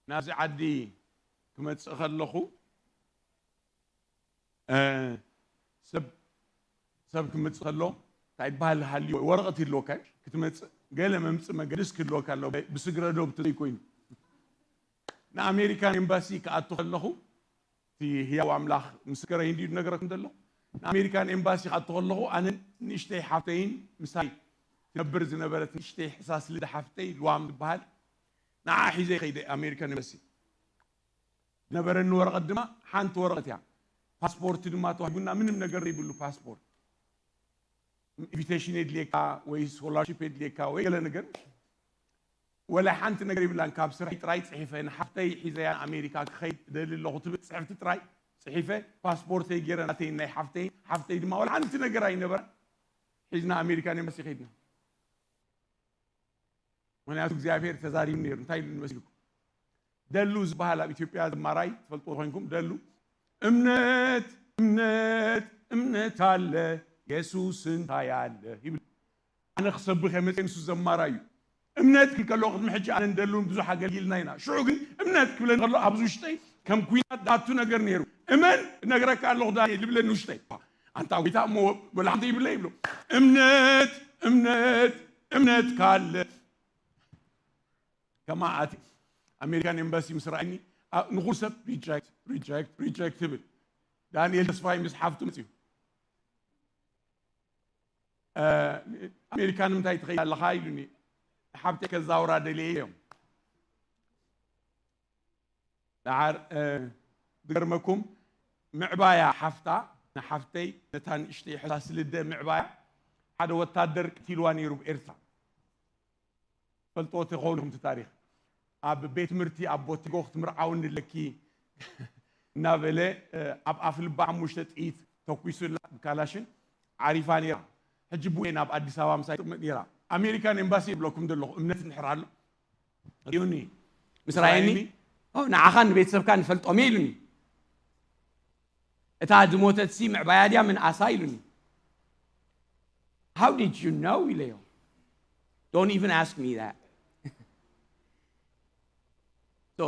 ናብዚ ዓዲ ክመጽእ ከለኹ፣ እ፣ ሰብ፣ ሰብ ክመጽእ ከሎ እንታይ ይበሃል ሃልዩ፣ ወረቐት ይህልወካ እዩ። ክትመጽእ ገለ መምጽእ መገድስ ክህልወካ ኣለዎ፣ ብስግረ ዶብ ተዘይኮይኑ። ንኣሜሪካን ኤምባሲ ክኣቱ ከለኹ፣ እቲ ህያው ኣምላኽ ምስክረይ እንድዩ ዝነግረኩም ዘሎ። ንኣሜሪካን ኤምባሲ ክኣቱ ከለኹ፣ ኣነ ንእሽተይ ሓፍተይን ምሳይ ትነብር ዝነበረት ንእሽተይ ሕሳስ ልደ ሓፍተይ ልዋም ትበሃል፣ ንዓ ሒዘ ከይደ ኣሜሪካን ኤምባሲ። ዝነበረኒ ወረቐት ድማ ሓንቲ ወረቐት እያ። ፓስፖርት ድማ ተዋሂቡና፣ ምንም ነገር ዘይብሉ ፓስፖርት። ኢንቪቴሽን የድልየካ ወይ ስኮላርሺፕ የድልየካ ወይ ገለ ነገር፣ ወላ ሓንቲ ነገር ይብላን። ካብ ስራሕ ጥራይ ጽሒፈ፣ ንሓፍተይ ሒዘያ ንኣሜሪካ ክኸይድ እደሊ ኣለኹ ትብል ጽሕፍቲ ጥራይ ጽሒፈ፣ ፓስፖርተይ ገይረ ናተይ ናይ ሓፍተይ፣ ሓፍተይ ድማ ወላ ሓንቲ ነገር ኣይነበራ። ሒዝና ኣሜሪካን ኤምባሲ ከይድና። ምኽንያቱ እግዚኣብሔር ተዛሪቡ ነይሩ። እንታይ ኢሉ መስልኩም? ደሉ ዝበሃል ኣብ ኢትዮጵያ ዘማራይ ትፈልጥዎ ኮይንኩም፣ ደሉ፣ "እምነት፣ እምነት፣ እምነት ኣለ፣ የሱስ እንታይ ኣለ?" ይብል። ኣነ ክሰብኽ እየ መፅየ፣ ንሱ ዘማራይ እዩ። እምነት ክብል ከሎ ቅድሚ ሕጂ ኣነን ደሉን ብዙሕ ኣገልጊልና ኢና። ሽዑ ግን እምነት ክብለኒ ከሎ ኣብዚ ውሽጠይ ከም ኲናት ዝኣቱ ነገር ነይሩ። "እመን፣ እነግረካ ኣለኹ ዳንኤል" ይብለኒ ውሽጠይ። ኣንታ ጎይታ እሞ ወላ ሓንቲ ይብለ ይብሎ። "እምነት፣ እምነት፣ እምነት ካለ" ከማኣት ኣሜሪካን ኤምባሲ ምስ ረኣይኒ፣ ኣ-፣ ንኹሉ ሰብ ሪጀክት፣ ሪጀክት፣ ሪጀክት ትብል። ዳንኤል ተስፋይ ምስ ሓፍቱ መፅዩ። እ፣ ኣሜሪካ ንምንታይ ትኸይድ ኣለኻ ኢሉኒ። ሓብተይ ከዛውራ ደልየ እዮም። ደሓር፣ እ፣ ዝገርመኩም ምዕባያ ሓፍታ፣ ንሓፍተይ ነታ ንእሽተይ ሕሳስ ልደ ምዕባያ ሓደ ወታደር ቀቲልዋ ነይሩ ብኤርትራ። ፈልጦ ትኸውን ኢኹም እቲ ታሪኽ። ኣብ ቤት ትምህርቲ ኣብ ቦቴጎ ክትምርዓውኒ ኣለኪ እናበለ፣ እ፣ ኣብ ኣፍ ልባ ሓሙሽተ ጥይት ተኩሱላ ብካላሽን ዓሪፋ ነይራ። ሕጂ ብኡ ናብ ኣዲስ ኣበባ ምሳይ ትቕመጥ ነይራ። ኣሜሪካን ኤምባሲ ይብለኩም ዘለኹ፣ እምነት እንድሕር ኣሎ። ሪኡኒ። ምስ ረኣየኒ፣ ኦ፣ ንዓኻን ንቤተሰብካን ንፈልጦም እየ ኢሉኒ። እታ ዝሞተትሲ ምዕባያ ድያ ምንኣሳ ኢሉኒ። "How did you know?" ኢለዮ። "Don't even ask me that." So,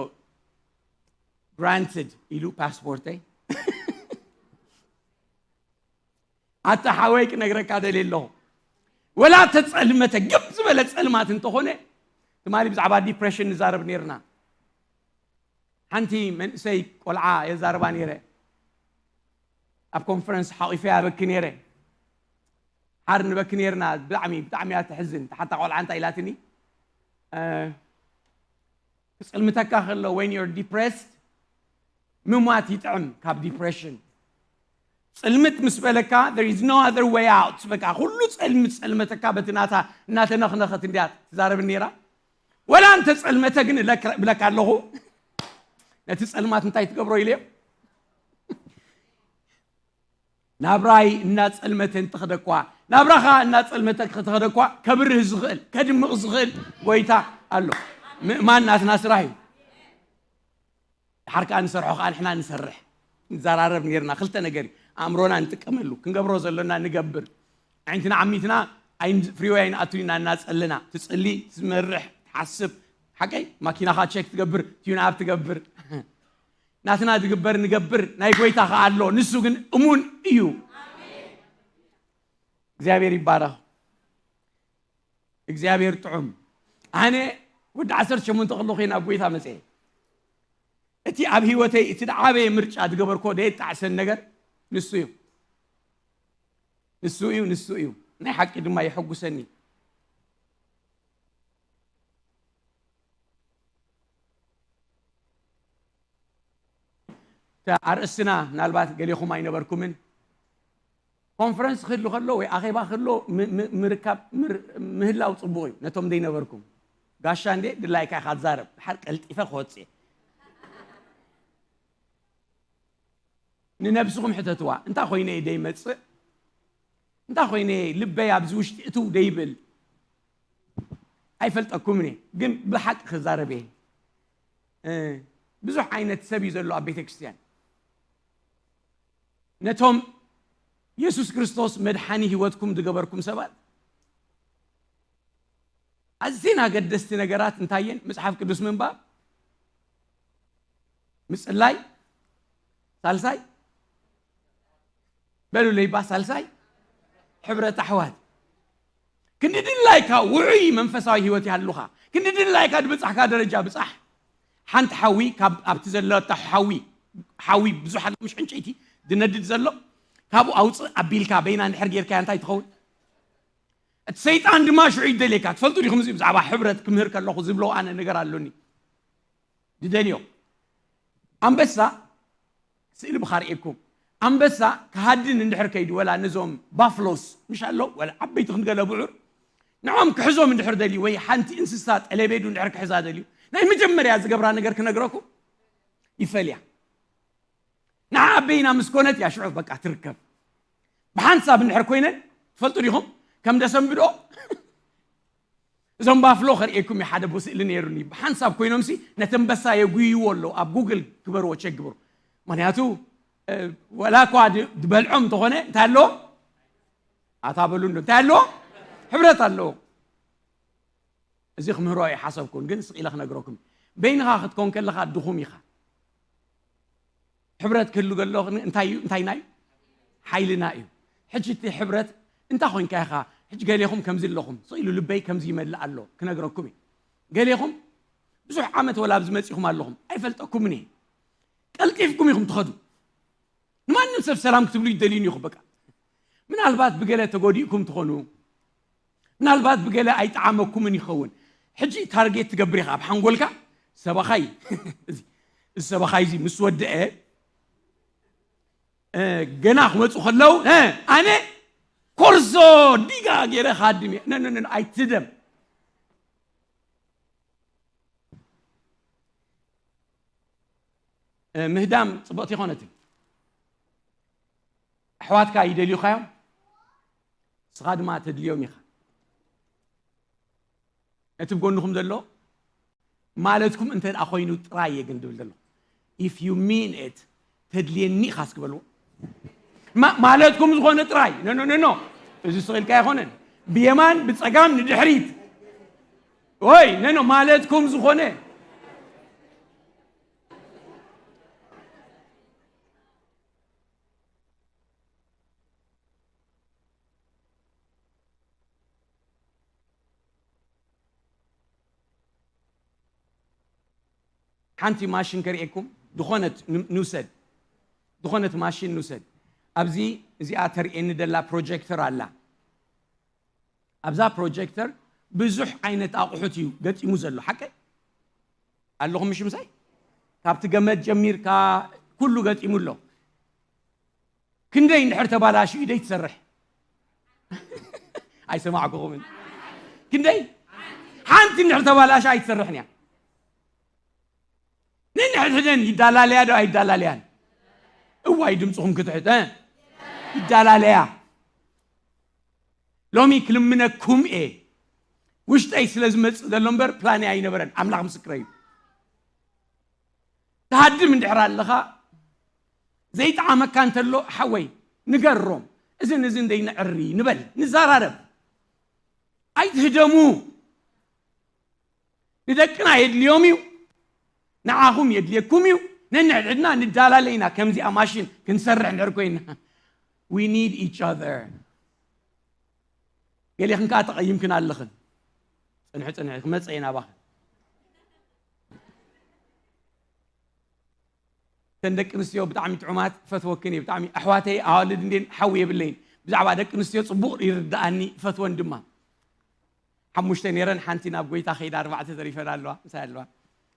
granted ኢሉ ፓስፖርተይ። ኣታ ሓወይ ክነግረካ ደልየ ኣለኹ። ወላ ተጸልመተ ግብ ዝበለ ጸልማት እንተኾነ፣ ትማሊ ብዛዕባ ዲፕሬሽን ንዛረብ ነይርና። ሓንቲ መንእሰይ ቆልዓ የዛርባ ነይረ። ኣብ ኮንፈረንስ ሓቒፈያ በኪ ነይረ። ሓር ንበኪ ነይርና። ብጣዕሚ፣ ብጣዕሚ እያ ተሕዝን። እታ ሓንታ ቆልዓ እንታይ ኢላትኒ? እ፣ ክጽልምተካ ከሎ፣ when you're depressed፣ ምሟት ይጥዕም ካብ ዲፕሬሽን። ጽልምት ምስ በለካ፣ there is no other way out። በቃ፣ ኩሉ ጸልምት ጸልመተካ በቲ ናታ እናተነኽነኸት እንድያ ትዛረብ ነይራ። ወላ እንተ ጸልመተ ግን እለክ-፣ እብለካ ኣለኹ፣ ነቲ ጸልማት እንታይ ትገብሮ ኢለዮ? ናብራይ እናጸልመተ እንትኸደኳ፣ ናብራኻ እናጸልመተ ክተኸደኳ፣ ከብርህ ዝኽእል፣ ከድምቕ ዝኽእል ጎይታ ኣሎ። ምእማን ናትና ስራሕ እዩ። ድሓር ከኣ ንሰርሖ ከኣ ንሕና ንሰርሕ። ንዘራረብ ነይርና። ክልተ ነገር እዩ። ኣእምሮና ንጥቀመሉ። ክንገብሮ ዘሎና ንገብር። ኣዒንትና ዓሚትና ኣይን-፣ ፍሪወይ ኣይንኣቱን ኢና እናጸለና። ትጽሊ፣ ትመርሕ፣ ትሓስብ። ሓቀይ? ማኪናኻ ቸክ ትገብር፣ ቲዩን ኣፕ ትገብር። ናትና ዝግበር ንገብር፣ ናይ ጎይታ ከኣ ኣሎ። ንሱ ግን እሙን እዩ። እግዚኣብሔር ይባረኽ። እግዚኣብሔር ጥዑም። ኣነ ወዲ ዓሰርተ ሸሞንተ ከለኹ እየ ናብ ጎይታ መፅየ። እቲ ኣብ ህይወተይ እቲ ዝዓበየ ምርጫ ዝገበርኮ ዘየጣዕሰን ነገር ንሱ እዩ። ንሱ እዩ፣ ንሱ እዩ። ናይ ሓቂ ድማ የሐጉሰኒ። እታ ኣርእስትና ምናልባት ገሌኹም ኣይነበርኩምን። ኮንፈረንስ ክህሉ ከሎ ወይ ኣኼባ ክህሎ ም-፣ ም-፣ ምርካብ፣ ምር-፣ ምህላው ጽቡቕ እዩ። ነቶም ዘይነበርኩም። ጋሻ እንዴ ድላይካ ኢኻ ትዛረብ። ድሓር ቀልጢፈ ክወጽእ እየ። ንነብስኹም ሕተትዋ። እንታይ ኮይነ እየ ደይመጽእ? እንታይ ኮይነ እየ ልበይ ኣብዚ ውሽጢ እትው ደይብል? ኣይፈልጠኩምን እየ፣ ግን ብሓቂ ክዛረብ እየ። እ፣ ብዙሕ ዓይነት ሰብ እዩ ዘሎ ኣብ ቤተ ክርስቲያን። ነቶም የሱስ ክርስቶስ መድሓኒ ህይወትኩም ዝገበርኩም ሰባት፣ ኣዝየን ኣገደስቲ ነገራት እንታይ እየን? መጽሓፍ ቅዱስ ምንባብ፣ ምጽላይ ሳልሳይ፣ በሉለይ ባ ሳልሳይ፣ ሕብረት ኣሕዋት። ክንዲ ድላይካ ውዑይ መንፈሳዊ ህይወት ይሃሉኻ። ክንዲ ድላይካ ዝበጻሕካ ደረጃ ብጻሕ። ሓንቲ ሓዊ ካብ ኣብቲ ዘለታ ሓዊ፣ ሓዊ ብዙሕ ኣሎ፣ ምሽ ዕንጨይቲ ዝነድድ ዘሎ፣ ካብኡ ኣውጽእ ኣቢልካ በይና እንድሕር ጌርካያ እንታይ ትኸውን? እቲ ሰይጣን ድማ ሽዑ ይደልየካ። ትፈልጡ ዲኹም እዚ ብዛዕባ ሕብረት ክምህር ከለኹ ዝብሎ ኣነ ነገር ኣሎኒ። ዝደልዮ ኣንበሳ፣ ስእሊ ብኻርእየኩም፣ ኣንበሳ ክሃድን እንድሕር ከይዱ፣ ወላ ነዞም ባፍሎስ ምሽ ኣሎ፣ ወላ ዓበይቲ ክንገለ ብዑር፣ ንዖም ክሕዞም እንድሕር ደልዩ፣ ወይ ሓንቲ እንስሳ ጠለቤዱ እንድሕር ክሕዛ ደልዩ፣ ናይ መጀመርያ ዝገብራ ነገር ክነግረኩም፣ ይፈልያ። ንዓ በይና ምስ ኮነት እያ ሽዑ በቃ ትርከብ። ብሓንሳብ እንድሕር ኮይነን፣ ትፈልጡ ዲኹም? ከም ደሰንብዶ እዞም ባፍሎ ከርእየኩም እዩ፣ ሓደ ቦ ስእሊ ነይሩኒ። ብሓንሳብ ኮይኖምሲ ነቲ ኣንበሳ የጉይዎ ኣለዉ። ኣብ ጉግል ግበርዎ፣ ቸክ ግበሩ። ምኽንያቱ፣ እ፣ ወላ እኳ ድ-፣ ድበልዖም እንተኾነ፣ እንታይ ኣለዎም? ኣታ በሉ እንዶ፣ እንታይ ኣለዎም? ሕብረት ኣለዎም። እዚ ክምህሮ ኣይሓሰብኩን፣ ግን ስቕ ኢለ ክነግረኩም። በይንኻ ክትኮን ከለኻ ድኹም ኢኻ። ሕብረት ክህሉ ከሎ ግን እንታይ እዩ? እንታይና እዩ? ሓይልና እዩ። ሕጂ እቲ ሕብረት እንታይ ኮንካ ኢኻ? ሕጂ ገሌኹም ከምዚ ኣለኹም፣ ስቕ ኢሉ ልበይ ከምዚ ይመልእ ኣሎ፣ ክነግረኩም እዩ። ገሌኹም ብዙሕ ዓመት ወላ ኣብዚ መጺኹም ኣለኹም፣ ኣይፈልጠኩምን እየ። ቀልጢፍኩም ኢኹም ትኸዱ። ንማንም ሰብ ሰላም ክትብሉ ይደልዩን ኢኹም። በቃ ምናልባት ብገለ ተጎዲእኩም ትኾኑ፣ ምናልባት ብገለ ኣይጠዓመኩምን ይኸውን። ሕጂ ታርጌት ትገብር ኢኻ ኣብ ሓንጎልካ፣ ሰባኻይ፣ እዚ፣ እዚ ሰባኻይ እዚ ምስ ወደአ፣ እ፣ ገና ክመጹ ከለዉ፣ እ፣ ኣነ ኮርሶ ዲጋ ገይረ ክሃድም እየ። ነ፣ ነ፣ ነ፣ ነ፣ ኣይትደም። እ፣ ምህዳም ጽብቕቲ ይኾነትን። ኣሕዋትካ ይደልዩኻ እዮም፣ ንስኻ ድማ ተድልዮም ኢኻ። እቲ ብጎንኹም ዘሎ ማለትኩም እንተ ደኣ ኮይኑ ጥራይ እየ ግን ድብል ዘሎ። If you mean it፣ ተድልየኒ ኢኻ እስኪ በልዎ። ማ-፣ ማለትኩም ዝኾነ ጥራይ። ኖ፣ ኖ፣ ኖ፣ ኖ። እዚ ስቕ ኢልካ ኣይኮነን። ብየማን፣ ብጸጋም፣ ንድሕሪት። ወይ፣ ኖ፣ ኖ፣ ማለትኩም ዝኾነ። ሓንቲ ማሽን ከርእየኩም፣ ዝኾነት ን-፣ ንውሰድ። ዝኾነት ማሽን ንውሰድ። ኣብዚ እዚኣ ተርእየኒ ደላ ፕሮጀክተር ኣላ። ኣብዛ ፕሮጀክተር ብዙሕ ዓይነት ኣቑሑት እዩ ገጢሙ ዘሎ። ሓቀይ? ኣለኹም ምሽ ምሳይ? ካብቲ ገመድ ጀሚርካ ኩሉ ገጢሙ ኣሎ። ክንደይ እንድሕር ተባላሽዩ ደይ ትሰርሕ? ኣይሰማዕኩኹምን። ክንደይ? ሓንቲ እንድሕር ተባላሽ ኣይትሰርሕን እያ። ነንሕድሕደን ይዳላለያ ዶ ኣይዳላለያን? እዋይ ድምፅኹም ክትሕት፣ እ? ይዳላለያ። ሎሚ ክልምነኩም እየ። ውሽጠይ ስለ ዝመጽእ ዘሎ እምበር ፕላን ኣይነበረን። ኣምላኽ ምስክረይ እዩ። ትሃድም እንድሕር ኣለኻ፣ ዘይጠዓመካ እንተሎ፣ ሓወይ፣ ንገሮም። እዝን እዝን ደይንዕሪ ንበል፣ ንዘራረብ። ኣይትህደሙ። ንደቅና የድልዮም እዩ፣ ንዓኹም የድልየኩም እዩ። ነንሕድሕድና ንዳላለ ኢና። ከምዚኣ ማሽን ክንሰርሕ እንድሕር ኮይና፣ we need each other። ገሌኽን ከኣ ተቐይምክን ኣለኽን። ጽንሒ፣ ጽንሒ፣ ክመጽእ እየ ናባኽን። እተን ደቂ ኣንስትዮ ብጣዕሚ ጥዑማት፣ ፈትወክን እየ ብጣዕሚ። ኣሕዋተይ ኣዋልድ እንዴን ሓው የብለይን። ብዛዕባ ደቂ ኣንስትዮ ጽቡቕ ይርድኣኒ፣ ፈትወን ድማ። ሓሙሽተ ነይረን፣ ሓንቲ ናብ ጎይታ ከይዳ፣ ኣርባዕተ ተሪፈን ኣለዋ፣ ምሳይ ኣለዋ።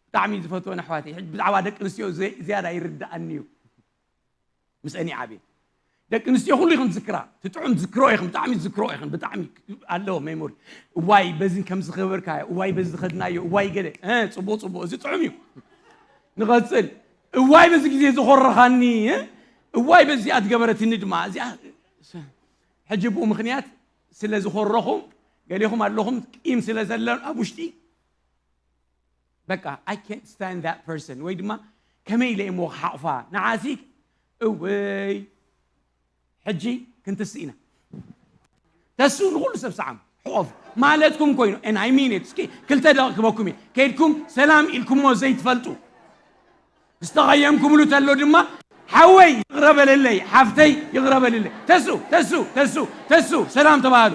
ብጣዕሚ ዝፈትወን ኣሕዋተይ። ሕጂ ብዛዕባ ደቂ ኣንስትዮ ዘ-፣ ዝያዳ ይርድኣኒ እዩ። ምስአን ይዓብየ። ደቂ ኣንስትዮ ኩሉ ኢኽን ትዝክራ፣ ትጥዑም ትዝክሮ ኢኽን፣ ብጣዕሚ ትዝክሮ ኢኽን፣ ብጣዕሚ ኣለዎ ሜሞሪ። እዋይ በዚ ከም ዝኸበርካዮ፣ እዋይ በዚ ዝኸድናዮ፣ እዋይ ገለ፣ እ፣ ጽቡቕ ጽቡቕ፣ እዚ ጥዑም እዩ። ንቐጽል። እዋይ በዚ ግዜ ዝኾረኻኒ፣ እ፣ እዋይ በዚኣ ዝገበረትኒ ድማ፣ እዚኣ፣ ሕጂ ብኡ ምኽንያት ስለ ዝኾረኹም፣ ገሌኹም ኣለኹም ቂም ስለ ዘሎ ኣብ ውሽጢ፣ በቃ፣ I can't stand that person፣ ወይ ድማ ከመይ ኢለ እሞ ክሓቕፋ ንዓሲ፣ እወይ፣ ሕጂ ክንትስእ ኢና። ተስኡ ንኹሉ ሰብ ሰዓም፣ ሕቆፍ ማለትኩም ኮይኑ፣ and I mean it። እስኪ ክልተ ደቂቕ ክበኩም እየ። ከይድኩም ሰላም ኢልኩሞ ዘይትፈልጡ። ዝተቐየምኩምሉ ተሎ ድማ ሓወይ ይቕረ በለለይ፣ ሓፍተይ ይቕረ በለለይ። ተሱ፣ ተሱ፣ ተሱ፣ ተሱ፣ ሰላም ተባሃሉ።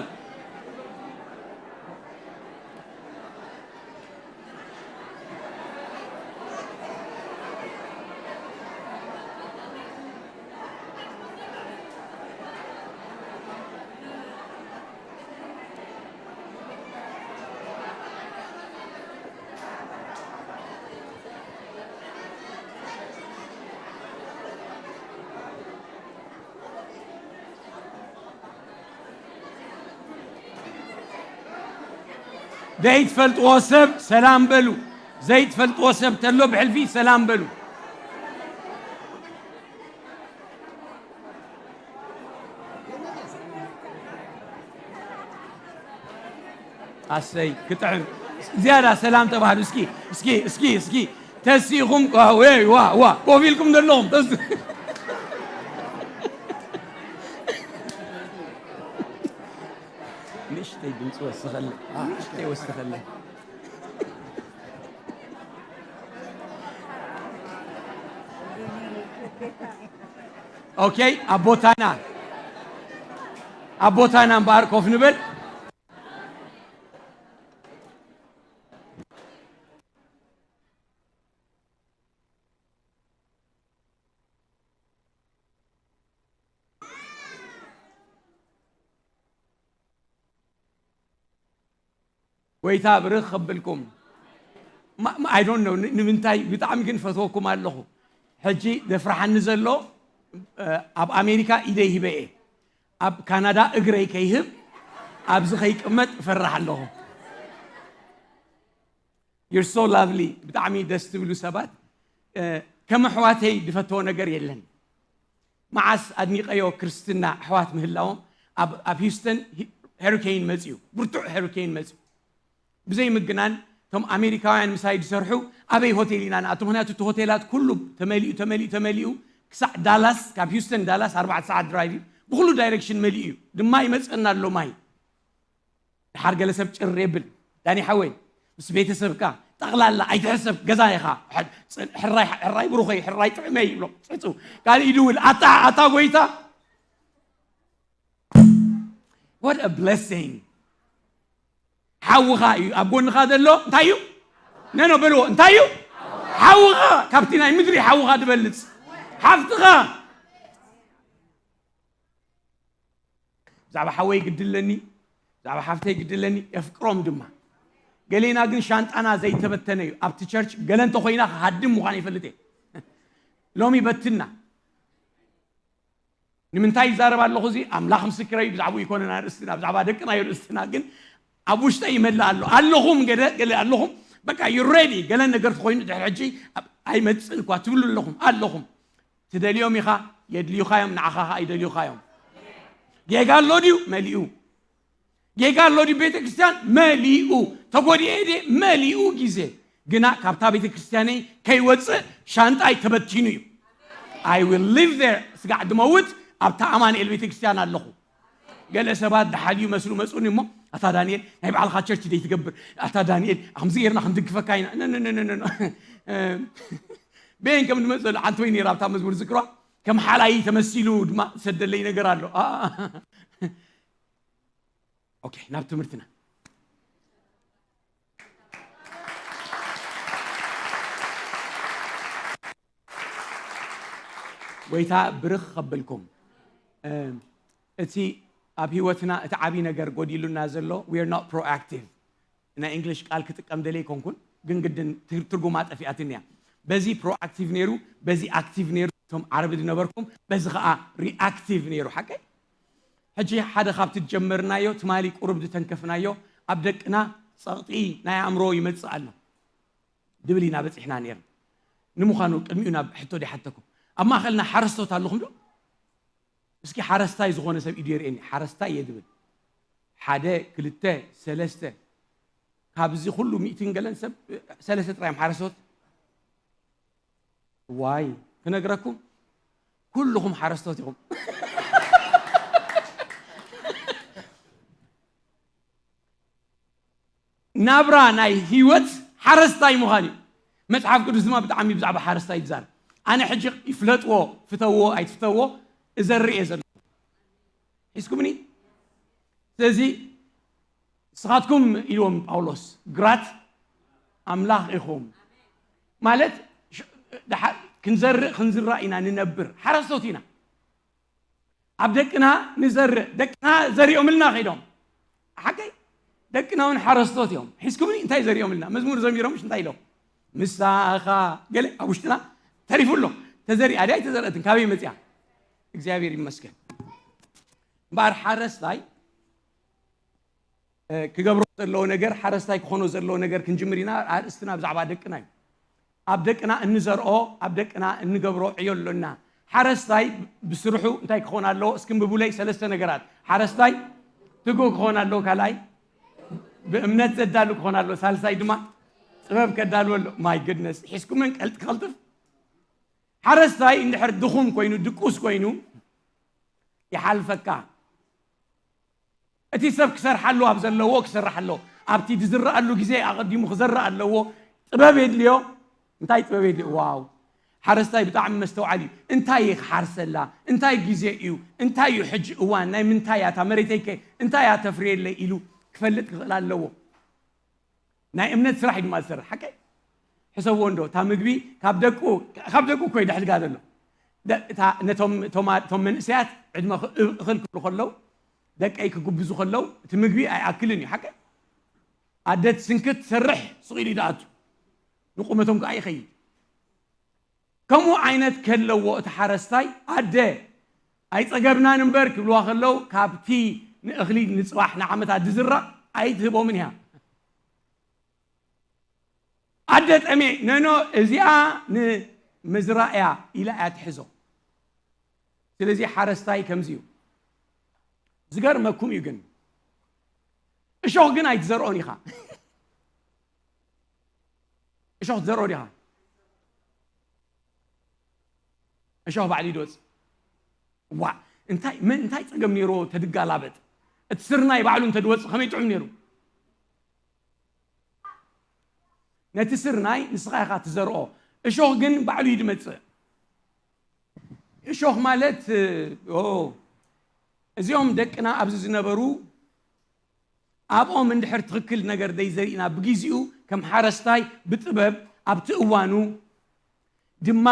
ዘይትፈልጥዎ ሰብ ሰላም በሉ። ዘይትፈልጥዎ ሰብ ተሎ ብሕልፊ ሰላም በሉ። ኣሰይ ክጥዕም። ዝያዳ ሰላም ተባህሉ። እስኪ እስኪ እስኪ እስኪ ተሲኹም ዋ ወይ ዋ ዋ ኮፍ ኢልኩም ዘለኹም ተስ ንእሽተይ ድምፂ ወስኸለይ፣ ንእሽተይ ወስኸለይ። ኦኬ፣ ኣብ ቦታና፣ ኣብ ቦታና እምበኣር ኮፍ ንበል። ጎይታ ብርኽ ከብልኩም። ማ- ማ- I don't know፣ ን- ንምንታይ ብጣዕሚ ግን ፈትወኩም ኣለኹ። ሕጂ ዘፍርሓኒ ዘሎ፣ እ፣ ኣብ ኣሜሪካ ኢደይ ሂበ እየ። ኣብ ካናዳ እግረይ ከይህብ፣ ኣብዚ ከይቅመጥ እፈርሕ ኣለኹ። You're so lovely። ብጣዕሚ ደስ ትብሉ ሰባት። እ፣ ከም ኣሕዋተይ ዝፈትዎ ነገር የለን። መዓስ ኣድኒቀዮ ክርስትና ኣሕዋት ምህላዎም። ኣብ ኣብ ሂውስተን ሂ- ሄሪኬን መፅዩ፣ ብርቱዕ ሄሪኬን መፅዩ። ብዘይ ምግናን እቶም ኣሜሪካውያን ምሳይ ዝሰርሑ ኣበይ ሆቴል ኢና ንኣቱ? ምክንያቱ እቲ ሆቴላት ኩሉ ተመሊኡ ተመሊኡ ተመሊኡ ክሳዕ ዳላስ፣ ካብ ሂውስተን ዳላስ ኣርባዕተ ሰዓት ድራይቭ እዩ። ብኩሉ ዳይሬክሽን መሊኡ እዩ። ድማ ይመፀና ኣሎ ማይ። ድሓር ገለ ሰብ ጭር የብል። ዳኒ ሓወይ፣ ምስ ቤተሰብካ ጠቕላላ ኣይትሕሰብ፣ ገዛ ኢኻ። ሕድ- ጽ- ሕራይ ሕራይ ብሩኸይ፣ ሕራይ ጥዕመይ ይብሎ። ጽጹ ካልእ ይድውል። ኣታ ኣታ ጎይታ፣ what a blessing። ሓውኻ እዩ ኣብ ጎንኻ ዘሎ። እንታይ እዩ? ነኖ በልዎ። እንታይ እዩ? ሓውኻ፣ ካብቲ ናይ ምድሪ ሓውኻ ዝበልጽ ሓፍትኻ። ብዛዕባ ሓወይ ግድለኒ፣ ብዛዕባ ሓፍተይ ግድለኒ፣ የፍቅሮም ድማ። ገሌና ግን ሻንጣና ዘይተበተነ እዩ። ኣብቲ ቸርች ገለ እንተኾይና ክሃድም ምዃን ይፈልጥ እየ። ሎሚ በትና። ንምንታይ ይዛረብ ኣለኹ? እዚ ኣምላኽ ምስክረይ፣ ብዛዕባኡ ይኮነን ኣርእስትና፣ ብዛዕባ ደቅና እዩ ኣርእስትና። ግን ኣብ ውሽጠይ ይመልእ ኣሎ። ኣለኹም ገለ ገለ ኣለኹም፣ በቃ you ready። ገለ ነገር ተኾይኑ ድሕሪ ሕጂ ኣብ- ኣይመጽእን እኳ ትብሉ ኣለኹም፣ ኣለኹም። ትደልዮም ኢኻ፣ የድልዩኻ እዮም፣ ንዓኻ ኸኣ ይደልዩኻ እዮም። ጌጋ ኣሎ ድዩ? መሊኡ። ጌጋ ኣሎ ድዩ? ቤተ ክርስቲያን መሊኡ። ተጎዲኤ ድየ? መሊኡ ግዜ። ግና ካብታ ቤተ ክርስቲያነይ ከይወፅእ ሻንጣይ ተበቲኑ እዩ። I will live there። ስጋዕ ድመውት ኣብታ ኣማኑኤል ቤተ ክርስቲያን ኣለኹ። ገለ ሰባት ደሓልዩ መስሉ መፁኒ እሞ፣ ኣታ ዳንኤል፣ ናይ ባዕልኻ ቸርች ደይ ትገብር? ኣታ ዳንኤል፣ ከምዚ ጌርና ክንድግፈካ ኢና። ኖ፣ ኖ፣ ኖ፣ ኖ፣ ኖ። እ፣ በየን ከም ዝመፅ ዘሎ ሓንቲ ወይ ነይራ ኣብታ መዝሙር ዝክሯ፣ ከም ሓላይ ተመሲሉ ድማ ዝሰደለይ ነገር ኣሎ። ኣ፣ ኦኬ፣ ናብ ትምህርትና። ጎይታ ብርኽ ከብልኩም። እ፣ እቲ ኣብ ህይወትና እቲ ዓብዪ ነገር ጎዲሉና ዘሎ፣ we are not proactive። ናይ እንግሊሽ ቃል ክጥቀም ደለይ ኣይኮንኩን፣ ግን ግድን ትር- ትርጉማ ጠፊኣትኒ እያ። በዚ ፕሮኣክቲቭ ነይሩ፣ በዚ ኣክቲቭ ነይሩ፣ እቶም ዓረብ ዝነበርኩም፣ በዚ ኸዓ ሪኣክቲቭ ነይሩ። ሓቀይ? ሕጂ ሓደ ካብቲ ዝጀመርናዮ፣ ትማሊ ቁሩብ ዝተንከፍናዮ፣ ኣብ ደቅና ጸቕጢ ናይ ኣእምሮ ይመጽእ ኣሎ ድብል ኢና በጺሕና ነይርና። ንምዃኑ ቅድሚኡ ናብ ሕቶ ዲሓተኩም፣ ኣብ ማእኸልና ሓረስቶት ኣለኹም ዶ? እስኪ ሓረስታይ ዝኾነ ሰብ ኢዱ የርእየኒ። ሓረስታይ እየ ድብል። ሓደ፣ ክልተ፣ ሰለስተ። ካብዚ ኩሉ ሚእትን ገለን ሰብ ሰለስተ ጥራይ እዮም ሓረስቶት። ዋይ ክነግረኩም፣ ኩልኹም ሓረስቶት ኢኹም። ናብራ ናይ ህይወት ሓረስታይ ምዃን እዩ። መጽሓፍ ቅዱስ ድማ ብጣዕሚ ብዛዕባ ሓረስታይ እዩ ዝዛረብ። ኣነ ሕጂ ይፍለጥዎ፣ ፍተዎ ኣይትፍተዎ፣ እዘርእ እየ ዘሎ። ሒዝኩምኒ? ስለዚ ንስኻትኩም ኢልዎም ጳውሎስ፣ ግራት ኣምላኽ ኢኹም። ማለት ሽ- ደሓ- ክንዘርእ ክንዝራእ ኢና ንነብር፣ ሓረስቶት ኢና። ኣብ ደቅና ንዘርእ፣ ደቅና ዘሪኦምልና ከይዶም። ሓቀይ? ደቅና እውን ሓረስቶት እዮም። ሒዝኩምኒ? እንታይ ዘሪኦምልና? መዝሙር ዘሚሮም እንታይ ኢሎም? ምሳኻ ገለ ኣብ ውሽጥና ተሪፉ ኣሎ። ተዘሪኣ ድያ ኣይተዘርአትን? ካበይ መፅያ? እግዚኣብሔር ይመስገን። እምበኣር ሓረስታይ ክገብሮ ዘለዎ ነገር፣ ሓረስታይ ክኾኖ ዘለዎ ነገር ክንጅምር ኢና። ኣርእስትና ብዛዕባ ደቅና እዩ። ኣብ ደቅና እንዘርኦ፣ ኣብ ደቅና እንገብሮ ዕዮ ኣሎና። ሓረስታይ ብስርሑ እንታይ ክኾን ኣለዎ? እስኪ ብቡለይ ሰለስተ ነገራት። ሓረስታይ ትጉህ ክኾን ኣለዎ፣ ካልኣይ ብእምነት ዘዳሉ ክኾን ኣለዎ፣ ሳልሳይ ድማ ጥበብ ከዳሉ ኣሎ። ማይ ግድነስ ሒዝኩመን ቀልጥ ከልጥፍ። ሓረስታይ እንድሕር ድኹም ኮይኑ፣ ድቁስ ኮይኑ፣ ይሓልፈካ። እቲ ሰብ ክሰርሓሉ ኣብ ዘለዎ ክሰርሕ ኣለዎ። ኣብቲ ዝዝረኣሉ ግዜ ኣቐዲሙ ክዘርእ ኣለዎ። ጥበብ የድልዮ። እንታይ ጥበብ የድልዮ? ዋው! ሓረስታይ ብጣዕሚ መስተውዓሊ እዩ። እንታይ እየ ክሓርሰላ? እንታይ ግዜ እዩ? እንታይ እዩ ሕጂ እዋን? ናይ ምንታይ እያ እታ መሬተይ ከ እንታይ እያ ተፍርየለይ? ኢሉ ክፈልጥ ክኽእል ኣለዎ። ናይ እምነት ስራሕ እዩ ድማ ዝሰርሕ። ሓቀይ? ሕሰብዎ እንዶ፣ እታ ምግቢ ካብ ደቁ፣ ካብ ደቁ እኮ እዩ ደሕልጋ ዘሎ። ደ- እታ ነቶም ቶማ- እቶም መንእሰያት ዕድመ ኽ- እኽል ክብሉ ከለዉ፣ ደቀይ ክጉብዙ ከለዉ፣ እቲ ምግቢ ኣይኣክልን እዩ። ሓቀይ? ኣደ ትስንክት ትሰርሕ፣ ስቕ ኢሉ እዩ ዝኣቱ፣ ንቁመቶም ከዓ ይኸይድ። ከምኡ ዓይነት ከለዎ እቲ ሓረስታይ፣ ኣደ ኣይጸገብናን እምበር ክብልዋ ከለዉ፣ ካብቲ ንእኽሊ ንጽባሕ ንዓመታት ዝዝራእ ኣይትህቦምን እያ። ኣደ ጠሜ ነኖ፣ እዚኣ ንምዝራእ እያ ኢላ እያ ትሕዞ። ስለዚ ሓረስታይ ከምዚ እዩ። ዝገርመኩም እዩ ግን፣ እሾኽ ግን ኣይትዘርኦን ኢኻ። እሾኽ ትዘርኦ ዲኻ? እሾኽ ባዕሉ ይድወጽ። ዋ፣ እንታይ መን እንታይ ጸገም ነይርዎ? ተድጋላበጥ፣ እቲ ስርናይ ባዕሉ እንተድወጽ ከመይ ጥዑም ነይሩ? ነቲ ስርናይ ንስኻ ኢኻ ትዘርኦ፣ እሾኽ ግን ባዕሉ እዩ ድመጽእ። እሾኽ ማለት ኦ፣ እዚኦም ደቅና ኣብዚ ዝነበሩ ኣብኦም እንድሕር ትኽክል ነገር ዘይዘሪእና፣ ብግዜኡ ከም ሓረስታይ ብጥበብ ኣብቲ እዋኑ ድማ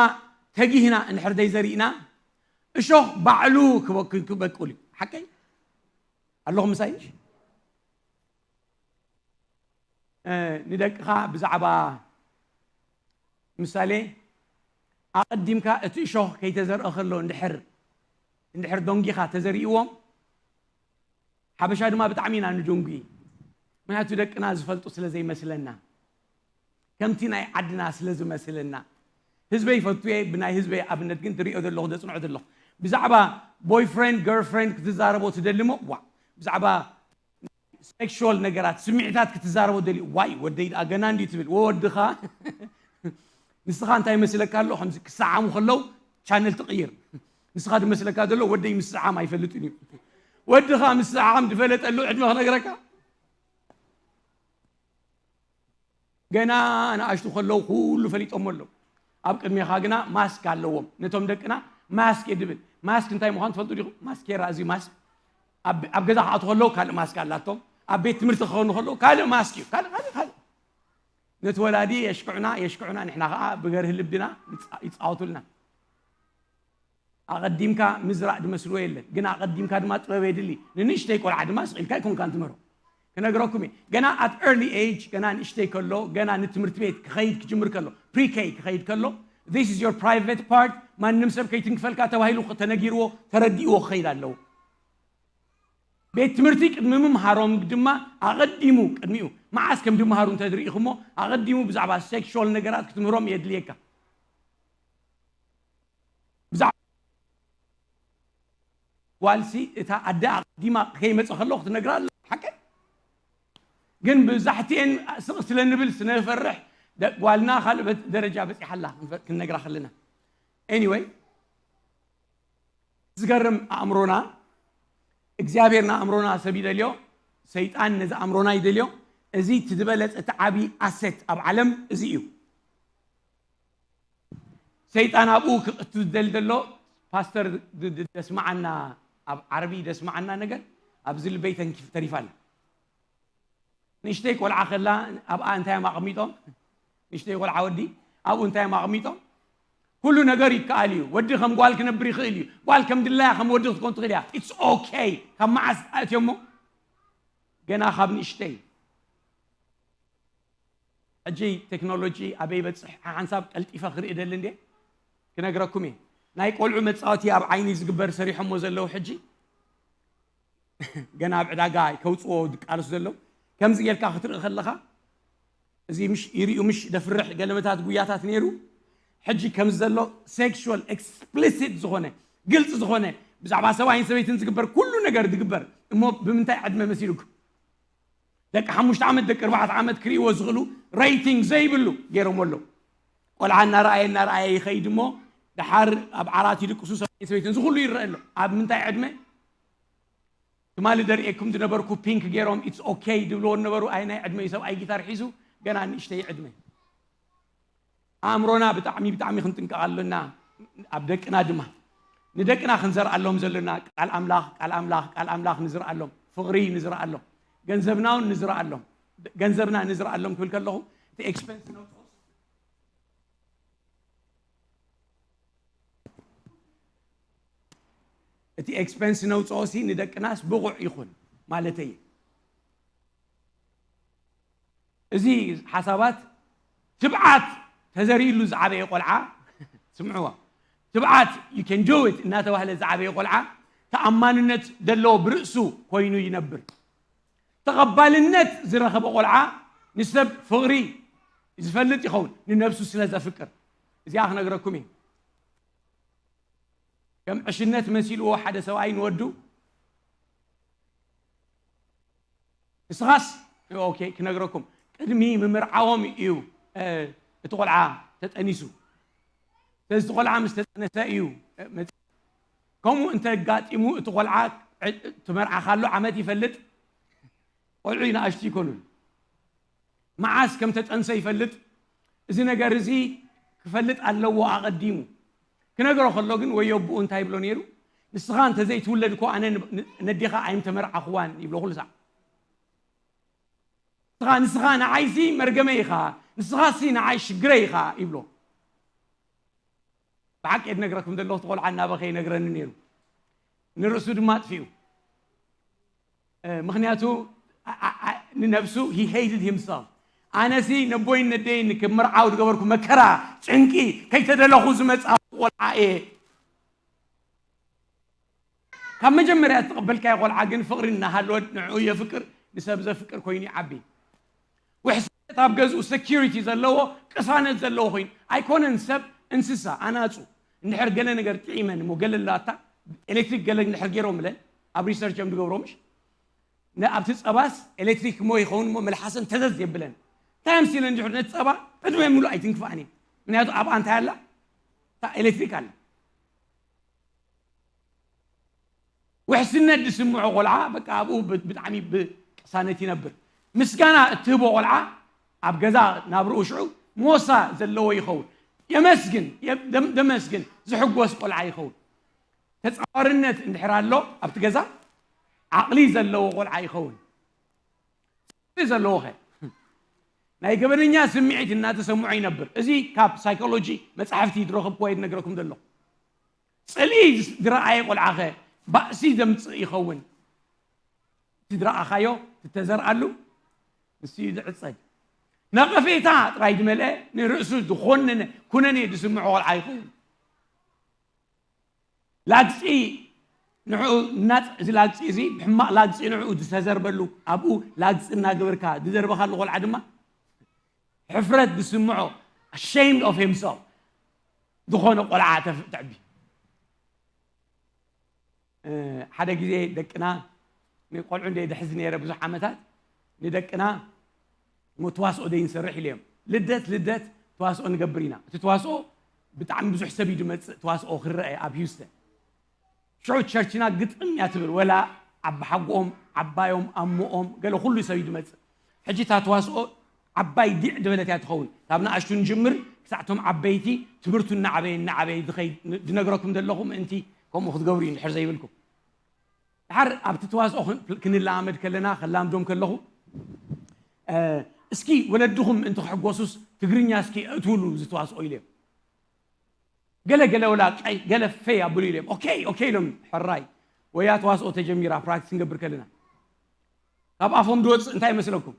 ተጊህና እንድሕር ዘይዘሪእና፣ እሾኽ ባዕሉ ክበ- ክበቁል እዩ። ሓቀይ ኣለኹም ምሳይ? ንደቅኻ ብዛዕባ ምሳሌ ኣቐዲምካ እቲ እሾኽ ከይተዘርአ ከሎ እንድሕር እንድሕር ደንጊኻ ተዘሪእዎም፣ ሓበሻ ድማ ብጣዕሚ ኢና ንድንጉ። ምክንያቱ ደቅና ዝፈልጡ ስለ ዘይመስለና፣ ከምቲ ናይ ዓድና ስለ ዝመስለና። ህዝበይ ይፈቱ እየ፣ ብናይ ህዝበይ ኣብነት ግን ትሪኦ ዘለኹ፣ ዘጽንዖ ዘለኹ። ብዛዕባ ቦይፍሬንድ ገርልፍሬንድ ክትዛረቦ ትደሊ እሞ፣ ዋ፣ ብዛዕባ ሴክሹዋል ነገራት፣ ስምዒታት ክትዛረቦ ደሊ፣ ዋይ፣ ወደይ ደኣ ገና እንድዩ ትብል። ወወድኻ ንስኻ እንታይ መስለካ ኣሎ? ከምዚ ክሰዓሙ ከለዉ ቻነል ትቕይር። ንስኻ ዝመስለካ ዘሎ ወደይ ምስዓም ኣይፈልጥን እዩ። ወድኻ ምስዓም ዝፈለጠሉ ዕድመ ክነግረካ። ገና ንኣሽቱ ከለዉ ኩሉ ፈሊጦሞ ኣለዉ። ኣብ ቅድሜኻ ግና ማስክ ኣለዎም። ነቶም ደቅና ማስክ እየ ድብል። ማስክ እንታይ ምዃኑ ትፈልጡ ዲኹም? ማስኬራ፣ እዚ ማስክ ኣብ ኣብ ገዛ ክኣትዉ ከለዉ ካልእ ማስክ ኣላቶም። ኣብ ቤት ትምህርቲ ክኾኑ ከለዉ ካልእ ማስክ እዩ። ካልእ ካልእ ካልእ። ነቲ ወላዲ የሽክዑና የሽክዑና፣ ንሕና ኸዓ ብገርሂ ልብና ይጻ- ይጻወቱልና። ኣቐዲምካ ምዝራእ ድመስልዎ የለን፣ ግን ኣቐዲምካ ድማ ጥበብ የድሊ። ንንእሽተይ ቆልዓ ድማ ስቕ ኢልካ ኣይኮንካን ትምህሮ። ክነግረኩም እየ፣ ገና at early age፣ ገና ንእሽተይ ከሎ፣ ገና ንትምህርቲ ቤት ክኸይድ ክጅምር ከሎ፣ ፕሪኬይ ክኸይድ ከሎ፣ this is your private part፣ ማንም ሰብ ከይትንክፈልካ ተባሂሉ ተነጊርዎ ተረዲእዎ ክኸይድ ኣለዎ። ቤት ትምህርቲ ቅድሚ ምምሃሮም ድማ ኣቐዲሙ፣ ቅድሚኡ መዓስ ከም ድምሃሩ እንተዝርኢኹሞ፣ ኣቐዲሙ ብዛዕባ ሴክሹዋል ነገራት ክትምህሮም የድልየካ። ብዛዕባ ጓልሲ እታ ኣደ ኣቐዲማ ከይመፀ ከለኹ ትነግራ ኣለ ሓቀ። ግን ብዛሕትኤን ስቕ ስለ ንብል ስነፈርሕ፣ ደ- ጓልና ካልእ በት- ደረጃ በፂሓላ ክንፈ- ክንነግራ ከለና። Anyway፣ ዝገርም ኣእምሮና፣ እግዚኣብሔር ንኣእምሮና ሰብ ይደልዮ፣ ሰይጣን ነዚ ኣእምሮና ይደልዮ። እዚ እቲ ዝበለፀ እቲ ዓብዪ ኣሴት ኣብ ዓለም እዚ እዩ። ሰይጣን ኣብኡ ክቕትል ዘሎ ፓስተር ድ- ድ- ደስማዓና ኣብ ዓርቢ ደስማዓና ነገር ኣብዚ ልበይ ተንኪፍ ተሪፋ ኣላ። ንእሽተይ ቆልዓ ከላ ኣብኣ እንታይ እዮም ኣቕሚጦም? ንእሽተይ ቆልዓ ወዲ ኣብኡ እንታይ እዮም ኣቕሚጦም? ኩሉ ነገር ይከኣል እዩ። ወዲ ከም ጓል ክነብር ይኽእል እዩ። ጓል ከም ድላያ ከም ወዲ ክትኮን ትኽእል እያ። It's okay። ካብ መዓስ ኣእትዮሞ? ገና ካብ ንእሽተይ። ሕጂ ቴክኖሎጂ ኣበይ ይበፅሕ ሓንሳብ ቀልጢፈ ክርኢ ደሊ እንዴ ክነግረኩም እየ። ናይ ቆልዑ መፃወቲ ኣብ ዓይኒ ዝግበር ሰሪሖሞ ዘለዉ ሕጂ ገና ኣብ ዕዳጋ ከውፅዎ ዝቃለሱ ዘለዉ ከምዚ ጌርካ ክትርኢ ከለኻ እዚ ምሽ ይሪኡ ምሽ ደፍርሕ ገለመታት ጉያታት ነይሩ። ሕጂ ከምዚ ዘሎ ሴክሹዋል ኤክስፕሊሲት ዝኾነ ግልፂ ዝኾነ ብዛዕባ ሰብኣይን ሰበይትን ዝግበር ኩሉ ነገር ዝግበር እሞ ብምንታይ ዕድመ መሲሉኩም? ደቂ ሓሙሽተ ዓመት ደቂ ኣርባዕተ ዓመት ክርእይዎ ዝኽእሉ ሬቲንግ ዘይብሉ ገይሮም ኣለዉ። ቆልዓ እናረኣየ እናረኣየ ይኸይድ እሞ ደሓር ኣብ ዓራት ይድቅሱ ሰብኣይን ሰበይትን እዚ ኩሉ ይረአ ኣሎ። ኣብ ምንታይ ዕድመ? ትማሊ ደርእየኩም ዝነበርኩ ፒንክ ገይሮም ኢትስ ኦኬ ዝብልዎ ዝነበሩ ኣይ ናይ ዕድመ እዩ ሰብኣይ ጊታር ሒዙ ገና ንእሽተይ ዕድመ። ኣእምሮና ብጣዕሚ ብጣዕሚ ክንጥንቀቕ ኣሎና። ኣብ ደቅና ድማ ንደቅና ክንዘርኣሎም ዘለና ቃል ኣምላኽ ቃል ኣምላኽ ቃል ኣምላኽ ንዝርኣሎም ፍቕሪ ንዝርኣሎም ገንዘብና እውን ንዝርኣሎም ገንዘብና ንዝርኣሎም ክብል ከለኹ እቲ ኤክስፐንስ ነውፅኦስ እቲ ኤክስፐንስ ነውፅኦሲ ንደቅናስ ብቑዕ ይኹን ማለተይ እዩ። እዚ ሓሳባት ትብዓት ተዘሪእሉ ዝዓበየ ቆልዓ ስምዕዋ ትብዓት you can do it እናተባህለ ዝዓበየ ቆልዓ ተኣማንነት ዘለዎ ብርእሱ ኮይኑ ይነብር። ተቐባልነት ዝረኸበ ቆልዓ ንሰብ ፍቕሪ ዝፈልጥ ይኸውን ንነብሱ ስለ ዘፍቅር። እዚኣ ክነግረኩም እዩ። ከም ዕሽነት መሲልዎ ሓደ ሰብኣይ ንወዱ ንስኻስ ኦኬ ክነግረኩም ቅድሚ ምምርዓዎም እዩ እቲ ቆልዓ ተጠኒሱ። ስለዚ እቲ ቆልዓ ምስ ተጠነሰ እዩ መፂ ከምኡ እንተጋጢሙ እቲ ቆልዓ ትመርዓ ካሎ ዓመት ይፈልጥ። ቆልዑ ይንኣሽቱ ይኮኑን መዓስ ከም ተጠንሰ ይፈልጥ። እዚ ነገር እዚ ክፈልጥ ኣለዎ ኣቐዲሙ ክነገሮ ከሎ ግን ወይ ኣቦኡ እንታይ ይብሎ ነይሩ? ንስኻ እንተዘይትውለድ እኮ ኣነ ነዴኻ ኣይምተመርዓኽዋን ይብሎ ኩሉ ሳዕ። ንስኻ ንስኻ ንዓይሲ መርገመ ኢኻ፣ ንስኻሲ ንዓይ ሽግረ ኢኻ ይብሎ። ብሓቂ እየ ዝነግረኩም ዘለኹ እቲ ቆልዓ እናበኸ ይነግረኒ ነይሩ። ንርእሱ ድማ ኣጥፊኡ። ምክንያቱ ንነብሱ he hated himself ኣነሲ ነቦይን ነደይን ክምርዓው ዝገበርኩ መከራ ጭንቂ ከይተደለኹ ዝመፃ ቆልዓ እየ ካብ መጀመርያ ዝተቐበልካዮ ቆልዓ ግን ፍቅሪ እናሃለወ ንዕኡ የፍቅር ንሰብ ዘፍቅር ኮይኑ ይዓቢ ውሕስነት ኣብ ገዝኡ security ዘለዎ ቅሳነት ዘለዎ ኮይኑ ኣይኮነን ሰብ እንስሳ ኣናፁ እንድሕር ገለ ነገር ጥዒመን እሞ ገለ ላታ ኤሌክትሪክ ገለ እንድሕር ገይሮምለን ኣብ research እዮም ዝገብሮ ምሽ ኣብቲ ፀባስ ኤሌክትሪክ ሞ ይኸውን ሞ መልሓሰን ተዘዝ የብለን እንታይ ኣምሲለን ድሕር ነቲ ፀባ ዕድመ ሙሉእ ኣይትንክፋእን እዩ ምክንያቱ ኣብኣ እንታይ ኣላ እታ ኤሌክትሪክ ኣላ ውሕስነት ዝስምዖ ቆልዓ በቃ ኣብኡ ብጣዕሚ ብቅሳነት ይነብር ምስጋና እትህቦ ቆልዓ ኣብ ገዛ ናብርኡ ሽዑ ሞሳ ዘለዎ ይኸውን የመስግን ደመስግን ዝሕጎስ ቆልዓ ይኸውን ተፃዋርነት እንድሕር ኣሎ ኣብቲ ገዛ ዓቕሊ ዘለዎ ቆልዓ ይኸውን ዘለዎ ኸ ናይ ገበነኛ ስምዒት እናተሰምዖ ይነብር እዚ ካብ ሳይኮሎጂ መፅሓፍቲ ዝረኸብኩ ወይ ዝነግረኩም ዘሎ ፅልኢ ዝረኣየ ቆልዓ ኸ ባእሲ ዘምፅእ ይኸውን እቲ ዝረኣኻዮ ትተዘርኣሉ ንሱ እዩ ዝዕፀድ ነቐፌታ ጥራይ ዝመልአ ንርእሱ ዝኾነነ ኩነኔ ዝስምዖ ቆልዓ ይኸውን ላግፂ ንዕኡ ናፅ እዚ ላግፂ እዚ ብሕማቕ ላግፂ ንዕኡ ዝተዘርበሉ ኣብኡ ላግፂ እናገበርካ ዝዘርበኻሉ ቆልዓ ድማ ሕፍረት ዝስምዖ ashamed of himself ዝኾነ ቆልዓ ተዕቢ ሓደ ግዜ ደቅና ንቆልዑ እንደ ድሕዚ ነይረ ብዙሕ ዓመታት ንደቅና እሞ ተዋስኦ ደይ ንሰርሕ ኢለ እዮም ልደት ልደት ተዋስኦ ንገብር ኢና እቲ ተዋስኦ ብጣዕሚ ብዙሕ ሰብ እዩ ዝመፅእ ተዋስኦ ክረአ ኣብ ሂውስተን ሽዑ ቸርችና ግጥም እያ ትብል ወላ ዓባሓጎኦም ዓባዮም ኣሞኦም ገለ ኩሉ ሰብ እዩ ዝመፅእ ሕጂ እታ ተዋስኦ ዓባይ ዲዕ ዝበለት እያ ትኸውን ካብ ንኣሽቱ ንጅምር ክሳዕ እቶም ዓበይቲ ትምህርቱ እናዓበየ እናዓበየ ዝኸይድ ን- ዝነግረኩም ዘለኹ ምእንቲ ከምኡ ክትገብሩ እዩ እንድሕር ዘይብልኩም። ድሓር ኣብቲ ተዋስኦ ክን- ክንለማመድ ከለና ከላምዶም ከለኹ እ፣ እስኪ ወለድኹም ምእንቲ ክሕጎሱስ ትግርኛ እስኪ እእትውሉ ዝተዋስኦ ኢለ እዮም። ገለ ገለ ወላ ቀይ ገለ ፈይ ኣብሉ ኢለ እዮም። ኦኬ ኦኬ ኢሎም። ሕራይ ወያ ተዋስኦ ተጀሚራ ፕራክቲስ ንገብር ከለና ካብ ኣፎም ድወፅእ እንታይ ይመስለኩም?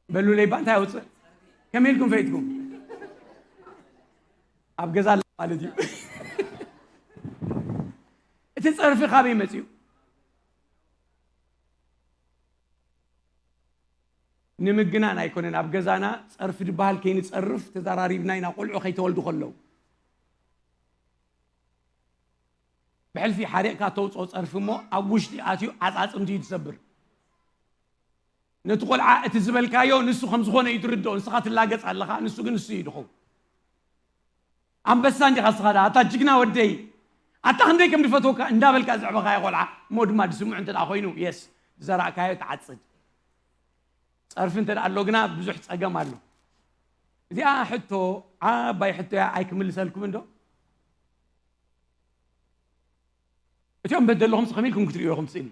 በሉለይ ባ እንታይ ኣውፅእ? ከመይ ኢልኩም ፈይትኩም? ኣብ ገዛ ኣለ ማለት እዩ። እቲ ፀርፊ ካበይ መፅዩ? ንምግናን ኣይኮነን። ኣብ ገዛና ፀርፊ ዝበሃል ከይንፀርፍ ተዘራሪብና ኢና፣ ቆልዑ ከይተወልዱ ከለዉ። ብሕልፊ ሓሪቕካ ተውፅኦ ፀርፊ እሞ ኣብ ውሽጢ ኣትዩ ዓፃፅምቲ እዩ ዝሰብር። ነቲ ቆልዓ እቲ ዝበልካዮ ንሱ ከም ዝኾነ እዩ ትርድኦ። ንስኻ ትላገፅ ኣለኻ፣ ንሱ ግን ንሱ እዩ ድኸውን። ኣንበሳ እንዲኻ ንስኻ ደኣ፣ ኣታ ጅግና ወደይ፣ ኣታ ክንደይ ከም ድፈትወካ እንዳበልካ ዘዕበኻዮ ቆልዓ እሞ ድማ ድስምዑ እንተ ደኣ ኮይኑ፣ የስ፣ ዝዘራእካዮ ትዓፅድ። ፀርፊ እንተ ደኣ ኣሎ ግና ብዙሕ ፀገም ኣሎ። እዚኣ ሕቶ ዓባይ ሕቶ እያ፣ ኣይክምልሰልኩም እንዶ። እቲኦም በደለኹም ከመይ ኢልኩም ክትርእዩ ኢኹም ስእሊ?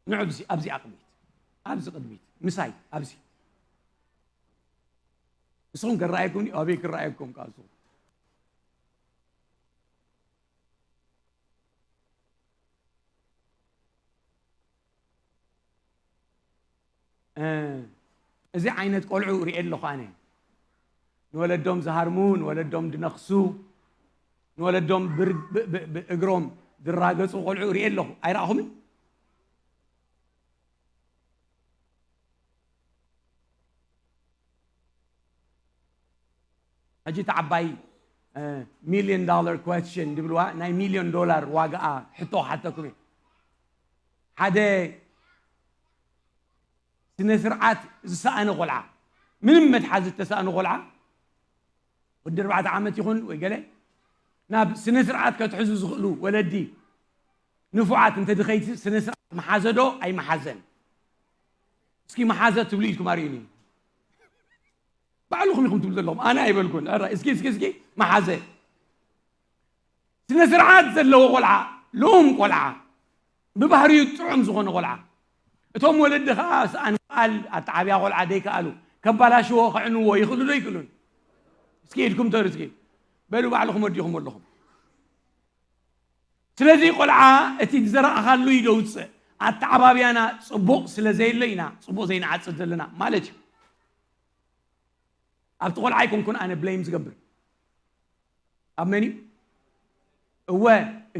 ንዑ ኣብዚ ኣብዚ ኣቕሚት፣ ኣብዚ ቅድሚት ምሳይ ኣብዚ። ንስኹም ከረኣየኩም ድዩ? ኣበይ ክረኣየኩም ካብ ንስኹም? እ፣ እዚ ዓይነት ቆልዑ ርእየ ኣለኹ ኣነ። ንወለዶም ዝሃርሙ፣ ንወለዶም ድነኽሱ፣ ንወለዶም ብር- ብ- ብ- ብእግሮም ዝራገጹ ቆልዑ ርእየ ኣለኹ። ኣይረኣኹምን? ሕጂ እቲ ዓባይ ሚልዮን ዶላር ኩዌስችን ድብልዋ፣ ናይ ሚልዮን ዶላር ዋጋኣ ሕቶ ክሓተኩም እየ። ሓደ ስነ ስርዓት ዝሰኣነ ቆልዓ፣ ምንም መትሓዚ ዝተሰኣነ ቆልዓ፣ ወዲ ኣርባዕተ ዓመት ይኹን ወይ ገለ፣ ናብ ስነ ስርዓት ከትሕዙ ዝኽእሉ ወለዲ ንፉዓት እንተ ድኸይቲ ስነ ስርዓት መሓዘ ዶ ኣይመሓዘን? እስኪ መሓዘ ትብሉ ኢልኩም ኣርእዩኒ። ባዕልኹም ኢኹም ትብሉ ዘለኹም፣ ኣነ ኣይበልኩን። ኣረ፣ እስኪ፣ እስኪ፣ እስኪ፣ መሓዘ። ስነ ስርዓት ዘለዎ ቆልዓ፣ ልኡም ቆልዓ፣ ብባህሪኡ ጥዑም ዝኾነ ቆልዓ። እቶም ወለዲ ኸዓ ሰኣን ቃል ኣተዓብያ ቆልዓ ደይከኣሉ፣ ከባላሽዎ፣ ከዕንዎ ይኽእሉ ዶ ይክእሉን? እስኪ ኢድኩም ተሩ እስኪ። በሉ ባዕልኹም ወዲኹም ኣለኹም። ስለዚ ቆልዓ እቲ ዝዘራእኻሉ እዩ ደውፅእ። ኣተዓባብያና ፅቡቕ ስለ ዘየሎ ኢና ፅቡቕ ዘይንዓፅድ ዘለና ማለት እዩ። ኣብቲ ቆልዓ ኣይኮንኩን ኣነ ብለይም ዝገብር። ኣብ መን እዩ? እወ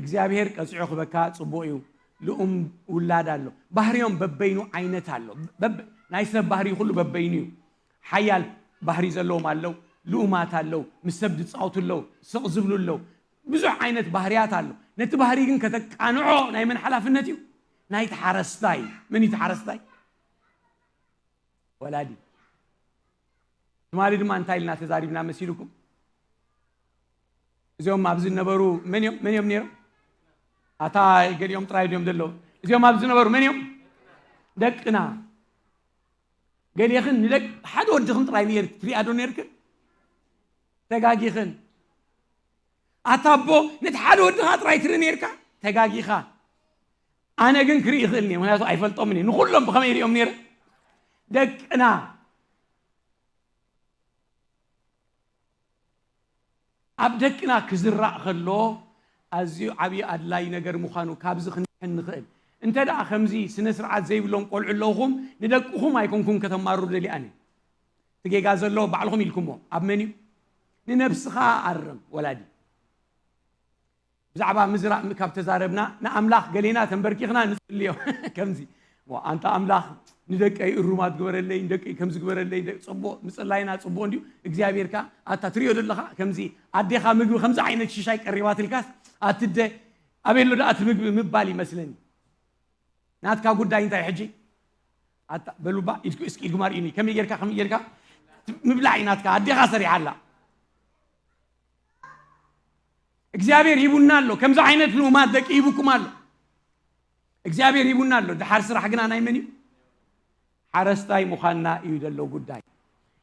እግዚኣብሔር ቀፂዑ ክበካ ፅቡቕ እዩ። ልኡም ውላድ ኣሎ። ባህርዮም በበይኑ ዓይነት ኣሎ። በብ- ናይ ሰብ ባህሪ ኩሉ በበይኑ እዩ። ሓያል ባህሪ ዘለዎም ኣለዉ፣ ልኡማት ኣለዉ፣ ምስ ሰብ ዝፃወቱ ኣለዉ፣ ስቕ ዝብሉ ኣለዉ። ብዙሕ ዓይነት ባህርያት ኣሎ። ነቲ ባህሪ ግን ከተቃንዖ ናይ መን ሓላፍነት እዩ? ናይቲ ሓረስታይ። መን እዩ እቲ ሓረስታይ? ወላዲ። ትማሊ ድማ እንታይ ኢልና ተዛሪብና መሲልኩም? እዚኦም ኣብዚ ዝነበሩ መን እዮም? መን እዮም ነይሮም? ኣታ ገሊኦም ጥራይ ድዮም ዘለዉ? እዚኦም ኣብዚ ዝነበሩ መን እዮም? ደቅና። ገሊኽን ንደቅ ሓደ ወድኽን ጥራይ ነይር ትሪኣ ዶ ነይርክን? ተጋጊኽን። ኣታ ኣቦ ነቲ ሓደ ወድኻ ጥራይ ትርኢ ነይርካ? ተጋጊኻ። ኣነ ግን ክርኢ ይኽእል እየ፣ ምክንያቱ ኣይፈልጦምን እየ። ንኹሎም ብኸመይ ይሪኦም ነይረ? ደቅና። ኣብ ደቅና ክዝራእ ከሎ ኣዝዩ ዓብዪ ኣድላይ ነገር ምዃኑ ካብዚ ክንድሕን ንኽእል። እንተ ደኣ ከምዚ ስነ ስርዓት ዘይብሎም ቆልዑ ኣለውኹም፣ ንደቅኹም ኣይኮንኩም ከተማርሩ ደልየ ኣነ። እቲ ጌጋ ዘሎ ባዕልኹም ኢልኩሞ። ኣብ መን እዩ? ንነብስኻ ኣርም ወላዲ። ብዛዕባ ምዝራእ ካብ ተዛረብና ንኣምላኽ ገሌና ተንበርኪኽና ንጽልዮ። ከምዚ፣ "ሞ ኣንታ ኣምላኽ ንደቀይ እሩማት ግበረለይ፣ ንደቀይ ከምዚ ግበረለይ፣ ደ- ጽቡቕ ምጽላይና ጽቡቕ እንድዩ፣ እግዚኣብሔር ከኣ ኣታ ትሪኦ ዘለኻ ከምዚ ኣዴኻ ምግቢ ከምዚ ዓይነት ሽሻይ ቀሪባትልካስ ኣትደ ኣበሎ ደኣ እቲ ምግቢ?" ምባል ይመስለኒ። ናትካ ጉዳይ እንታይ ሕጂ? ኣታ በሉባ ኢድኩ እስኪ ኢድኩም ኣርእዩኒ። ከመይ ጌርካ ከመይ ጌርካ ምብላዕ እዩ ናትካ፣ ኣዴኻ ሰሪሓላ። እግዚኣብሔር ሂቡና ኣሎ። ከምዚ ዓይነት ልኡማት ደቂ ሂቡኩም ኣሎ። እግዚኣብሔር ሂቡና ኣሎ። ድሓር ስራሕ ግና ናይ መን እዩ? ሓረስታይ ምዃንና እዩ ዘሎ ጉዳይ።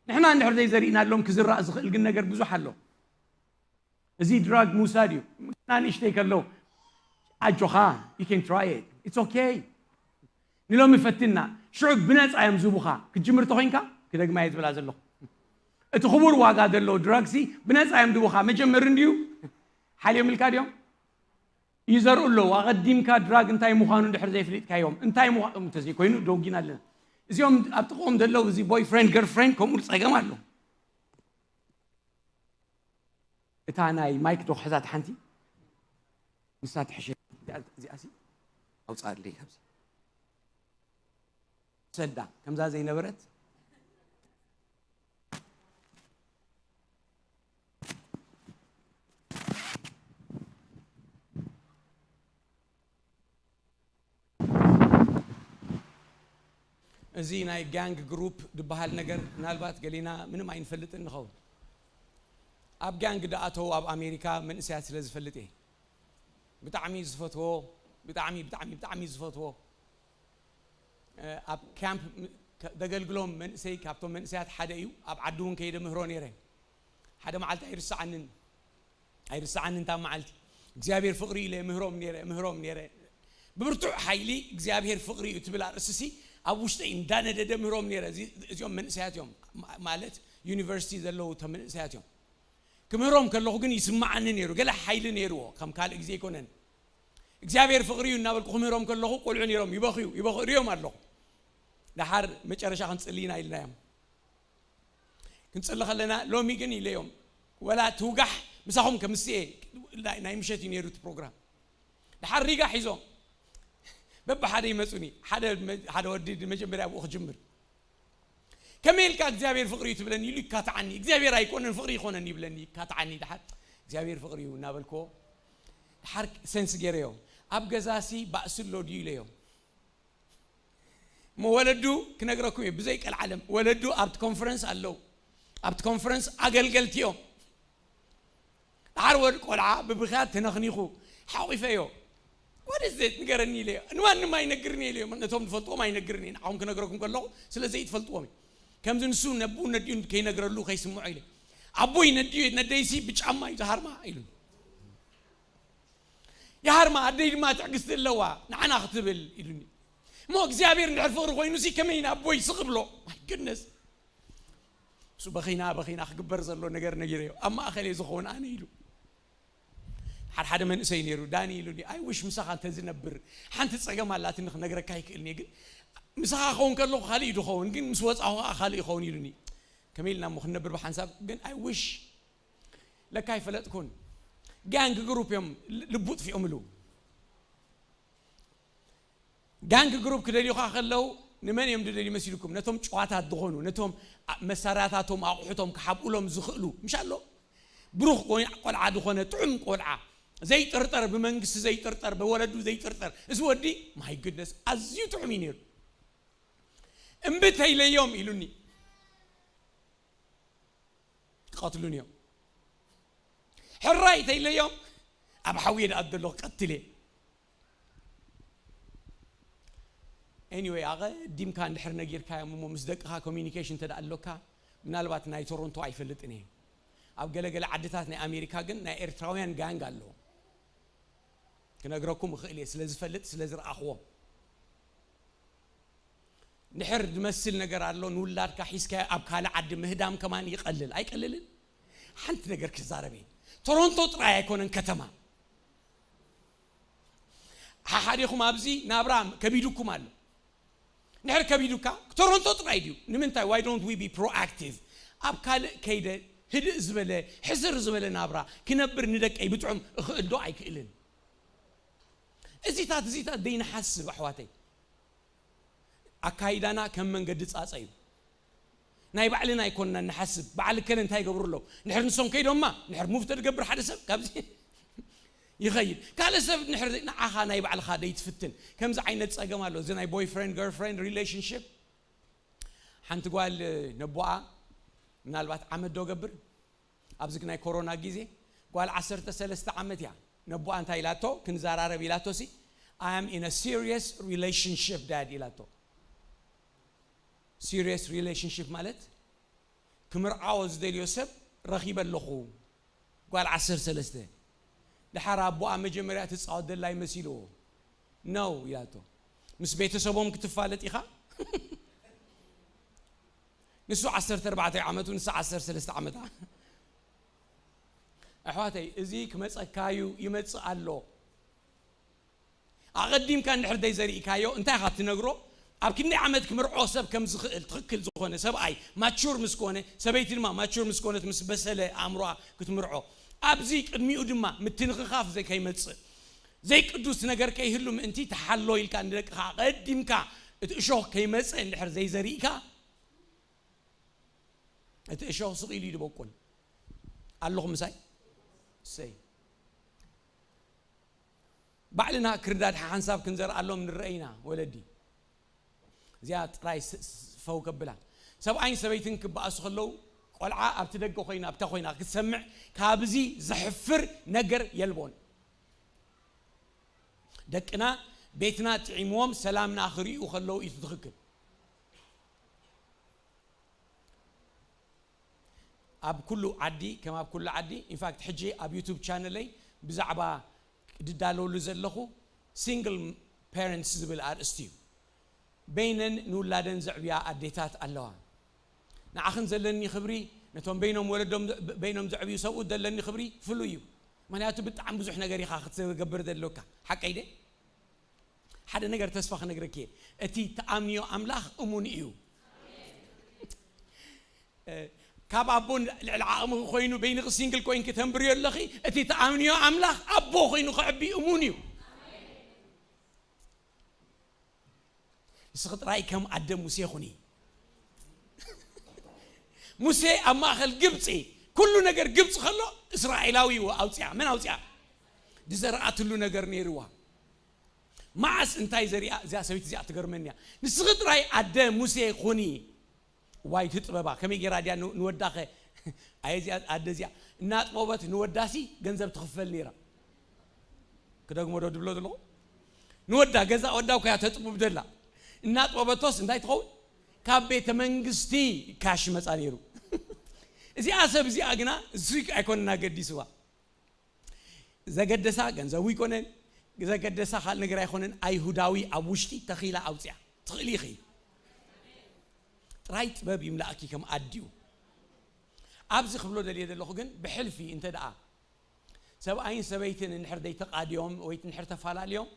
ንሕና እንድሕር ዘይዘሪእናሎም ክዝራእ ዝኽእል ግን ነገር ብዙሕ ኣሎ። እዚ ድራግ ምውሳድ እዩ። ገና ንእሽተይ ከለዉ ኣጆኻ፣ you can try it, it's okay። ንሎሚ ፈትና፣ ሽዑ ብነፃ እዮም ዝቡኻ። ክትጅምር ተኾይንካ ክደግማ እየ ዝብላ ዘለኹ። እቲ ክቡር ዋጋ ዘለዎ ድራግሲ ብነፃ እዮም ዝቡኻ። መጀመሪ እንድዩ ሓልዮም ኢልካ ድዮም ይዘርኡ ኣለዉ። ኣቐዲምካ ድራግ እንታይ ምዃኑ እንድሕር ዘይፍሊጥካዮም፣ እንታይ ምዃኑ እንተዘይኮይኑ ደውጊና ኣለና። እዚኦም ኣብ ጥቕኦም ዘለዉ፣ እዚ ቦይፍሬንድ ገርፍሬንድ ከምኡ ጸገም ኣሎ። እታ ናይ ማይክ ዶ ክሕዛት ሓንቲ ንሳ ትሕሸ። እዚኣ እዚኣሲ ኣውጻእለይ ካብዚ ሰዳ ከምዛ ዘይነበረት። እዚ ናይ ጋንግ ግሩፕ ዝበሃል ነገር ምናልባት ገሊና ምንም ኣይንፈልጥን ንኸውን። ኣብ ጋንግ ድኣተው ኣብ ኣሜሪካ መንእሰያት ስለ ዝፈልጥ እየ። ብጣዕሚ ዝፈትዎ፣ ብጣዕሚ ብጣዕሚ ብጣዕሚ ዝፈትዎ ኣብ ካምፕ ዘገልግሎም መንእሰይ ካብቶም መንእሰያት ሓደ እዩ። ኣብ ዓዲ እውን ከይደ ምህሮ ነይረ። ሓደ መዓልቲ ኣይርስዓንን ኣይርስዓንን እታ መዓልቲ። እግዚኣብሔር ፍቕሪ ኢለ ምህሮም ነይረ ምህሮም ነይረ። ብብርቱዕ ሓይሊ እግዚኣብሔር ፍቕሪ እዩ ትብል ኣርእስሲ ኣብ ውሽጠይ እንዳነደደ ምህሮም ነይረ። እዚኦም መንእሰያት እዮም ማለት ዩኒቨርሲቲ ዘለዉ መንእሰያት እዮም። ክምህሮም ከለኹ ግን ይስምዓኒ ነይሩ። ገለ ሓይሊ ነይርዎ፣ ከም ካልእ ግዜ ኣይኮነን። እግዚኣብሔር ፍቕሪ እዩ እናበልኩ ክምህሮም ከለኹ ቆልዑ ነይሮም ይበኽዩ ይበኽዩ ሪኦም ኣለኹ። ደሓር መጨረሻ ክንጽሊ ኢና ኢልና እዮም። ክንጽሊ ከለና ሎሚ ግን ኢለዮም፣ ወላ ትውጋሕ ምሳኹም ከምስኤ። ናይ ምሸት እዩ ነይሩ እቲ ፕሮግራም። ደሓር ሪጋ ሒዞም በብሓደ ይመጹኒ። ሓደ ወዲ መጀመርያ ኣብኡ ክጅምር፣ ከመይ ኢልካ እግዚኣብሔር ፍቕሪ እዩ ትብለኒ ኢሉ ይካትዓኒ። እግዚኣብሔር ኣይኮነን ፍቕሪ ይኾነን ይብለኒ፣ ይካትዓኒ። ደሓር እግዚኣብሔር ፍቕሪ እዩ እናበልክዎ ደሓር ሰንስ ገይረዮ። ኣብ ገዛሲ ባእሲ ኣሎ ድዩ ኢለዮ። እሞ ወለዱ ክነግረኩም እዩ ብዘይ ቀልዓለም። ወለዱ ኣብቲ ኮንፈረንስ ኣለዉ። ኣብቲ ኮንፈረንስ ኣገልገልቲ እዮም። ደሓር ወድ ቆልዓ ብብኽያት ተነኽኒኹ ሓቒፈዮ። What is it ንገረኒ ኢለዮ። ንማንም ኣይነግርን እየ ኢለዮ። ነቶም ዝፈልጥዎም ኣይነግርን እየ። ንዓኹም ክነግረኩም ከለኹ ስለ ዘይትፈልጥዎም እዩ። ከምዚ ንሱ ነብኡ ነዲኡ ከይነግረሉ ከይስምዖ ኢለ። ኣቦይ ነዲኡ ነደይሲ ብጫማ እዩ ዝሃርማ ኢሉኒ። ይሃርማ ኣደይ ድማ ትዕግስቲ ኣለዋ ንዓና ክትብል ኢሉኒ። እሞ እግዚኣብሔር እንድሕር ፍቕሪ ኮይኑሲ ከመይ ንኣቦይ ስቕ ብሎ? My goodness። እሱ በኺና በኺና ክግበር ዘሎ ነገር ነጊረዮ። ኣብ ማእኸል እየ ዝኸውን ኣነ ኢሉ። ሓደ ሓደ መንእሰይ ነይሩ ዳኒ ኢሉኒ፣ I wish ምሳኻ እንተዝነብር ሓንቲ ጸገም ኣላትኒ ክነግረካ ይክእልኒ እየ፣ ግን ምሳኻ ክኸውን ከለኹ ካልእ እዩ ዝኸውን፣ ግን ምስ ወጻኹ ከዓ ካልእ ይኸውን ኢሉኒ። ከመይ ኢልና እሞ ክንነብር ብሓንሳብ ግን I wish ለካ ኣይፈለጥኩን። ጋንግ ግሩፕ እዮም ልቡ ጥፊኦምሉ። ጋንግ ግሩፕ ክደልዩኻ ከለዉ ንመን እዮም ዝደልዩ መሲልኩም? ነቶም ጨዋታት ዝኾኑ፣ ነቶም መሳርያታቶም ኣቑሑቶም ክሓብኡሎም ዝኽእሉ ምሽ ኣሎ። ብሩኽ ቆልዓ ዝኾነ ጥዑም ቆልዓ ዘይጥርጠር፣ ብመንግስቲ ዘይጥርጠር፣ ብወለዱ ዘይጥርጠር፣ እዚ ወዲ my goodness ኣዝዩ ጥዑም እዩ ነይሩ። እምቢ ተይለዮም ኢሉኒ ክቐትሉን እዮም። ሕራይ ተይለዮም ኣብ ሓዊ እየ ደኣ ዘሎ ክቐትል እየ። Anyway ኣቐዲምካ እንድሕር ነጊርካዮም እሞ ምስ ደቅኻ ኮሚኒኬሽን እንተ ደኣ ኣሎካ ምናልባት ናይ ቶሮንቶ ኣይፈልጥን እየ። ኣብ ገለገለ ዓድታት ናይ ኣሜሪካ ግን ናይ ኤርትራውያን ጋንግ ኣለዎ። ክነግረኩም እኽእል እየ ስለ ዝፈልጥ ስለ ዝረኣኽዎም። ንድሕር ዝመስል ነገር ኣሎ ንውላድካ ሒዝካዮ ኣብ ካልእ ዓዲ ምህዳም ከማን ይቐልል ኣይቀልልን? ሓንቲ ነገር ክዛረብ እየ። ቶሮንቶ ጥራይ ኣይኮነን ከተማ። ሓሓዲኹም ኣብዚ ናብራ ከቢዱኩም ኣሎ። ንድሕር ከቢዱካ ቶሮንቶ ጥራይ ድዩ? ንምንታይ why don't we be proactive? ኣብ ካልእ ከይደ ህድእ ዝበለ ሕስር ዝበለ ናብራ ክነብር ንደቀይ ብጥዑም እኽእል ዶ ኣይክእልን? እዚታት እዚታት ዘይንሓስብ ኣሕዋተይ። ኣካይዳና ከም መንገዲ ጻጸ እዩ። ናይ ባዕልና ኣይኮንና ንሓስብ። በዓል እከለ እንታይ ይገብሩ ኣለዉ? ንድሕር ንሶም ከይዶማ ንድሕር ሙቭ ተድገብር ሓደ ሰብ ካብዚ ይኸይድ። ካልእ ሰብ ንድሕር ንዓኻ ናይ ባዕልኻ ደይትፍትን። ከምዚ ዓይነት ጸገም ኣሎ። እዚ ናይ ቦይፍሬንድ ገርልፍሬንድ ሪሌሽንሽፕ ሓንቲ ጓል ነቦኣ ምናልባት ዓመት ዶ ገብር ኣብዚ ናይ ኮሮና ግዜ ጓል ዓሰርተ ሰለስተ ዓመት እያ። ነቦኣ እንታይ ኢላቶ ክንዘራረብ ኢላቶ ሲ I am in a serious relationship dad ኢላቶ። ሲሪየስ ሪሌሽንሽፕ ማለት ክምርዓዎ ዝደልዮ ሰብ ረኺበ ኣለኹ። ጓል ዓሰርተ ሰለስተ። ድሓር ኣቦኣ መጀመርያ ትጻወት ደላ ይመሲልዎ። ነው ኢላቶ። ምስ ቤተሰቦም ክትፋለጥ ኢኻ? ንሱ ዓሰርተ ኣርባዕተ ዓመቱ፣ ንሳ ዓሰርተ ሰለስተ ዓመታ። ኣሕዋተይ፣ እዚ ክመጸካዩ ይመጽእ ኣሎ። ኣቐዲምካ እንድሕር ዘይዘሪእካዮ እንታይ ኢኻ ትነግሮ? ኣብ ክንደይ ዓመት ክምርዖ ሰብ ከም ዝኽእል ትኽክል ዝኾነ ሰብኣይ ማቹር ምስ ኮነ፣ ሰበይቲ ድማ ማቹር ምስ ኮነት፣ ምስ በሰለ ኣእምሮኣ ክትምርዖ፣ ኣብዚ ቅድሚኡ ድማ ምትንኽኻፍ ዘይ-፣ ከይመጽእ፣ ዘይቅዱስ ነገር ከይህሉ ምእንቲ ተሓሎ ኢልካ ንደቅኻ ኣቐዲምካ እቲ እሾኽ ከይመጸ እንድሕር ዘይዘሪእካ፣ እቲ እሾኽ ስቕ ኢሉ እዩ ዝበቁል። ኣለኹም ምሳይ? እሰይ። ባዕልና ክርዳድ ሓንሳብ ክንዘርኣሎም ንረአ ኢና ወለዲ። እዚኣ ጥራይ ስ-፣ ስ-፣ ፈው ከብላ። ሰብኣይን ሰበይትን ክበኣሱ ከለዉ፣ ቆልዓ ኣብቲ ደገ ኮይና፣ ኣብታ ኮይና ክትሰምዕ፣ ካብዚ ዘሕፍር ነገር የልቦን። ደቅና ቤትና ጥዒምዎም ሰላምና ክርእዩ ከለዉ እዩ ትኽክል። ኣብ ኩሉ ዓዲ፣ ከም ኣብ ኩሉ ዓዲ፣ ኢንፋክት ሕጂ ኣብ ዩቱብ ቻነለይ ብዛዕባ ድዳለወሉ ዘለኹ ሲንግል ፓረንትስ ዝብል ኣርእስቲ እዩ። በይነን ንውላደን ዘዕብያ ኣዴታት ኣለዋ። ንዓኽን ዘለኒ ክብሪ፣ ነቶም በይኖም ወለዶም፣ በይኖም ዘዕብዩ ሰብኡት ዘለኒ ክብሪ ፍሉይ እዩ። ምኽንያቱ ብጣዕሚ ብዙሕ ነገር ኢኻ ክትገብር ዘለካ። ሓቀይ ደ? ሓደ ነገር ተስፋ ክነግረኪ እየ። እቲ ትኣምንዮ ኣምላኽ እሙን እዩ። እ፣ ካብ ኣቦ ልዕሊ ዓቕምኺ ኮይኑ በይንኺ ሲንግል ኮይንኪ ተንብርዮ ኣለኺ፣ እቲ ትኣምንዮ ኣምላኽ ኣቦ ኮይኑ ከዕቢ እሙን እዩ። ንስኺ ጥራይ ከም ኣደ ሙሴ ኩኒ። ሙሴ ኣብ ማእከል ግብጺ፣ ኩሉ ነገር ግብጺ ከሎ እስራኤላዊ እዩ ኣውጽያ። መን ኣውጽያ? ዝዘርኣትሉ ነገር ነይርዋ። መዓስ እንታይ ዘሪኣ እዚኣ ሰበይቲ እዚኣ ትገርመኒ እያ። ንስኺ ጥራይ ኣደ ሙሴ ኩኒ። ዋይ እቲ ጥበባ ከመይ ገይራ ድያ ን-፣ ንወዳኸ ኣየ እዚኣ ኣደ እዚኣ እናጥበበት ንወዳሲ ገንዘብ ትኽፈል ነይራ። ክደግሞ ዶ ድብሎ ዘለኹ? ንወዳ ገዛ ወዳ እኮ እያ ተጥቡብ ደላ። እናጥበበቶስ እንታይ ትኸውን? ካብ ቤተ መንግስቲ ካሽ መጻ ነይሩ። እዚኣ ሰብ እዚኣ ግና እሱ ኣይኮነን ኣገዲስዋ። ዘገደሳ ገንዘቡ ይኮነን፣ ዘገደሳ ካልእ ነገር ኣይኮነን። ኣይሁዳዊ ኣብ ውሽጢ ተኺላ ኣውፅያ ትኽእሊ ኢኺ። ጥራይ ጥበብ ይምላእኪ ከም ኣዲኡ። ኣብዚ ክብሎ ደልየ ዘለኹ ግን ብሕልፊ እንተ ደኣ ሰብኣይን ሰበይትን እንድሕር ዘይተቓድዮም ወይ እንድሕር ተፈላለዮም፣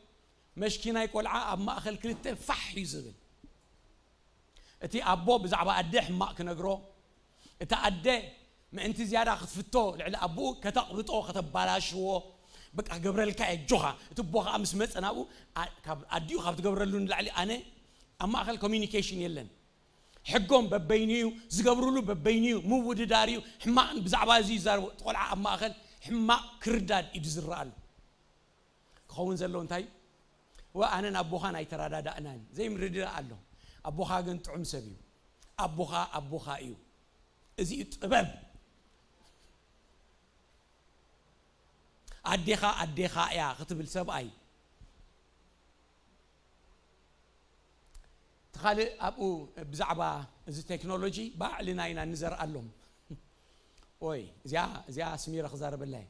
መሽኪናይ ቆልዓ ኣብ ማእኸል ክልተ ፋሕ እዩ ዝብል። እቲ ኣቦ ብዛዕባ ኣደ ሕማቕ ክነግሮ፣ እታ ኣደ ምእንቲ ዝያዳ ክትፍቶ ልዕሊ ኣቦኡ ከተቕብጦ፣ ከተባላሽዎ፣ በቃ ክገብረልካ እየ ኣጆኻ። እቲ ኣቦ ኸዓ ምስ መጸ ናብኡ፣ ኣ-፣ ካብ ኣዲኡ ካብ ትገብረሉ ንላዕሊ ኣነ ኣብ ማእከል ኮሚኒኬሽን የለን። ሕጎም በበይኑ እዩ፣ ዝገብሩሉ በበይኑ እዩ፣ ምውድዳር እዩ። ሕማቕ ብዛዕባ እዚ ይዛረቡ። እቲ ቆልዓ ኣብ ማእከል ሕማቕ ክርዳድ እዩ ዝዝረኣሉ። ክኸውን ዘለዎ እንታይ? ወ-፣ ኣነን ኣቦኻን ኣይተረዳዳእናን። ዘይምርድዳእ ኣሎ። ኣቦኻ ግን ጥዑም ሰብ እዩ። ኣቦኻ ኣቦኻ እዩ። እዚ እዩ ጥበብ። ኣዴኻ ኣዴኻ እያ ክትብል ሰብኣይ። እቲ ካልእ ኣብኡ ብዛዕባ እዚ ቴክኖሎጂ ባዕልና ኢና ንዘርኣሎም። ኦይ፣ እዚኣ፣ እዚኣ ኣስሚረ ክዛረበላ እየ።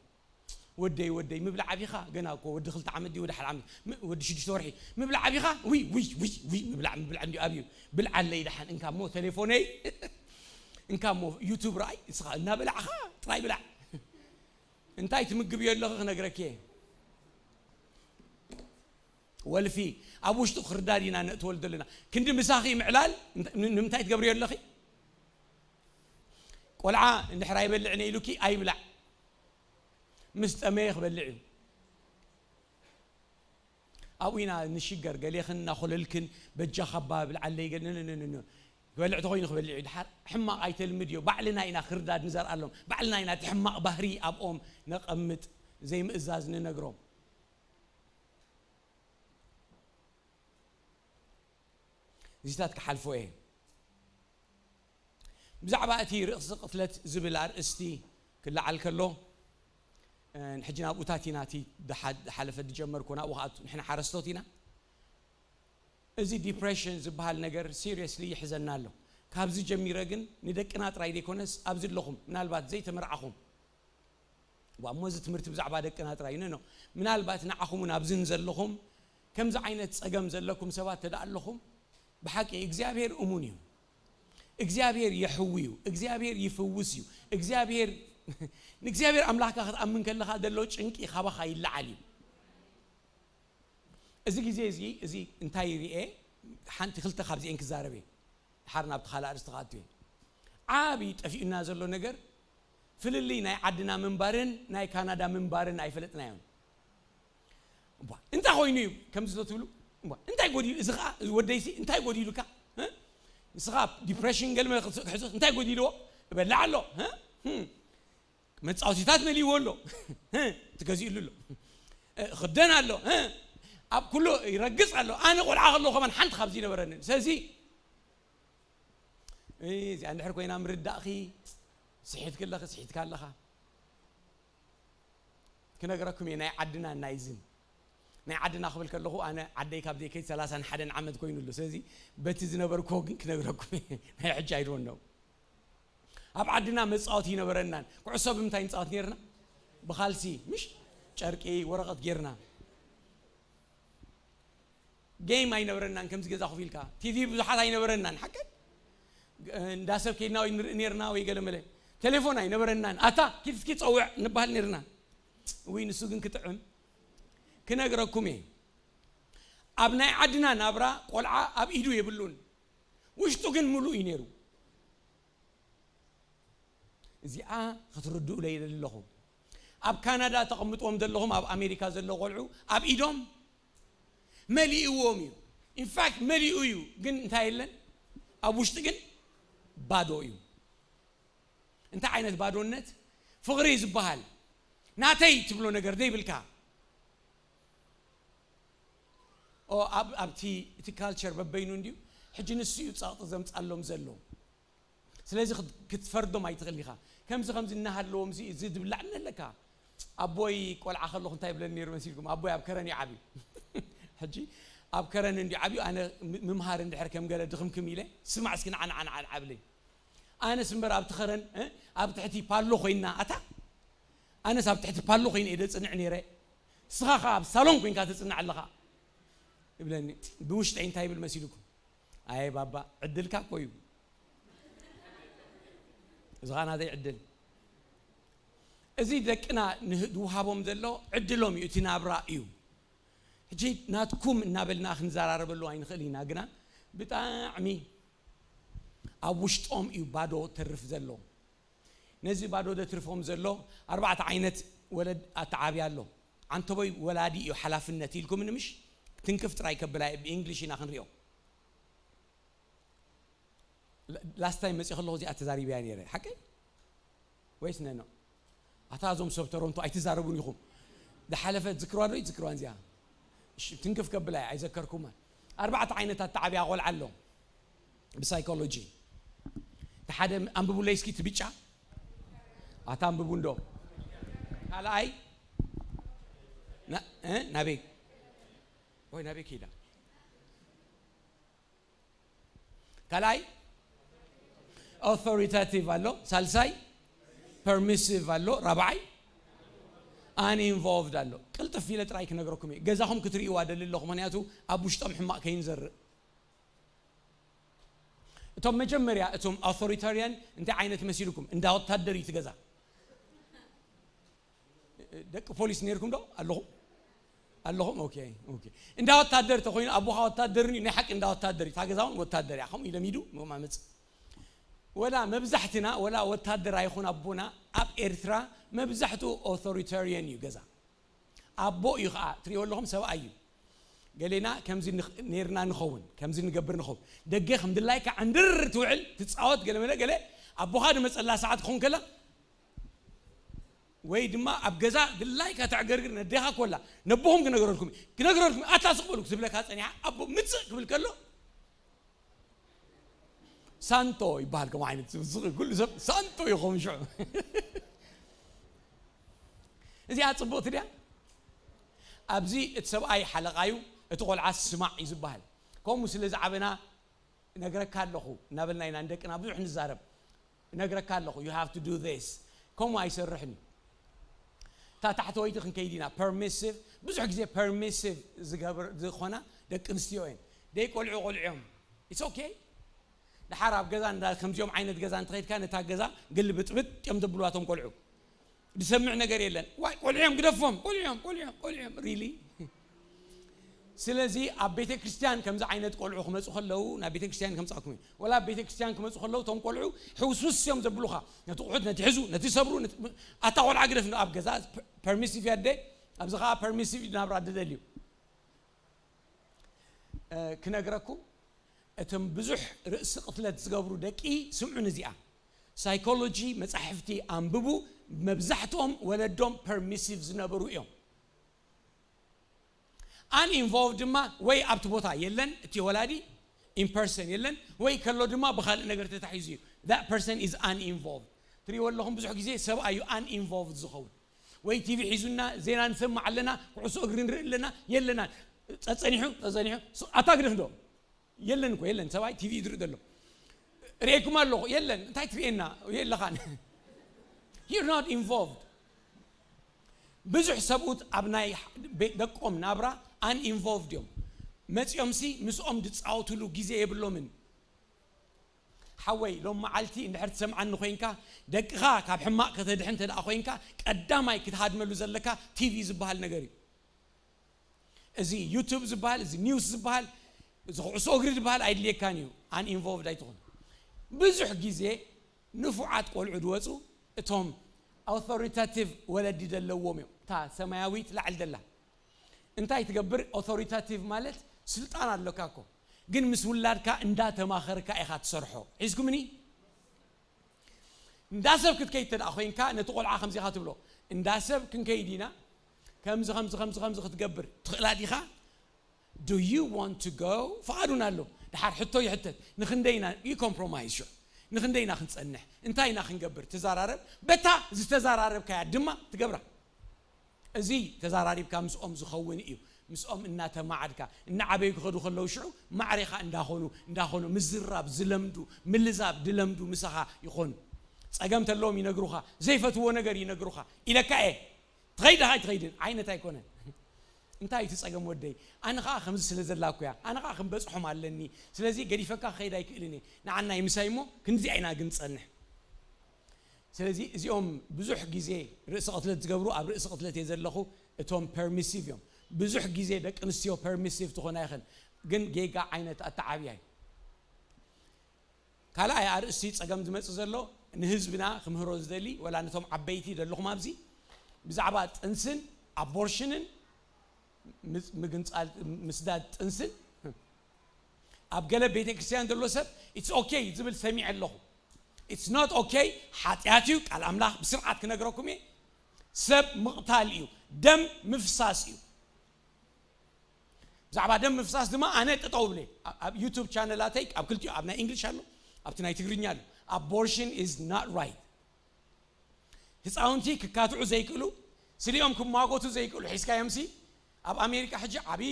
ወደይ፣ ወደይ፣ ምብላዕ ኣቢኻ? ገና እኮ ወዲ ክልተ ዓመት ድዩ፣ ወዲ ሓደ ዓመት፣ ም-፣ ወዲ ሽዱሽተ ወርሒ። ምብላዕ ኣቢኻ? ውይ፣ ውይ፣ ውይ፣ ውይ፣ ምብላዕ፣ ምብላዕ እንድዩ ኣብዩ። ብልዓለይ ደሓን፣ እንካ እሞ ቴሌፎነይ፣ እንካ እሞ ዩቱብ ረኣይ፣ ንስኻ እናበላዕኻ ጥራይ ብላዕ። እንታይ ትምግብዮ ኣለኺ ክነግረኪ እየ። ወልፊ ኣብ ውሽጡ ክርዳድ ኢና ነእትወሉ ዘለና። ክንዲ ምሳኺ ምዕላል ን-፣ ንምንታይ ትገብርዮ ኣለኺ? ቆልዓ እንድሕር ኣይበልዕን ኢሉኪ ኣይብላዕ። ምስ ጠመየ ክበልዕ እዩ። ኣብኡ ኢና ንሽገር። ገሌኽን እናኾለልክን በጃኻ እባ ብልዓለይ ገለ፣ ን-፣ ን-፣ ን-፣ ን-፣ ክበልዕ ተኾይኑ ክበልዕ እዩ። ድሓር ሕማቕ ኣይተልምድዮ። ባዕልና ኢና ክርዳድ ንዘርኣሎም። ባዕልና ኢና እቲ ሕማቕ ባህሪ ኣብኦም ነቐምጥ፣ ዘይምእዛዝ ንነግሮም። እዚታት ክሓልፎ እየ። ብዛዕባ እቲ ርእሲ ቅትለት ዝብል ኣርእስቲ ክለዓል ከሎ፣ እ፣ ሕጂ ናብኡታት ኢና እቲ ድሓ-፣ ድሓለፈ ዝጀመርኩ፣ ናብኡ ከኣ ንሕና ሓረስቶት ኢና። እዚ ዲፕሬሽን ዝበሃል ነገር ሲሪየስሊ ይሕዘና ኣሎ። ካብዚ ጀሚረ ግን ንደቅና ጥራይ ዘይኮነስ ኣብዚ ኣለኹም ምናልባት ዘይተመርዓኹም፣ እሞ እዚ ትምህርቲ ብዛዕባ ደቅና ጥራይ እዩ። ኖ፣ ምናልባት ንዓኹም እውን ኣብዚ ንዘለኹም ከምዚ ዓይነት ጸገም ዘለኩም ሰባት ተደኣ ኣለኹም፣ ብሓቂ እግዚኣብሔር እሙን እዩ። እግዚኣብሔር የሕዊ እዩ። እግዚኣብሔር ይፍውስ እዩ። እግዚኣብሔር ንእግዚኣብሔር ኣምላኽካ ክትኣምን ከለኻ ዘሎ ጭንቂ ካባኻ ይለዓል እዩ። እዚ ግዜ እዚ እዚ እንታይ ርኤ፣ ሓንቲ ክልተ ካብዚኤን ክዛረብ እየ፣ ድሓር ናብቲ ካልእ ኣርእስቲ ክኣቱ እየ። ዓብዪ ጠፊኡና ዘሎ ነገር ፍልልይ ናይ ዓድና ምንባርን ናይ ካናዳ ምንባርን ኣይፈለጥናዮን። እባ እንታይ ኮይኑ እዩ ከምዚ ዶ ትብሉ? እባ እንታይ ጎዲሉ? እዚ ኸዓ እዚ ወደይሲ እንታይ ጎዲሉካ? እ? ንስኻ ዲፕሬሽን ገልመ ክትሕዞ እንታይ ጎዲልዎ? እበልዕ ኣሎ። እ? ህም። መጻወቲታት መሊእዎ ኣሎ። እ? ትገዚእሉ ኣሎ። እ፣ ክደን ኣሎ። እ? ኣብ ኩሉ ይረግጽ ኣሎ። ኣነ ቆልዓ ከለኹ ከማን ሓንቲ ካብዚ ይነበረንን። ስለዚ እዚኣ እንድሕር ኮይና ምርዳእኺ፣ ስሒትኪ ኣለኺ፣ ስሒትካ ኣለኻ። ክነግረኩም እየ ናይ ዓድና ናይዝን። ናይ ዓድና ክብል ከለኹ ኣነ ዓደይ ካብ ዘይከይድ ሰላሳን ሓደን ዓመት ኮይኑ ኣሎ። ስለዚ በቲ ዝነበርክዎ ግን ክነግረኩም እየ። ናይ ሕጂ I don't know። ኣብ ዓድና መጻወቲ ይነበረናን። ኩዕሶ ብምንታይ ንጻወት ነርና? ብኻልሲ፣ ምሽ? ጨርቂ፣ ወረቐት ጌርና። ጌም ኣይነበረናን፣ ከምዚ ገዛ ኮፍ ኢልካ። ቲቪ ብዙሓት ኣይነበረናን፣ ሓቀይ? ግ-፣ እንዳ ሰብ ከይድና ወይ ንርኢ ነርና ወይ ገለ መለ። ቴሌፎን ኣይነበረናን። ኣታ፣ ኪድ እስኪ ጸውዕ ንበሃል ነርና። ውይ፣ ንሱ ግን ክጥዕም። ክነግረኩም እየ። ኣብ ናይ ዓድና ናብራ ቆልዓ ኣብ ኢዱ የብሉን። ውሽጡ ግን ምሉእ እዩ ነይሩ። እዚኣ ክትርድኡለይ ይደሊ ኣለኹ። ኣብ ካናዳ ተቐምጥዎም ዘለኹም፣ ኣብ ኣሜሪካ ዘለዉ ቆልዑ ኣብ ኢዶም መሊእዎም እዩ። ኢንፋክት መሊኡ እዩ፣ ግን እንታይ የለን? ኣብ ውሽጢ ግን ባዶ እዩ። እንታይ ዓይነት ባዶነት? ፍቕሪ ዝበሃል ናተይ ትብሎ ነገር ዘይብልካ። ኦ፣ ኣብ-፣ ኣብቲ፣ እቲ ካልቸር በበይኑ እንድዩ። ሕጂ ንሱ እዩ ጸቕጢ ዘምጻሎም ዘሎ። ስለዚ ክት-፣ ክትፈርዶም ኣይትኽእል ኢኻ። ከምዚ፣ ከምዚ እናሃለዎም እዚ፣ እዚ ዝብላዕ ኣለካ። ኣቦይ ቆልዓ ከለኹ እንታይ ይብለኒ ነይሩ መሲልኩም? ኣቦይ ኣብ ከረን እዩ ዓብዩ። ሕጂ ኣብ ከረን እንድዩ ዓብዩ፣ ኣነ ም-፣ ምምሃር እንድሕር ከም ገለ ድኽምክም ኢለ፣ ስማዕ እስኪ ንዓ፣ ንዓ፣ ንዓ፣ ንዓ ብለይ። ኣነስ እምበር ኣብቲ ከረን፣ እ፣ ኣብ ትሕቲ ፓሎ ኮይና፣ ኣታ፣ ኣነስ ኣብ ትሕቲ ፓሎ ኮይነ እየ ደጽንዕ ነይረ። ንስኻ ኸኣ ኣብ ሳሎን ኮይንካ ትጽንዕ ኣለኻ። ይብለኒ። ብውሽጠይ እንታይ ይብል መሲልኩም? ኣየ ባባ፣ ዕድልካ እኮ እዩ። እዚ ኸኣ ናተይ ዕድል። እዚ ደቅና ንህ-፣ ዝወሃቦም ዘሎ ዕድሎም እዩ፣ እቲ ናብራ እዩ። ሕጂ ናትኩም እናበልና ክንዘራረበሉ ኣይንኽእል ኢና፣ ግና ብጣዕሚ ኣብ ውሽጦም እዩ ባዶ ተርፍ ዘሎ። ነዚ ባዶ ዘትርፎም ዘሎ ኣርባዕተ ዓይነት ወለድ ኣተዓብያ ኣሎ። ዓንተቦይ ወላዲ እዩ ሓላፍነት ኢልኩም ንምሽ ትንክፍ ጥራይ ከብላ እየ፣ ብእንግሊሽ ኢና ክንሪኦ። ላ-፣ ላስት ታይም መፅእ ከለኹ እዚኣ ተዛሪበያ ነይረ። ሓቀይ ወይስ ነኖ? ኣታ እዞም ሰብ ቶሮንቶ ኣይትዛረቡን ኢኹም። ዝሓለፈ ትዝክርዋ ዶ? ኣይትዝክርዋን እዚኣ? እሺ፣ ትንክፍ ከብላ እየ፣ ኣይዘከርኩማን። ኣርባዕተ ዓይነት ኣተዓብያ ቆልዓ ኣሎ ብሳይኮሎጂ። እቲ ሓደ ኣንብቡለይ እስኪ፣ እቲ ብጫ። ኣታ ኣንብቡ እንዶ። ካልኣይ ና-፣ እ? ናበይ? ወይ ናበይ ከይዳ? ካልኣይ ኦቶሪታቲቭ ኣሎ፣ ሳልሳይ ፐርሚሲቭ ኣሎ፣ ራብዓይ ኣንኢንቮልቭድ ኣሎ። ቅልጥፍ ኢለ ጥራይ ክነግረኩም እየ። ገዛኹም ክትርእይዋ ደሊ ኣለኹ፣ ምኽንያቱ ኣብ ውሽጦም ሕማቕ ከይንዘርእ። እቶም መጀመርያ፣ እቶም ኣውቶሪታርያን እንታይ ዓይነት መሲልኩም? እንዳ ወታደር እዩ እቲ ገዛ። ደቂ ፖሊስ ነይርኩም ዶ? ኣለኹም? ኣለኹም? ኦኬ፣ ኦኬ። እንዳ ወታደር ተኾይኑ፣ ኣቦኻ ወታደር እዩ፣ ናይ ሓቂ እንዳ ወታደር እዩ። እታ ገዛ እውን ወታደር እያ። ከምኡ እዩ ለሚዱ፣ መማመፅ። ወላ መብዛሕትና፣ ወላ ወታደር ኣይኹን ኣቦና፣ ኣብ ኤርትራ መብዛሕትኡ ኦቶሪታርያን እዩ ገዛ። ኣቦ እዩ ኸዓ፣ ትሪእዎ ኣለኹም፣ ሰብኣይ እዩ። ገሌና ከምዚ ንኽ-፣ ነይርና ንኸውን፣ ከምዚ ንገብር ንኸውን። ደገ ከም ድላይካ ዕንድር ትውዕል፣ ትጻወት፣ ገለ መለ፣ ገለ ኣቦኻ ድመጸላ ሰዓት ክኸውን ከላ፣ ወይ ድማ ኣብ ገዛ ድላይካ ተዕገርግር፣ ነዴኻ ኮላ፣ ነቦኹም ክነግረልኩም፣ ክነግረልኩም፣ ኣታ ስቕ በሉ ክትብለካ ጸኒሓ፣ ኣቦ ምጽእ ክብል ከሎ፣ ሳንቶ ይበሃል። ከምኡ ዓይነት ዝስቕ ኩሉ ሰብ ሳንቶ ይኸውን ሽዑ። እዚኣ ጽብቕቲ ድያ? ኣብዚ እቲ ሰብኣይ ሓለቓ እዩ፣ እቲ ቆልዓ ስማዕ እዩ ዝበሃል። ከምኡ ስለ ዝዓበና እነግረካ ኣለኹ እናበልና ኢና ንደቅና ብዙሕ ንዛረብ። እነግረካ ኣለኹ you have to do this። ከምኡ ኣይሰርሕን እዩ። እታ ታሕተወይቲ ክንከይድ ኢና። Permissive፣ ብዙሕ ግዜ permissive ዝገብር ዝኾና ደቂ ኣንስትዮ እየን። ደይ ቆልዑ ቆልዑ እዮም። It's okay። ድሓር ኣብ ገዛ እንዳ ከምዚኦም ዓይነት ገዛ እንተኸይድካ ነታ ገዛ ግልብጥብጥ እዮም ዘብልዋቶም ቆልዑ። ዝሰምዕ ነገር የለን። ዋይ ቆልዑ እዮም ግደፎም፣ ቆልዑ እዮም፣ ቆልዑ እዮም፣ ቆልዑ እዮም። Really? ስለዚ ኣብ ቤተ ክርስቲያን ከምዚ ዓይነት ቆልዑ ክመፁ ከለዉ ናብ ቤተ ክርስቲያን ከምፃኩም እዩ። ወላ ኣብ ቤተ ክርስቲያን ክመፁ ከለዉ እቶም ቆልዑ ሕውስውስ እዮም ዘብሉኻ። ነቲ ቁሑት ነቲ ሕዙ ነቲ ሰብሩ ነቲ- ኣታ ቆልዓ ግደፍ። ኣብ ገዛ permissive ያደ ኣብዚ ከዓ permissive ናብራ ድደልዩ። ክነግረኩም እቶም ብዙሕ ርእሲ ቅትለት ዝገብሩ ደቂ ስምዑን እዚኣ ሳይኮሎጂ መጻሕፍቲ ኣንብቡ። መብዛሕትኦም ወለዶም permissive ዝነበሩ እዮም። Uninvolved ድማ ወይ ኣብቲ ቦታ የለን እቲ ወላዲ in person የለን ወይ ከሎ ድማ ብካልእ ነገር ተታሒዙ እዩ። That person is uninvolved። ትሪእዎ ኣለኹም ብዙሕ ግዜ ሰብኣይ እዩ uninvolved ዝኸውን። ወይ ቲቪ ሒዙና ዜና ንሰማዕ ኣለና፣ ኩዕሶ እግሪ ንርኢ ኣለና፣ የለና። ጸጸኒሑ ጸጸኒሑ ኣታ ግደፍ ዶ የለን እኮ የለን። ሰብኣይ ቲቪ ዝርኢ ዘሎ ርእኩም ኣለኹ የለን። እንታይ ትርእየና የለኻን። You're not involved። ብዙሕ ሰብኡት ኣብ ናይ ደቆም ናብራ uninvolved እዮም። መፂኦምሲ ምስኦም ዝፃወትሉ ግዜ የብሎምን። ሓወይ ሎም መዓልቲ እንድሕር ትሰምዓኒ ኮይንካ ደቅኻ ካብ ሕማቕ ከተድሕን እንተ ደኣ ኮይንካ ቀዳማይ ክትሃድመሉ ዘለካ ቲቪ ዝበሃል ነገር እዩ። እዚ ዩቱብ ዝበሃል እዚ ኒውስ ዝበሃል እዚ ኩዕሶ እግሪ ዝበሃል ኣይድልየካን እዩ። Uninvolved ኣይትኹን። ብዙሕ ግዜ ንፉዓት ቆልዑ ዝወፁ እቶም ኣውቶሪታቲቭ ወለዲ ዘለዎም እዮም። እታ ሰማያዊት ላዕል ደላ እንታይ ትገብር? ኣውቶሪታቲቭ ማለት ስልጣን ኣለካ እኮ ግን ምስ ውላድካ እንዳተማኸርካ ኢኻ ትሰርሖ። ሒዝኩምኒ? እንዳ ሰብ ክትከይድ ተደኣ ኮይንካ ነቲ ቆልዓ ከምዚኻ ትብሎ እንዳ ሰብ ክንከይድ ኢና ከምዚ ከምዚ ከምዚ ከምዚ ክትገብር ትኽእላ ዲኻ? Do you want to go? ፍቓዱን ኣሎ። ድሓር ሕቶ ይሕተት። ንኽንደይና you compromise ሽዑ ንኽንደይና ክንጸንሕ እንታይ ኢና ክንገብር? ትዘራረብ። በታ ዝተዘራረብካያ ድማ ትገብራ። እዚ ተዛራሪብካ ምስኦም ዝኸውን እዩ። ምስኦም እናተማዓድካ እናዓበዩ ክኸዱ ከለዉ ሽዑ ማዕሬኻ እንዳኾኑ እንዳኾኑ ምዝራብ ዝለምዱ ምልዛብ ድለምዱ ምሳኻ ይኾኑ። ጸገም ተለዎም ይነግሩኻ። ዘይፈትዎ ነገር ይነግሩኻ። ኢለካ እየ ትኸይድ ዳኻ ኣይትኸይድን ዓይነት ኣይኮነን። እንታይ እቲ ጸገም ወደይ? ኣነ ኸዓ ከምዚ ስለ ዘላኩያ ኣነ ኸዓ ክንበጽሖም ኣለኒ። ስለዚ ገዲፈካ ክኸይድ ኣይክእልን እየ። ንዓናይ ምሳይ እሞ ክንዚኣ ኢና ግን ጸንሕ። ስለዚ እዚኦም ብዙሕ ግዜ ርእሲ ቅትለት ዝገብሩ ኣብ ርእሲ ቅትለት እየ ዘለኹ። እቶም ፐርሚሲቭ እዮም። ብዙሕ ግዜ ደቂ ኣንስትዮ ፐርሚሲቭ ትኾና ይኽን ግን ጌጋ ዓይነት ኣተዓብያ እዩ። ካልኣይ ኣርእስቲ ጸገም ዝመጽእ ዘሎ ንህዝብና ክምህሮ ዝደሊ ወላ ነቶም ዓበይቲ ዘለኹም ኣብዚ ብዛዕባ ጥንስን ኣቦርሽንን ምግንጻል ምስዳድ ጥንስን ኣብ ገለ ቤተ ክርስቲያን ዘሎ ሰብ it's okay ዝብል ሰሚዐ ኣለኹ። It's not okay ሓጢኣት እዩ። ቃል ኣምላኽ ብስርዓት ክነግረኩም እየ። ሰብ ምቕታል እዩ። ደም ምፍሳስ እዩ። ብዛዕባ ደም ምፍሳስ ድማ ኣነ ጠጠው ብለ ኣብ ዩቱብ ቻነላተይ ኣብ ክልቲኡ ኣብ ናይ እንግሊሽ ኣሎ ኣብቲ ናይ ትግርኛ ኣሎ። Abortion is not right። ህፃውንቲ ክካትዑ ዘይክእሉ ስሊኦም ክማጎቱ ዘይክእሉ ሒዝካዮም ሲ ኣብ ኣሜሪካ ሕጂ ዓብዪ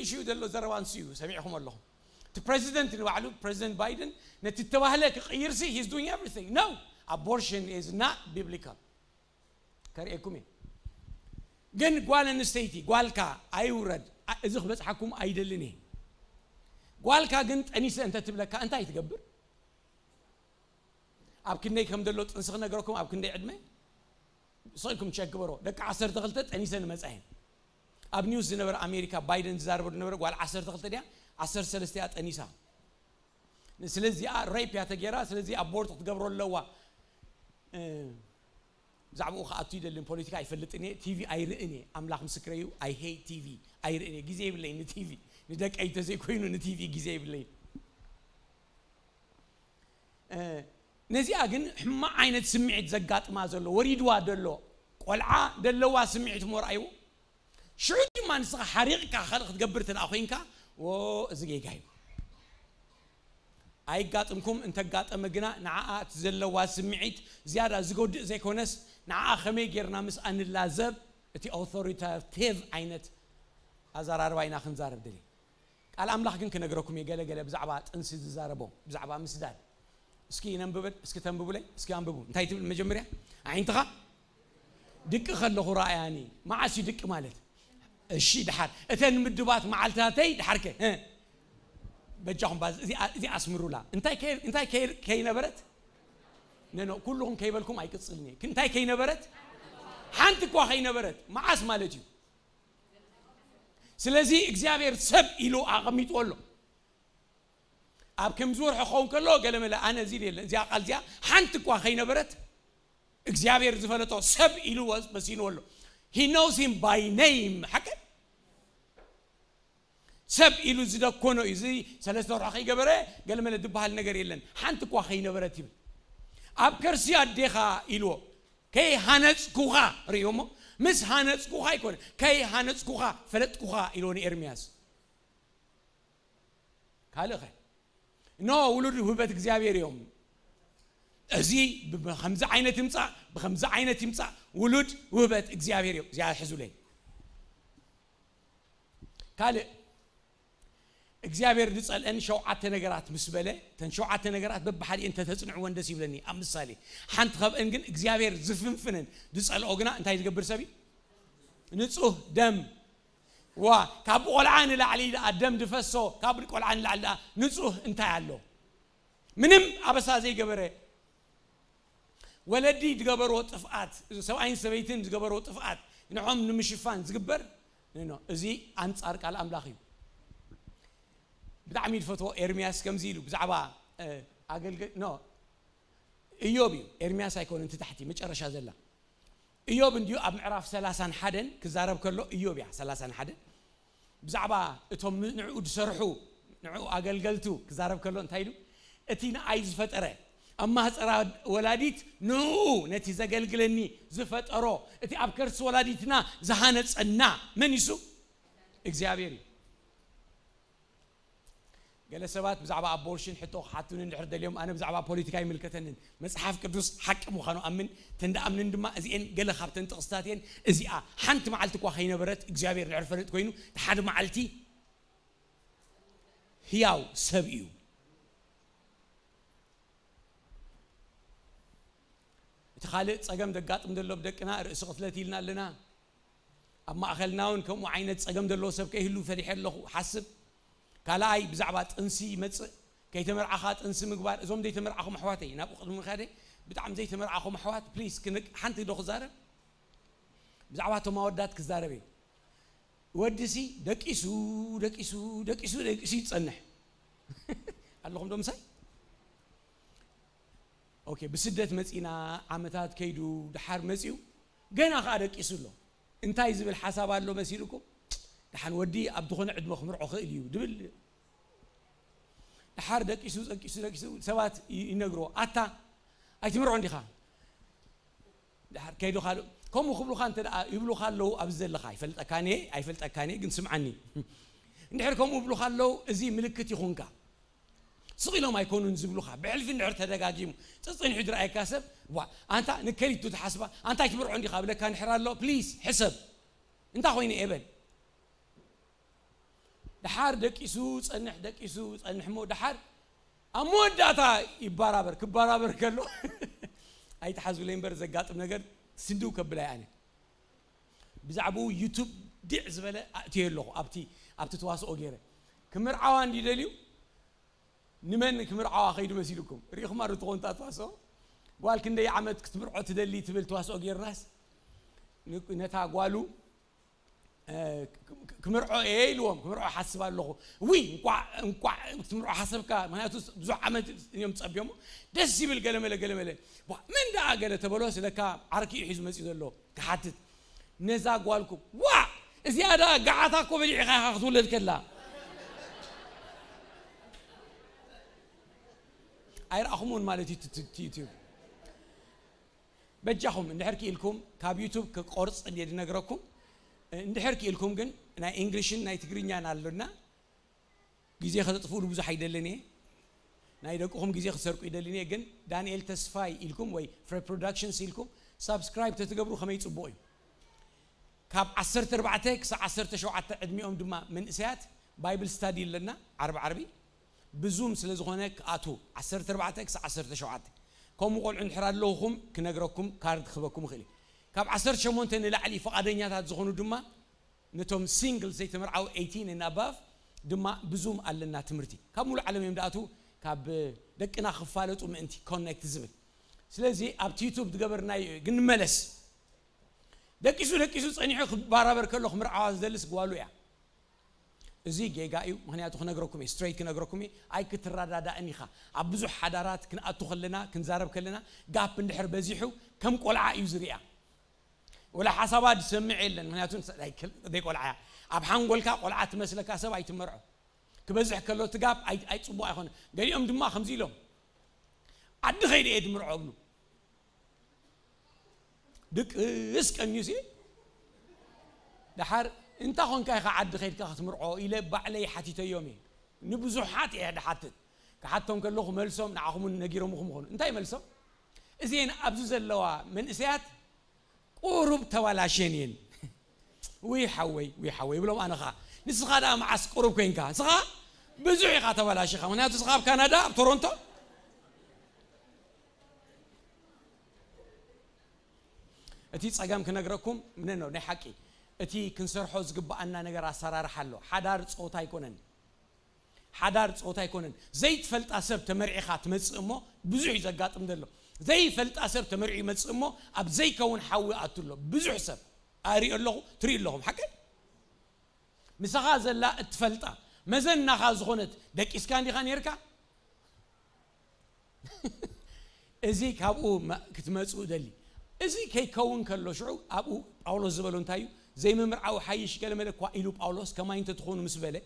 ሽኡ ዘሎ ዘረባ ንሱ እዩ ሰሚዕኹም ኣለኹም። እቲ ፕሬዚደንት ንባዕሉ ፕሬዚደንት ባይደን ነቲ ተባህለ ክቕይር ሲ he's doing everything no abortion is not biblical። ከርእየኩም እየ ግን ጓል ኣንስተይቲ ጓልካ ኣይውረድ እዚ ክበፅሓኩም ኣይደልን እየ። ጓልካ ግን ጠኒሰ እንተ ትብለካ እንታይ ትገብር? ኣብ ክንደይ ከም ዘሎ ጥንሲ ክነግረኩም ኣብ ክንደይ ዕድመ ስቕ ኢልኩም ቸክ ግበሮ። ደቂ ዓሰርተ ክልተ ጠኒሰ ንመጻ እየን ኣብ ኒውስ ዝነበረ ኣሜሪካ ባይደን ዝዛረበ ዝነበረ ጓል ዓሰርተ ክልተ ድያ ዓሰርተ ሰለስተ እያ ጠኒሳ። ስለዚኣ ሬፕ እያ ተገይራ ስለዚ ኣቦርት ክትገብሮ ኣለዋ። ብዛዕባኡ ክኣቱ ይደልን ፖለቲካ ኣይፈልጥን እየ ቲቪ ኣይርእን እየ ኣምላኽ ምስክረ እዩ። I hate ቲቪ ኣይርእን እየ ግዜ ይብለይ ንቲቪ ንደቀይ ተዘይኮይኑ ንቲቪ ግዜ ይብለይ። ነዚኣ ግን ሕማቕ ዓይነት ስምዒት ዘጋጥማ ዘሎ ወሪድዋ ዘሎ ቆልዓ ደለዋ ስምዒት ሞርኣይዎ ሽዑ ድማ ንስኻ ሓሪቕካ ካልእ ክትገብር ተደኣ ኮይንካ ወ እዚ ጌጋ እዩ። ኣይጋጥምኩም እንተጋጠመ ግና ንዓኣ እቲ ዘለዋ ስምዒት ዝያዳ ዝጎድእ ዘይኮነስ ንዓኣ ከመይ ጌርና ምስኣ ንላዘብ እቲ ኣውቶሪታቲቭ ዓይነት ኣዘራርባ ኢና ክንዛረብ ደሊ። ቃል ኣምላኽ ግን ክነግረኩም እየ፣ ገለ ገለ ብዛዕባ ጥንሲ ዝዛረቦ፣ ብዛዕባ ምስዳድ። እስኪ ነንብበል፣ እስኪ ተንብቡለይ፣ እስኪ ኣንብቡ። እንታይ ትብል መጀመርያ? ኣዒንትኻ ድቂ ከለኹ ረኣያኒ። መዓስ እዩ ድቂ ማለት? እሺ፣ ድሓር እተን ምድባት መዓልታተይ ድሓርከ፣ እ፣ በጃኹም ባዝ-፣ እዚ፣ እዚ ኣስምሩላ። እንታይ ከይ-፣ እንታይ ከይ-፣ ከይነበረት? ነ፣ ነ፣ ኩልኹም ከይበልኩም ኣይቅጽልን እየ። እንታይ ከይነበረት? ሓንቲ እኳ ከይነበረት። መዓስ ማለት እዩ? ስለዚ እግዚኣብሔር ሰብ ኢሉ ኣቐሚጥዎ ኣሎ። ኣብ ከም ዝወርሖ ክኸውን ከሎ ገለ መለ ኣነ እዚ የለን፣ እዚኣ ቃል እዚኣ ሓንቲ እኳ ከይነበረት እግዚኣብሔር ዝፈለጦ ሰብ ኢሉ ወስ-፣ መሲንዎ ኣሎ። He knows him by name። ሓቂ ሰብ ኢሉ ዝደኮኖ እዩ። እዚ ሰለስተ ወርሖ ከይገበረ ገለ መለ ዝበሃል ነገር የለን። ሓንቲ እኳ ከይነበረት ይብል። ኣብ ከርሲ ኣዴኻ ኢልዎ፣ ከይሃነጽኩኻ፣ ርእዮ እሞ፣ ምስ ሃነጽኩኻ ኣይኮነ፣ ከይሃነጽኩኻ ፈለጥኩኻ ኢልዎ ንኤርምያስ። ካልእ ኸ? ኖ፣ ውሉድ ውህበት እግዚኣብሔር እዮም። እዚ ብኸምዚ ዓይነት ይምጻእ፣ ብኸምዚ ዓይነት ይምጻእ፣ ውሉድ ውህበት እግዚኣብሔር እዮም። እዚኣ ሕዙለይ። ካልእ እግዚኣብሔር ዝጸልአን ሸውዓተ ነገራት ምስ በለ፣ እተን ሸውዓተ ነገራት በብሓዲኤን እንተተጽንዕወን ደስ ይብለኒ። ኣብ ምሳሌ፣ ሓንቲ ካብአን ግን እግዚኣብሔር ዝፍንፍነን ዝጸልኦ ግና እንታይ ዝገብር ሰብ እዩ? ንጹህ ደም። ዋ፣ ካብ ቆልዓ ንላዕሊ ደኣ ደም ዝፈሶ፣ ካብ ቆልዓ ንላዕሊ ደኣ ንጹህ እንታይ ኣሎ? ምንም ኣበሳ ዘይገበረ፣ ወለዲ ዝገበርዎ ጥፍኣት፣ ሰብኣይን ሰበይትን ዝገበርዎ ጥፍኣት ንዖም ንምሽፋን ዝግበር፣ ኖ፣ እዚ ኣንጻር ቃል ኣምላኽ እዩ። ብጣዕሚ ዝፈትዎ ኤርምያስ ከምዚ ኢሉ ብዛዕባ፣ እ፣ ኣገልገ-፣ ኖ፣ እዮብ እዩ። ኤርምያስ ኣይኮነን፣ እቲ ታሕቲ መጨረሻ ዘላ። እዮብ እንድዩ ኣብ ምዕራፍ ሰላሳን ሓደን ክዛረብ ከሎ፣ እዮብ እያ ሰላሳን ሓደን። ብዛዕባ እቶም ንዕኡ ዝሰርሑ፣ ንዕኡ ኣገልገልቱ ክዛረብ ከሎ እንታይ ኢሉ? "እቲ ንኣይ ዝፈጠረ፣ ኣብ ማህጸራ ወላዲት ንኡ ነቲ ዘገልግለኒ ዝፈጠሮ፣ እቲ ኣብ ከርሲ ወላዲትና ዝሃነጸና መን እዩ? እግዚኣብሔር እዩ።" ገለ ሰባት ብዛዕባ ኣቦርሽን ሕቶ ክሓቱኒ እንድሕር ደልዮም፣ ኣነ ብዛዕባ ፖለቲካ ኣይምልከተንን። መጽሓፍ ቅዱስ ሓቂ ምዃኑ ኣምን፣ ተንደኣምንን ድማ እዚኤን ገለ ካብተን ጥቕስታት እየን። እዚኣ ሓንቲ መዓልቲ እኳ ከይነበረት እግዚኣብሔር እንድሕር ፈልጥ ኮይኑ፣ እቲ ሓደ መዓልቲ ህያው ሰብ እዩ። እቲ ካልእ ጸገም ደጋጥም ዘሎ ብደቅና ርእሲ ቅትለት ኢልና ኣለና። ኣብ ማእከልና እውን ከምኡ ዓይነት ጸገም ዘለዎ ሰብ ከይህሉ ፈሪሐ ኣለኹ። ሓስብ። ካልኣይ ብዛዕባ ጥንሲ ይመጽእ። ከይተመርዓኻ ጥንሲ ምግባር። እዞም ዘይተመርዓኹም ኣሕዋተይ፣ ናብኡ ቅድሚ ምኻደ፣ ብጣዕሚ ዘይተመርዓኹም ኣሕዋት፣ ፕሊስ፣ ክን-፣ ሓንቲ ዶ ክዛረብ? ብዛዕባ እቶም ኣወዳት ክዛረብ እየ። ወዲሲ ደቂሱ፣ ደቂሱ፣ ደቂሱ፣ ደቂሱ ይጸንሕ። ኣለኹም ዶ ምሳይ? ኦኬ፣ ብስደት መጺና፣ ዓመታት ከይዱ፣ ድሓር መጺኡ፣ ገና ኸኣ ደቂሱ ኣሎ። እንታይ ዝብል ሓሳብ ኣሎ መሲልኩም? ደሓን ወዲ ኣብ ዝኾነ ዕድመ ክምርዖ ክእል እዩ ድብል። ድሓር ደቂሱ፣ ደቂሱ፣ ደቂሱ፣ ሰባት ይ-፣ ይነግርዎ፣ "ኣታ፣ ኣይትምርዖ እንዲኻ?" ድሓር ከይዱ ካልእ፣ ከምኡ ክብሉኻ እንተ ደኣ ይብሉኻ ኣለዉ፣ ኣብዚ ዘለኻ፣ ኣይፈልጠካን እየ፣ ኣይፈልጠካን እየ፣ ግን ስምዓኒ። እንድሕር ከምኡ ይብሉኻ ኣለዉ፣ እዚ ምልክት ይኹንካ። ስቕ ኢሎም ኣይኮኑን ዝብሉኻ። ብሕልፊ እንድሕር ተደጋጊሙ፣ ጸጸኒሑ ዝረኣየካ ሰብ፣ "ዋ፣ ኣንታ ንከሊት ዶ ትሓስባ? ኣንታ ኣይትምርዖ እንዲኻ?" ብለካ እንድሕር ኣሎ፣ ፕሊስ፣ ሕሰብ። እንታይ ኮይነ እየ በል። ደሓር ደቂሱ ጸንሕ፣ ደቂሱ ጸንሕ እሞ ደሓር ኣብ መወዳእታ ይባራበር። ክባራበር ከሎ ኣይትሓዙለይ እምበር ዘጋጥም ነገር ስንድው ከብላይ ኣነ። ብዛዕባኡ ዩቱብ ዲዕ ዝበለ ኣእትየ ኣለኹ ኣብቲ፣ ኣብቲ ተዋስኦ ገይረ። ክምርዓዋ እንዲ ደልዩ ንመን ክምርዓዋ ከይዱ መሲልኩም? ርኢኹማ ዶ ትኾን እታ ተዋስኦ? ጓል ክንደይ ዓመት ክትምርዖ ትደሊ ትብል ተዋስኦ ገይርናስ ን-፣ ነታ ጓሉ እ፣ ክ-፣ ክ-፣ ክምርዖ እየ ኢልዎም፣ ክምርዖ ሓስብ ኣለኹ። ውይ፣ እንቋዕ፣ እንቋዕ ክትምርዖ ሓሰብካ፣ ምኽንያቱ ብዙሕ ዓመት እዮም ዝጸብዮሞ። ደስ ይብል ገለመለ፣ ገለመለ። ዋ፣ መን ደኣ ገለ ተበሎ፣ ስለካ ዓርኪ እዩ ሒዙ መጺኡ ዘሎ፣ ክሓትት። ነዛ ጓልኩም፣ ዋ፣ እዚኣ ደኣ ገዓታ እኮ በሊዕኻ ኢኻ ክትውለድ ከላ። ኣይረኣኹምውን ማለት እዩ፣ ቲ-፣ ቲ-፣ ቲ-፣ ዩቲዩብ። በጃኹም እንድሕር ክኢልኩም፣ ካብ ዩቱብ ክቆርጽ እንድየ ዝነግረኩም። እንድሕር ክኢልኩም ግን ናይ እንግሊሽን ናይ ትግርኛን ኣሎና። ግዜ ከተጥፍኡሉ ብዙሕ ኣይደልን እየ። ናይ ደቅኹም ግዜ ክትሰርቁ ይደልን እየ። ግን ዳንኤል ተስፋይ ኢልኩም ወይ ፍሬ ፕሮዳክሽንስ ኢልኩም ሳብስክራይብ ተትገብሩ ከመይ ጽቡቕ እዩ። ካብ ዓሰርተ ኣርባዕተ ክሳብ ዓሰርተ ሸውዓተ ዕድሚኦም ድማ መንእሰያት ባይብል ስታዲ ኣለና ዓርቢ ዓርቢ ብዙም ስለ ዝኾነ ክኣቱ ዓሰርተ ኣርባዕተ ክሳብ ዓሰርተ ሸውዓተ። ከምኡ ቆልዑ እንድሕር ኣለኹም ክነግረኩም፣ ካርድ ክህበኩም ይኽእል እዩ። ካብ ዓሰርተ ሸሞንተ ንላዕሊ ፍቓደኛታት ዝኾኑ ድማ ነቶም ሲንግል ዘይተመርዓው eighteen and above ድማ ብዙም ኣለና ትምህርቲ። ካብ ሙሉ ዓለም እዮም ደኣቱ፣ ካብ ደቅና ክፋለጡ ምእንቲ ኮኔክት ዝብል። ስለዚ ኣብቲ ዩቱብ ዝገበርናዮ እዩ። ግን ንመለስ። ደቂሱ ደቂሱ ጸኒሑ ክባራበር ከሎ ክምርዓዋ ዝደልስ ጓሉ እያ። እዚ ጌጋ እዩ። ምኽንያቱ ክነግረኩም እየ፣ ስትሬት ክነግረኩም እየ። ኣይክትረዳዳእን ኢኻ። ኣብ ብዙሕ ሓዳራት ክንኣቱ ከለና፣ ክንዛረብ ከለና ጋፕ እንድሕር በዚሑ ከም ቆልዓ እዩ ዝርኣ። ወላ ሓሳባ ዝሰምዕ የለን። ምኽንያቱ ናይ ክል- ደይ ቆልዓ እያ። ኣብ ሓንጎልካ ቆልዓ ትመስለካ ሰብ ኣይትመርዖ። ክበዝሕ ከሎ እቲ ጋፕ ኣይ- ኣይጽቡቕ ኣይኮነ። ገሊኦም ድማ ከምዚ ኢሎም ዓዲ ኸይደ እየ ድምርዖ እብሉ። ድቅስ ቀንዩ ሲ ደሓር እንታ ኾንካ ኢኻ ዓዲ ኸይድካ ክትምርዖ ኢለ ባዕለይ ሓቲተዮም እየ። ንብዙሓት እየ ድሓትት። ክሓቶም ከለኹ መልሶም ንዓኹም እውን ነጊሮምኹም ይኾኑ። እንታይ መልሶም? እዚአን ኣብዚ ዘለዋ መንእሰያት ቁሩብ ተባላሽየን እየን። ውይ ሓወይ፣ ውይ ሓወይ ይብሎም። ኣነ ኸዓ ንስኻ ደኣ መዓስ ቁሩብ ኮይንካ? ንስኻ ብዙሕ ኢኻ ተባላሽኻ። ምኽንያቱ ንስኻ ኣብ ካናዳ፣ ኣብ ቶሮንቶ እቲ ጸገም ክነግረኩም ምነ ነው ናይ ሓቂ እቲ ክንሰርሖ ዝግብኣና ነገር ኣሰራርሓ ኣሎ። ሓዳር ጾታ ኣይኮነን። ሓዳር ጾታ ኣይኮነን። ዘይትፈልጣ ሰብ ተመርዒኻ ትመጽእ እሞ ብዙሕ እዩ ዘጋጥም ዘሎ። ዘይፈልጣ ሰብ ተመርዒ ይመጽእ እሞ ኣብ ዘይከውን ሓዊ ኣቱ ኣሎ። ብዙሕ ሰብ ኣሪኦ ኣለኹ፣ ትሪኡ ኣለኹም። ሓቂ ምሳኻ ዘላ እትፈልጣ መዘናኻ ዝኾነት ደቂስካ እንዲኻ ነርካ። እዚ ካብኡ መ- ክትመጽኡ ደሊ። እዚ ከይከውን ከሎ ሽዑ ኣብኡ ጳውሎስ ዝበሎ እንታይ እዩ? ዘይምምርዓው ሓይሽ ገለመለ እኳ ኢሉ ጳውሎስ ከማይ እንተትኾኑ ምስ በለ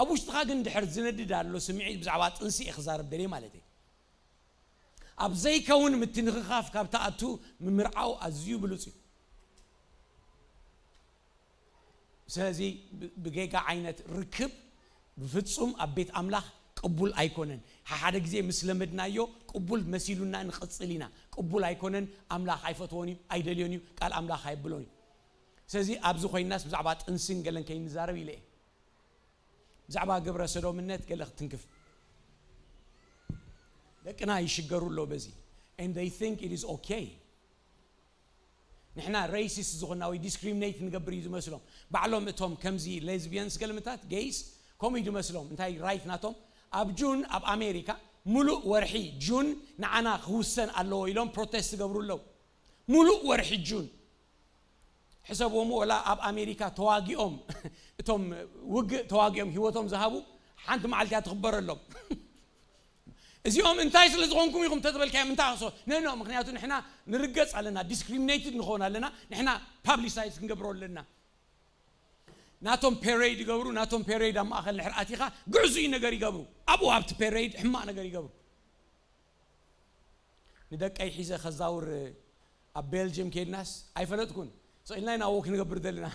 ኣብ ውሽጥኻ ግን ድሕር ዝነድድ ኣሎ ስምዒት ብዛዕባ ጥንሲ እየ ክዛረብ ደልየ ማለት እዩ። ኣብ ዘይከውን ምትንኽኻፍ ካብ ተኣቱ ምምርዓው ኣዝዩ ብሉጽ እዩ። ስለዚ ብ- ብጌጋ ዓይነት ርክብ ብፍጹም ኣብ ቤት ኣምላኽ ቅቡል ኣይኮነን። ሓደ ግዜ ምስ ለመድናዮ ቅቡል መሲሉና ንቕጽል ኢና። ቅቡል ኣይኮነን። ኣምላኽ ኣይፈትዎን እዩ፣ ኣይደልዮን እዩ፣ ቃል ኣምላኽ ኣይብሎን እዩ። ስለዚ ኣብዚ ኮይናስ ብዛዕባ ጥንስን ገለን ከይንዛረብ ኢለ እየ። ብዛዕባ ግብረ ሰዶምነት ገለ ክትንክፍ ደቅና ይሽገሩ ኣሎ በዚ and they think it is okay። ንሕና ሬሲስት ዝኾንና ወይ ዲስክሪሚኔት ንገብር እዩ ዝመስሎም። ባዕሎም እቶም ከምዚ ሌዝቢየንስ ገልምታት ጌይስ ከምኡ እዩ ዝመስሎም። እንታይ ራይት ናቶም? ኣብ ጁን ኣብ ኣሜሪካ ሙሉእ ወርሒ ጁን ንዓና ክውሰን ኣለዎ ኢሎም ፕሮቴስት ዝገብሩ ኣለዉ። ሙሉእ ወርሒ ጁን ሕሰብዎም። ወላ ኣብ ኣሜሪካ ተዋጊኦም እቶም ውግእ ተዋጊኦም ህይወቶም ዝሃቡ ሓንቲ መዓልቲ እያ ትኽበረሎም። እዚኦም እንታይ ስለ ዝኾንኩም ኢኹም ተተበልካዮም እንታይ ክሶ ነኖ ምክንያቱ ንሕና ንርገጽ ኣለና፣ ዲስክሪሚኔትድ ንኾን ኣለና። ንሕና ፓብሊሳይዝ ክንገብሮ ኣለና። ናቶም ፔሬድ ይገብሩ። ናቶም ፔሬድ ኣብ ማእኸል ንሕር ኣቲኻ ግዕዙይ ነገር ይገብሩ። ኣብኡ ኣብቲ ፔሬድ ሕማቕ ነገር ይገብሩ። ንደቀይ ሒዘ ከዛውር ኣብ ቤልጅየም ከይድናስ ኣይፈለጥኩን። ስቕ ኢልና ኢና ወክ ንገብር ዘለና።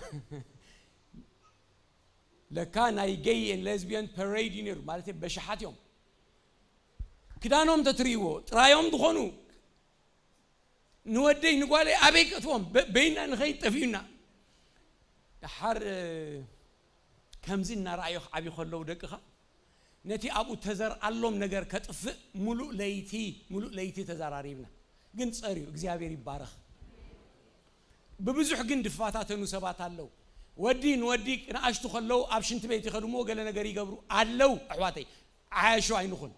ለካ ናይ ጌይ ን ሌዝቢየን ፐሬድ እዩ ነይሩ። ማለት በሽሓት እዮም። ክዳኖም ተትርእይዎ ጥራዮም ዝኾኑ ንወደይ ንጓለይ ኣበይ ክእትዎም? በ- በይና ንኸይድ ጠፊኡና። ደሓር ከምዚ እናረኣዮ ክዓብዩ ከለዉ ደቅኻ ነቲ ኣብኡ ተዘርኣሎም ነገር ከጥፍእ ሙሉእ ለይቲ ሙሉእ ለይቲ ተዘራሪብና። ግን ጸርዩ እግዚኣብሔር ይባረኽ። ብብዙሕ ግን ድፋታተኑ ሰባት ኣለዉ። ወዲ ንወዲ ንኣሽቱ ከለዉ ኣብ ሽንቲ ቤት ይኸድሞ ገለ ነገር ይገብሩ ኣለዉ። ኣሕዋተይ ዓያሹ ኣይንኹን።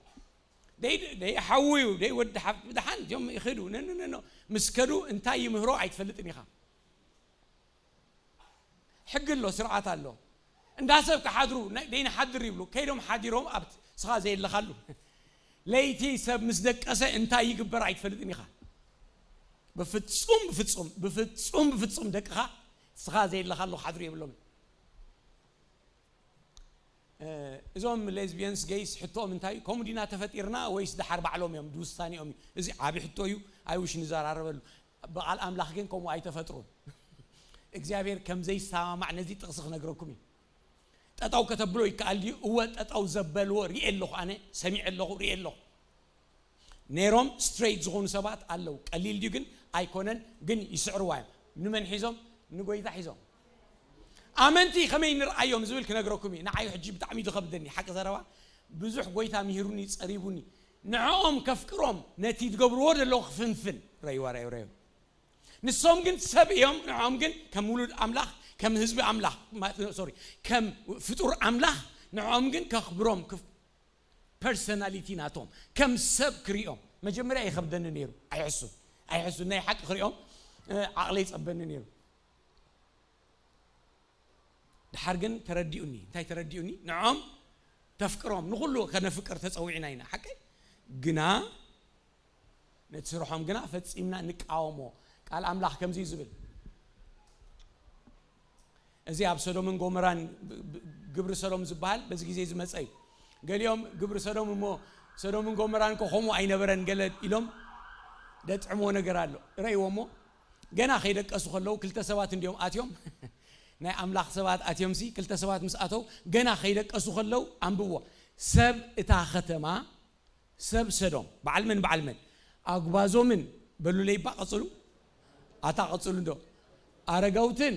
ደይ ደይ ሓውዩ ደይ ወዲ ሓፍ ድሓን እዮም ይኸዱ ነንነኖ ምስ ከዱ እንታይ ይምህሮ ኣይትፈልጥን ኢኻ። ሕጊ ኣሎ፣ ስርዓት ኣሎ። እንዳ ሰብ ክሓድሩ ናይ- ደይንሓድር ይብሉ። ከይዶም ሓዲሮም ኣብ ስኻ ዘየለኻሉ ለይቲ ሰብ ምስ ደቀሰ እንታይ ይግበር ኣይትፈልጥን ኢኻ። ብፍጹም ብፍጹም ብፍጹም ብፍጹም ደቅኻ ስኻ ዘየለኻሉ ክሓድሩ የብሎም። እዞም ሌዝቢየንስ ጌይስ ሕቶኦም እንታይ እዩ? ከምኡ ዲና ተፈጢርና ወይስ ደሓር ባዕሎም እዮም ድውሳኔኦም እዩ? እዚ ዓቢ ሕቶ እዩ። ኣይውሽ ንዘራረበሉ። ብቓል ኣምላኽ ግን ከምኡ ኣይተፈጥሩን። እግዚኣብሔር ከም ዘይሰማማዕ ነዚ ጥቕሲ ክነግረኩም እዩ። ጠጠው ከተብሎ ይከኣል ድዩ? እወ፣ ጠጠው ዘበልዎ ርኤ ኣለኹ፣ ኣነ ሰሚዐ ኣለኹ፣ ርኤ ኣለኹ። ነይሮም ስትሬት ዝኾኑ ሰባት ኣለዉ። ቀሊል ድዩ ግን? ኣይኮነን። ግን ይስዕርዋ እዮም። ንመን ሒዞም? ንጎይታ ሒዞም። ኣመንቲ ከመይ ንርኣዮም ዝብል ክነግረኩም እዩ። ንዓይ ሕጂ ብጣዕሚ እዩ ዝኸብደኒ ሓቂ ዘረባ። ብዙሕ ጎይታ ምሂሩኒ፣ ጸሪቡኒ። ንዕኦም ከፍቅሮም፣ ነቲ ዝገብርዎ ዘለዉ ክፍንፍን። ረይዋ፣ ረዩ፣ ረዩ። ንሶም ግን ሰብ እዮም። ንዕኦም ግን ከም ውሉድ ኣምላኽ፣ ከም ህዝቢ ኣምላኽ፣ ማ-፣ ሶሪ፣ ከም ፍጡር ኣምላኽ፣ ንዕኦም ግን ከኽብሮም፣ ክፍ-፣ ፐርሰናሊቲ ናቶም፣ ከም ሰብ ክሪኦም መጀመርያ ይኸብደኒ ነይሩ። ኣይሕሱን፣ ኣይሕሱን፣ ናይ ሓቂ ክሪኦም፣ እ፣ ዓቕለይ ይጸበኒ ነይሩ። ድሓር ግን ተረዲኡኒ። እንታይ ተረዲኡኒ? ንዖም ተፍቅሮም፣ ንኹሉ ከነፍቅር ተጸዊዕና ኢና። ሓቀይ? ግና ነቲ ስርሖም ግና ፈጺምና ንቃወሞ። ቃል ኣምላኽ ከምዚ እዩ ዝብል። እዚ ኣብ ሰዶምን ጎመራን ብ-፣ ብ-፣ ግብሪ ሰዶም ዝበሃል በዚ ግዜ ዝመጸ እዩ። ገሊኦም ግብሪ ሰዶም እሞ ሰዶምን ጎመራን እኮ ከምኡ ኣይነበረን ገለ ኢሎም ደጥዕምዎ ነገር ኣሎ። ረእይዎ እሞ ገና ከይደቀሱ ከለዉ ክልተ ሰባት እንዲዮም ኣትዮም። ናይ ኣምላኽ ሰባት ኣትዮም ሲ ክልተ ሰባት ምስ ኣተው ገና ከይደቀሱ ከለዉ ኣንብብዎ። ሰብ እታ ከተማ፣ ሰብ ሰዶም፣ በዓል መን፣ በዓል መን? ኣጉባዞምን በሉለይ እባ ቀጽሉ። ኣታ ቀጽሉ እንዶ። ኣረጋውትን።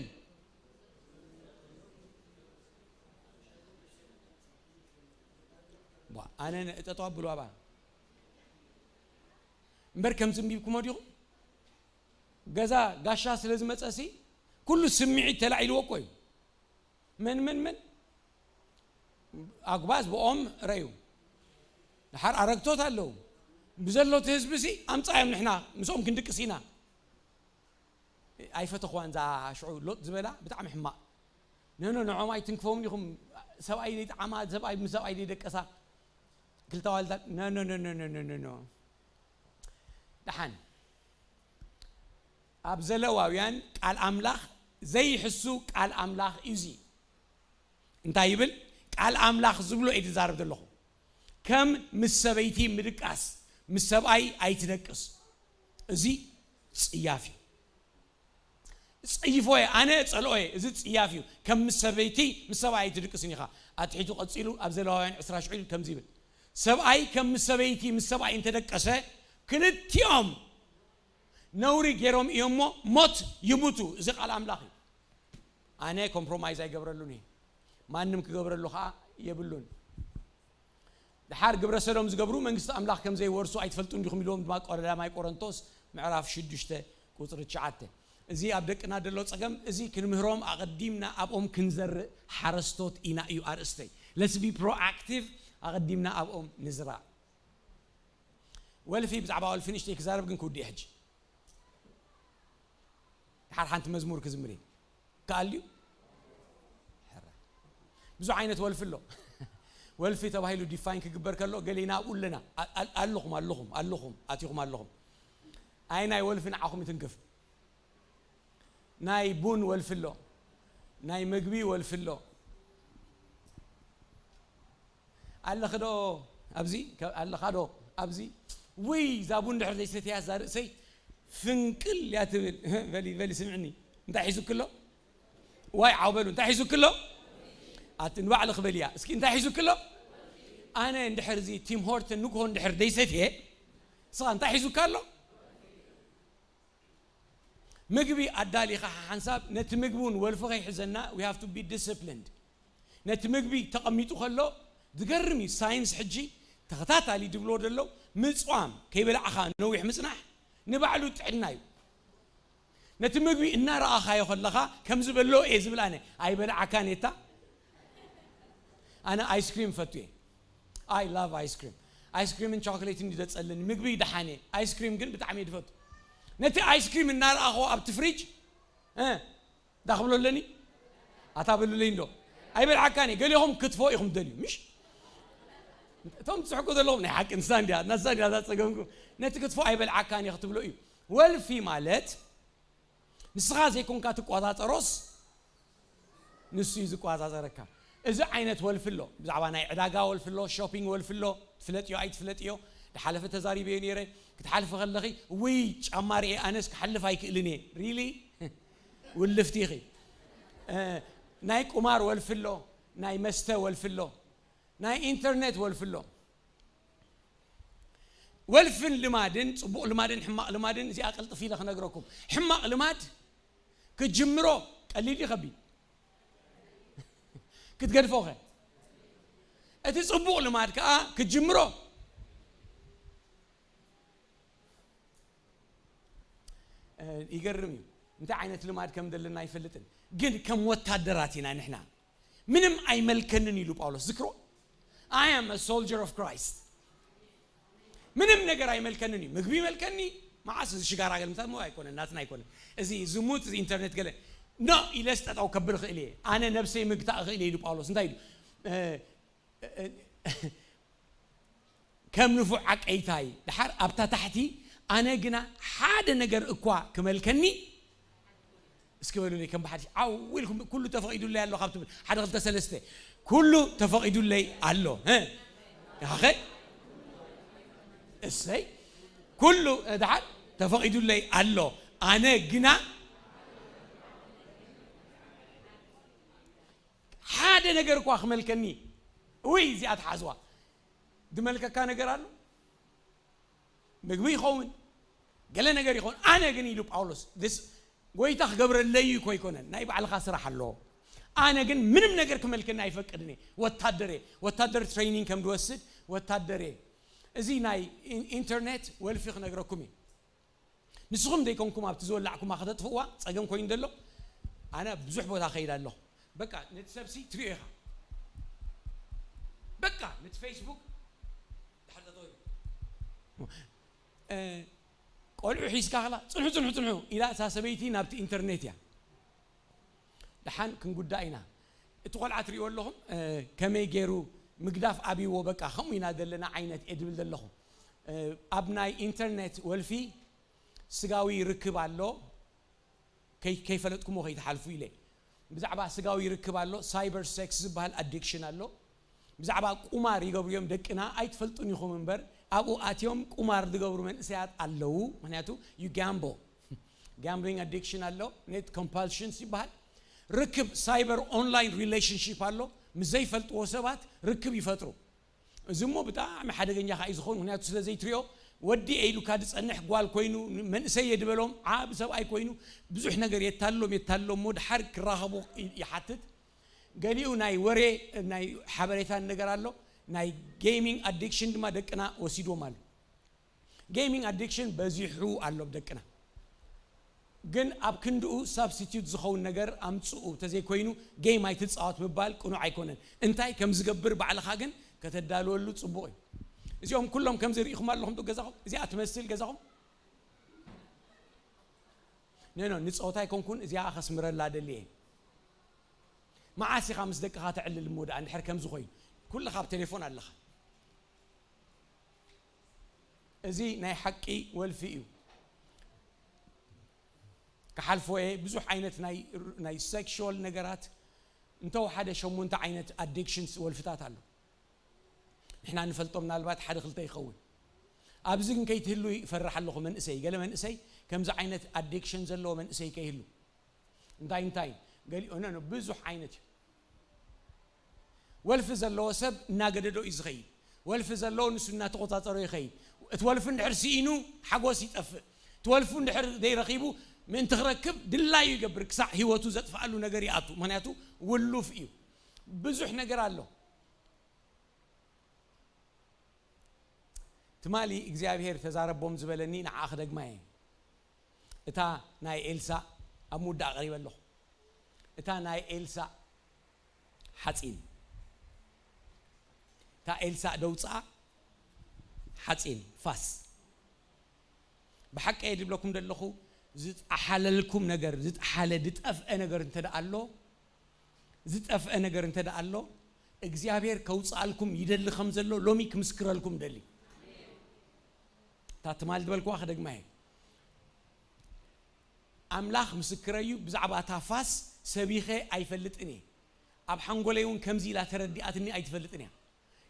ቧ፣ ኣነ ነ-፣ ጠጠው ኣብሉ ኣባ። እምበር ከምዚ እንቢብኩሞ ዲኹም? ገዛ ጋሻ ስለ ዝመጸ ሲ ኩሉ ስምዒት ተላዒልዎ እኮ እዩ። መን፣ መን፣ መን? ኣጉባዝ ብኦም ረዩ። ድሓር ኣረግቶት ኣለዉ። ብዘሎ እቲ ህዝቢ ሲ ኣምጻዮም ንሕና ምስኦም ክንድቅስ ኢና። ኣይፈተኽዋን እዛ ሽዑ ሎጥ ዝበላ ብጣዕሚ ሕማቕ። ኖ፣ ኖ፣ ንዖም ኣይትንክፎም ኢኹም። ሰብኣይ ዘይጠዓማ፣ ሰብኣይ ምስ ሰብኣይ ዘይደቀሳ። ክልተ ኣዋልዳት፣ ኖ፣ ኖ፣ ኖ። ደሓን። ኣብ ዘለዋውያን ቃል ኣምላኽ ዘይሕሱ ቃል ኣምላኽ እዩ እዚ። እንታይ ይብል? ቃል ኣምላኽ ዝብሎ እየ ዝዛረብ ዘለኹ። ከም ምስ ሰበይቲ ምድቃስ፣ ምስ ሰብኣይ ኣይትደቅስ። እዚ ጽያፍ እዩ። ጸይፎ እየ፣ ኣነ ጸልኦ እየ። እዚ ጽያፍ እዩ። ከም ምስ ሰበይቲ ምስ ሰብኣይ ኣይትድቅስን ኢኻ። ኣትሒቱ ቀጺሉ ኣብ ዘለዋውያን ዕስራ ሽዑ ከምዚ ይብል፣ ሰብኣይ ከም ምስ ሰበይቲ ምስ ሰብኣይ እንተደቀሰ፣ ክልቲኦም ነውሪ ገይሮም እዮም እሞ ሞት ይሙቱ። እዚ ቃል ኣምላኽ እዩ። ኣነ ኮምፕሮማይዝ ኣይገብረሉን እየ። ማንም ክገብረሉ ኸኣ የብሉን። ድሓር ግብረ ሰዶም ዝገብሩ መንግስቲ ኣምላኽ ከም ዘይወርሱ ኣይትፈልጡን ዲኹም ኢልዎም ድማ ቀዳማይ ቆሮንቶስ ምዕራፍ ሽዱሽተ ቁጽሪ ትሽዓተ። እዚ ኣብ ደቅና ዘሎ ጸገም፣ እዚ ክንምህሮም ኣቐዲምና ኣብኦም ክንዘርእ ሓረስቶት ኢና እዩ ኣርእስተይ። Let's be proactive፣ ኣቐዲምና ኣብኦም ንዝራእ። ወልፊ፣ ብዛዕባ ወልፊ ንእሽተይ ክዛረብ ግን ክውድእ ሕጂ። ድሓር ሓንቲ መዝሙር ክዝምር እየ። ከኣል ድዩ? ሕራይ። ብዙሕ ዓይነት ወልፊ ኣሎ። ወልፊ ተባሂሉ ዲፋይን ክግበር ከሎ ገሊና ኣብኡ ኣለና። ኣ-፣ ኣ-፣ ኣለኹም፣ ኣለኹም፣ ኣለኹም፣ ኣቲኹም ኣለኹም። ኣይ ናይ ወልፊ ንዓኹም ይትንክፍ። ናይ ቡን ወልፊ ኣሎ። ናይ መግቢ ወልፊ ኣሎ። ኣለኺ ዶ ኣብዚ? ከ-፣ ኣለኻ ዶ ኣብዚ? ውይ፣ እዛ ቡን ድሕር ዘይሰትያ እዛ ርእሰይ ፍንቅል እያ ትብል። በሊ፣ በሊ ስምዕኒ። እንታይ ሒዙኪ ኣሎ? ዋይ፣ ዓው በሉ። እንታይ ሒዙኪ ኣሎ? ኣቲ ንባዕልኺ በልያ። እስኪ እንታይ ሒዙኪ ኣሎ? ኣነ እንድሕር እዚ ቲም ሆርተን ንግሆ እንድሕር ዘይሰትየ፣ ንስኻ እንታይ ሒዙካ ኣሎ? ምግቢ ኣዳሊኻ ሓንሳብ ነቲ ምግቢ እውን ወልፊ ከይሕዘና፣ we have to be disciplined። ነቲ ምግቢ ተቐሚጡ ከሎ ዝገርም እዩ። ሳይንስ ሕጂ ተኸታታሊ ዝብሎ ዘሎ ምጽዋም፣ ከይበላዕኻ ነዊሕ ምጽናሕ ንባዕሉ ጥዕና እዩ። ነቲ ምግቢ እናረኣኻዮ ከለኻ ከም ዝበሎ እየ ዝብል ኣነ፣ ኣይበላዕካን እየ እታ። ኣነ ኣይስክሪም ፈቱ እየ። I love ice cream። ኣይስክሪምን ቻኮሌትን እዩ ዘጸልኒ። ምግቢ ደሓን እየ። ኣይስክሪም ግን ብጣዕሚ እየ ዝፈቱ። ነቲ ኣይስክሪም እናረኣኽዎ ኣብቲ ፍሪጅ፣ እ፣ ዳኽብሎ ኣለኒ? ኣታ በሉለይ እንዶ። ኣይበልዓካን እየ። ገሊኹም ክትፎ ኢኹም ትደልዩ፣ ምሽ? እቶም ትስሕቁ ዘለኹም ናይ ሓቂ ንሳ እንድያ፣ ንሳ እንድያ እዛ ጸገምኩም። ነቲ ክትፎ ኣይበልዓካን እየ ክትብሎ እዩ። ወልፊ ማለት ንስኻ ዘይኮንካ ትቆጻጸሮስ ንሱ እዩ ዝቆጻጸረካ። እዚ ዓይነት ወልፊ ኣሎ። ብዛዕባ ናይ ዕዳጋ ወልፊ ኣሎ፣ ሾፒንግ ወልፊ ኣሎ። ትፍለጥዮ ኣይትፍለጥዮ፣ ድሓለፈ ተዛሪበዮ ነይረ። ክትሓልፊ ከለኺ፣ ውይ፣ ጫማ ርኤ ኣነስ ክሓልፍ ኣይክእልን እየ። ሪሊ? ውልፍቲ ኢኺ። እ፣ ናይ ቁማር ወልፊ ኣሎ፣ ናይ መስተ ወልፊ ኣሎ፣ ናይ ኢንተርኔት ወልፊ ኣሎ። ወልፍን ልማድን፣ ጽቡቕ ልማድን ሕማቕ ልማድን፣ እዚኣ ቅልጥፍ ኢለ ክነግረኩም። ሕማቕ ልማድ ክጅምሮ ቀሊል እዩ ከቢድ? ክትገድፎኸ? እቲ ጽቡቕ ልማድ ከኣ ክትጅምሮ። ይገርም እዩ። እንታይ ዓይነት ልማድ ከም ዘለና ኣይፈልጥን፣ ግን ከም ወታደራት ኢና ንሕና። ምንም ኣይመልከንን ኢሉ ጳውሎስ። ዝክሮ፣ I am a soldier of Christ። ምንም ነገር ኣይመልከንን እዩ። ምግቢ ይመልከኒ፣ መዓስ እዚ ሽጋራ ገለ ምታት ኣይኮነን፣ ናትና ኣይኮነን። እዚ ዝሙት፣ እዚ ኢንተርኔት ገለ፣ ኖ ኢለስ ጠጠው ከብል እኽእል እየ። ኣነ ነብሰይ ምግታእ እኽእል እየ ኢሉ ጳውሎስ። እንታይ ኢሉ? እ፣ እ፣ እ፣ ከም ንፉዕ ዓቀይታይ፣ ድሓር ኣብታ ታሕቲ፣ ኣነ ግና ሓደ ነገር እኳ ክመልከኒ፣ እስኪ በሉለይ፣ ከም ብሓድሽ ዓው ኢልኩም፣ "ኩሉ ተፈቒዱለይ ኣሎ" ካብ ትብል፣ ሓደ፣ ክልተ፣ ሰለስተ። "ኩሉ ተፈቒዱለይ ኣሎ"። እ? ኣኸ? እሰይ። "ኩሉ፣ እ፣ ድሓር ተፈቒዱለይ ኣሎ፣ ኣነ ግና ሓደ ነገር እኳ ክመልከኒ"። ውይ፣ እዚኣ ትሓዝዋ። ድመልከካ ነገር ኣሎ? ምግቢ ይኸውን፣ ገለ ነገር ይኸውን። ኣነ ግን፣ ኢሉ ጳውሎስ፣ this፣ ጎይታ ክገብረለይ እኮ ኣይኮነን፣ ናይ ባዕልኻ ስራሕ ኣለዎ። ኣነ ግን ምንም ነገር ክመልከኒ ኣይፈቅድን እየ። ወታደር እየ። ወታደር ትሬኒንግ ከም ዝወስድ ወታደር እየ። እዚ ናይ ኢን-፣ ኢንተርኔት ወልፊ ክነግረኩም እዩ። ንስኹም ዘይኮንኩም ኣብቲ ዝወላዕኩማ ከተጥፍእዋ ጸገም ኮይኑ ዘሎ፣ ኣነ ብዙሕ ቦታ ከይድ ኣለኹ። በቃ ነቲ ሰብሲ ትሪኦ ኢኻ። በቃ ነቲ ፌስቡክ ድሓር ጠጠው ኢሉ። እ፣ ቆልዑ ሒዝካ ከላ፣ "ጽንሑ፣ ጽንሑ፣ ጽንሑ" ኢላ እታ ሰበይቲ ናብቲ ኢንተርኔት እያ። ደሓን ክንጉዳእ ኢና። እቲ ቆልዓ ትሪእዎ ኣለኹም፣ እ፣ ከመይ ገይሩ ምግዳፍ ኣብይዎ፣ በቃ ከምኡ ኢና ዘለና ዓይነት እየ ድብል ዘለኹ። እ፣ ኣብ ናይ ኢንተርኔት ወልፊ ስጋዊ ርክብ ኣሎ፣ ከይ-፣ ከይፈለጥኩሞ ከይትሓልፉ ኢለ። ብዛዕባ ስጋዊ ርክብ ኣሎ፣ ሳይበር ሴክስ ዝበሃል ኣዲክሽን ኣሎ። ብዛዕባ ቁማር ይገብሩ እዮም ደቅና፣ ኣይትፈልጡን ኢኹም እምበር፣ ኣብኡ ኣትዮም ቁማር ዝገብሩ መንእሰያት ኣለዉ። ምኽንያቱ፣ you gamble። ጋምብሊንግ ኣዲክሽን ኣሎ፣ ኔት ኮምፓልሽንስ ይበሃል። ርክብ፣ ሳይበር ኦንላይን ሪሌሽንሺፕ ኣሎ። ምስ ዘይፈልጥዎ ሰባት ርክብ ይፈጥሩ። እዚ እሞ ብጣዕሚ ሓደገኛ ከኣ እዩ ዝኸውን፣ ምኽንያቱ ስለ ዘይትሪኦ፣ ወዲ እየ ኢሉካ ዝጸንሕ፣ ጓል ኮይኑ፣ መንእሰይ እየ ዝበሎም፣ ዓቢ ሰብኣይ ኮይኑ፣ ብዙሕ ነገር የታልሎም፣ የታልሎም እሞ ድሓር ክራኸቡ ይ-፣ ይሓትት። ገሊኡ ናይ ወሬ፣ ናይ ሓበሬታን ነገር ኣሎ። ናይ ጌሚንግ ኣዲክሽን ድማ ደቅና ወሲድዎም ኣሎ። ጌሚንግ ኣዲክሽን በዚሑ ኣሎ ኣብ ደቅና። ግን ኣብ ክንድኡ ሳብስቲቱት ዝኸውን ነገር ኣምጽኡ፣ ተዘይኮይኑ ጌም ኣይትጻወት ምባል ቅኑዕ ኣይኮነን። እንታይ ከም ዝገብር ባዕልኻ ግን ከተዳልወሉ ጽቡቕ እዩ። እዚኦም ኩሎም ከም ዝርኢኹም ኣለኹም ዶ ገዛኹም? እዚኣ ትመስል ገዛኹም? ኖ፣ ኖ፣ ንጸወታ ኣይኮንኩን፣ እዚኣ ከስምረላ ደልየ። መዓስ ኢኻ ምስ ደቅኻ ተዕልል እሞ ደኣ እንድሕር ከምዚ ኮይኑ? ኩልኻ ኣብ ቴሌፎን ኣለኻ። እዚ ናይ ሓቂ ወልፊ እዩ። ክሓልፎ እየ። ብዙሕ ዓይነት ናይ፣ ናይ ሴክሹዋል ነገራት፣ እንተወሓደ ሸሞንተ ዓይነት ኣዲክሽንስ፣ ወልፍታት ኣሎ። ንሕና ንፈልጦ ምናልባት ሓደ ክልተ ይኸውን። ኣብዚ ግን ከይትህሉ ይፈርሕ ኣለኹ መንእሰይ። ገለ መንእሰይ ከምዚ ዓይነት ኣዲክሽን ዘለዎ መንእሰይ ከይህሉ። እንታይ እንታይ? ገሊኡ፣ ኖ፣ ኖ፣ ብዙሕ ዓይነት እዩ። ወልፊ ዘለዎ ሰብ እናገደዶ እዩ ዝኸይድ። ወልፊ ዘለዎ ንሱ እናተቖጻጸሮ ይኸይድ። እቲ ወልፊ እንድሕር ስኢኑ ሓጎስ ይጠፍእ። እቲ ወልፉ እንድሕር ዘይረኺቡ ምእንቲ ክረክብ ድላዩ ይገብር፣ ክሳዕ ህይወቱ ዘጥፍኣሉ ነገር ይኣቱ። ምኽንያቱ ውሉፍ እዩ። ብዙሕ ነገር ኣሎ። ትማሊ እግዚኣብሔር ተዛረቦም ዝበለኒ ንዓ ክደግማ እየ። እታ ናይ ኤልሳእ ኣብ ምውዳእ ቀሪበ ኣለኹ። እታ ናይ ኤልሳእ ሓጺን፣ እታ ኤልሳእ ደውፅኣ ሓጺን ፋስ። ብሓቂ እየ ዝብለኩም ዘለኹ፣ ዝጠሓለልኩም ነገር፣ ዝጠሓለ ዝጠፍአ ነገር እንተ ደኣ ኣሎ፣ ዝጠፍአ ነገር እንተ ደኣ ኣሎ፣ እግዚኣብሔር ከውፅኣልኩም ይደሊ ከም ዘሎ ሎሚ ክምስክረልኩም ደሊ። እታ ትማል ዝበልክዋ ክደግማ እየ። ኣምላኽ ምስክረይ እዩ፣ ብዛዕባ እታ ፋስ ሰቢኸ ኣይፈልጥን እየ። ኣብ ሓንጎለይ እውን ከምዚ ኢላ ተረዲኣትኒ ኣይትፈልጥን እያ።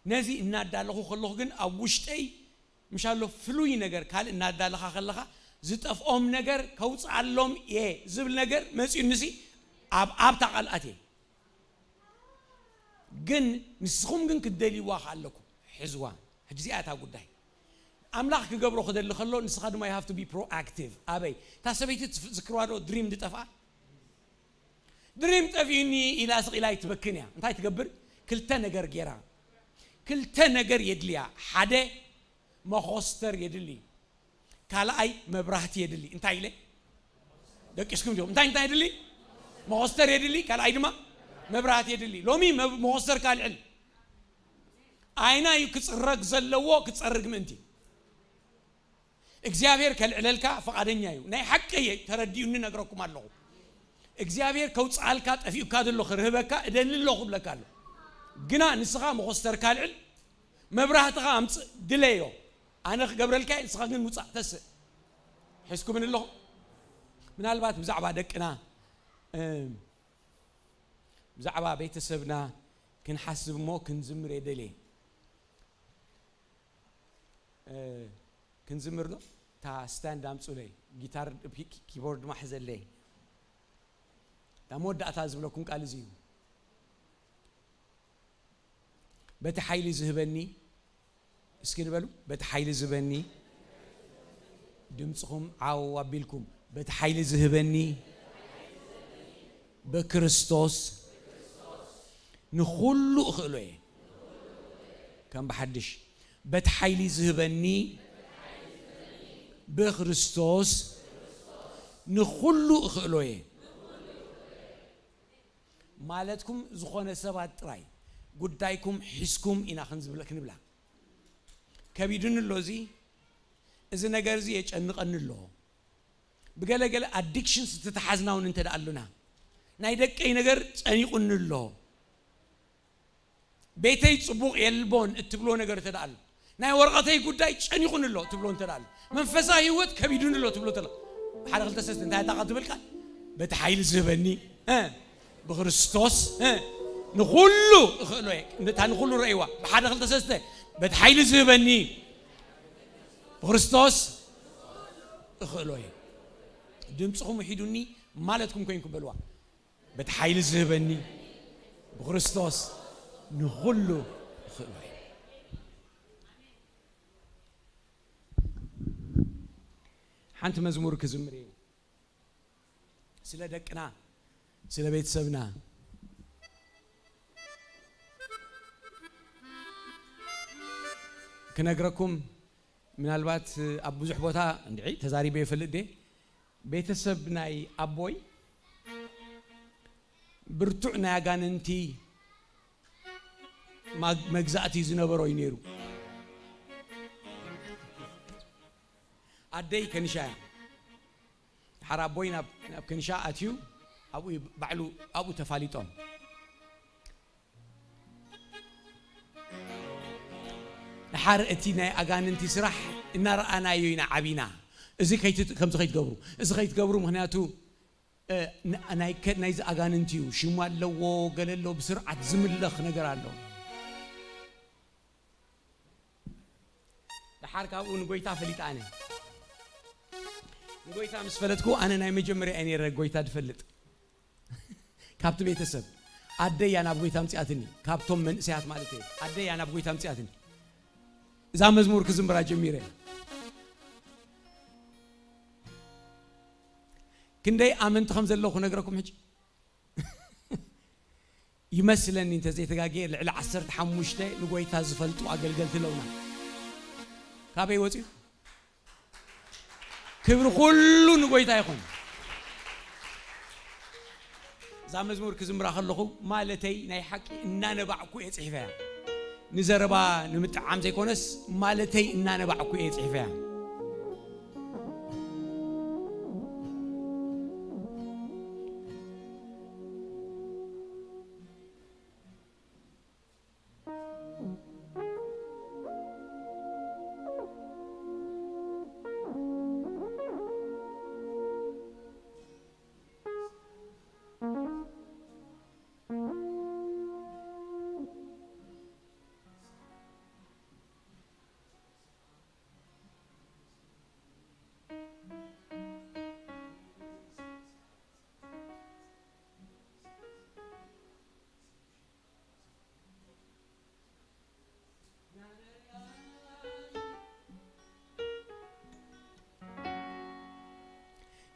ነዚ እናዳለኹ ከለኹ ግን ኣብ ውሽጠይ ምሻሎ ፍሉይ ነገር ካልእ እናዳለኻ ከለኻ ዝጠፍኦም ነገር ከውፅኣሎም እየ ዝብል ነገር መፂኡኒሲ ኣብ ኣብታ ቃል ኣትየ። ግን ንስኹም ግን ክትደልይዋ ከ ኣለኩም። ሕዝዋ። ሕጂ እዚኣ እታ ጉዳይ። ኣምላኽ ክገብሮ ክደሊ ከሎ ንስኻ ድማ you have to be proactive። ኣበይ? እታ ሰበይቲ ትፍ-፣ ዝክርዋ ዶ ድሪም ዝጠፍኣ? ድሪም ጠፊኡኒ ኢላ ስቕ ኢላ ኣይትበክን እያ። እንታይ ትገብር? ክልተ ነገር ጌራ። ክልተ ነገር የድልያ። ሓደ መኾስተር የድሊ፣ ካልኣይ መብራህቲ የድሊ። እንታይ ኢለ? ደቂስኩም ዲኹም? እንታይ እንታይ የድሊ? መኾስተር የድሊ፣ ካልኣይ ድማ መብራህቲ የድሊ። ሎሚ መብ- መኾስተር ካልዕል ኣይና እዩ ክፅረግ ዘለዎ፣ ክፀርግ ምእንቲ እግዚኣብሔር ከልዕለልካ ፈቓደኛ እዩ። ናይ ሓቂ እየ፣ ተረዲኡኒ ነግረኩም ኣለኹ። እግዚኣብሔር ከውፅኣልካ፣ ጠፊኡካ ዘሎ ክርህበካ እደሊ ኣለኹ እብለካ ኣሎ። ግና ንስኻ መኾስተርካ ልዕል፣ መብራህትኻ ኣምፅእ፣ ድለዮ። ኣነ ክገብረልካ እየ፣ ንስኻ ግን ውፃእ፣ ተስእ። ሒዝኩምን ኣለኹ? ምናልባት ብዛዕባ ደቅና፣ እም፣ ብዛዕባ ቤተሰብና ክንሓስብ እሞ ክንዝምር እየ ደልየ። እ፣ ክንዝምር ዶ? እታ ስታንድ ኣምፁለይ፣ ጊታር፣ ኪ- ኪቦርድ ማሕዘለይ። እታ መወዳእታ ዝብለኩም ቃል እዚ እዩ። በቲ ሓይሊ ዝህበኒ፣ እስኪ ንበሉ፣ በቲ ሓይሊ ዝህበኒ፣ ድምፅኹም ዓው ኣቢልኩም፣ በቲ ሓይሊ ዝህበኒ፣ በክርስቶስ ንኹሉ እኽእሎ እየ። ከም ብሓድሽ፣ በቲ ሓይሊ ዝህበኒ፣ ብክርስቶስ ንኹሉ እኽእሎ እየ። ማለትኩም ዝኾነ ሰባት ጥራይ ጉዳይኩም ሒዝኩም ኢና ክንዝብል- ክንብላ። ከቢዱኒ ኣሎ እዚ፣ እዚ ነገር እዚ የጨንቐኒ ኣሎ። ብገለገለ ኣዲክሽንስ ዝተተሓዝና እውን እንተ ደኣ ኣሉና፣ ናይ ደቀይ ነገር ጨኒቑኒ ኣሎ፣ ቤተይ ጽቡቕ የልቦን እትብሎ ነገር እንተ ደኣ ኣሎ፣ ናይ ወረቐተይ ጉዳይ ጨኒቑኒ ኣሎ እትብሎ እንተ ደኣ ኣሎ፣ መንፈሳዊ ህይወት ከቢዱኒ ኣሎ እትብሎ እንተ ደኣ፣ ሓደ ክልተ ሰለስተ እንታይ እታ ቃል ትብል ቃል? በቲ ሓይሊ ዝህበኒ፣ እ፣ ብክርስቶስ፣ እ፣ ንኹሉ እኽእሎ እየ። እታ ንኹሉ ረእይዋ። ብሓደ ክልተ ሰለስተ፣ በቲ ሓይሊ ዝህበኒ ብክርስቶስ እኽእሎ እየ። ድምፅኹም ውሒዱኒ ማለትኩም ኮይንኩም በልዋ። በቲ ሓይሊ ዝህበኒ ብክርስቶስ ንኹሉ እኽእሎ እየ። ሓንቲ መዝሙር ክዝምር እየ። ስለ ደቅና፣ ስለ ቤተሰብና ክነግረኩም፣ ምናልባት ኣብ ብዙሕ ቦታ እንድዒ ተዛሪበ ይፈልጥ ድየ? ቤተሰብ ናይ ኣቦይ ብርቱዕ ናይ ኣጋንንቲ ማግ- መግዛእቲ ዝነበሮ እዩ ነይሩ። ኣደይ ከንሻ እያ። ድሓር ኣቦይ ናብ ናብ ከንሻ ኣትዩ፣ ኣብኡ እዩ ባዕሉ ኣብኡ ተፋሊጦም። ድሓር እቲ ናይ ኣጋንንቲ ስራሕ እናረኣናዮ ኢና ዓቢና። እዚ ከይት- ከምዚ ከይትገብሩ፣ እዚ ከይትገብሩ፣ ምኽንያቱ፣ እ፣ ን- ናይ ከ- ናይዚ ኣጋንንቲ እዩ፣ ሽሙ ኣለዎ፣ ገለ ኣሎ፣ ብስርዓት ዝምለኽ ነገር ኣሎ። ድሓር ካብኡ ንጎይታ ፈሊጠ ኣነ። ንጎይታ ምስ ፈለጥኩ ኣነ ናይ መጀመርያ እየ ነይረ ጎይታ ድፈልጥ። ካብቲ ቤተሰብ ኣደያ ናብ ጎይታ ኣምጺኣትኒ። ካብቶም መንእሰያት ማለት እየ። ኣደያ ናብ ጎይታ ኣምጺኣትኒ። እዛ መዝሙር ክዝምራ ጀሚረ። ክንደይ ኣመንቲ ከም ዘለኹ ነግረኩም ሕጂ። ይመስለኒ እንተዘይተጋግየ ልዕሊ ዓሰርተ ሓሙሽተ ንጎይታ ዝፈልጡ ኣገልገልቲ ኣለውና። ካበይ ወፂኡ? ክብሪ ኩሉ ንጎይታ ይኹን። እዛ መዝሙር ክዝምራ ከለኹ ማለተይ ናይ ሓቂ እናነባዕኩ እየ ጽሒፈያ። ንዘረባ ንምጥዓም ዘይኮነስ ማለተይ እናነባዕኩ እየ ጽሒፈያ።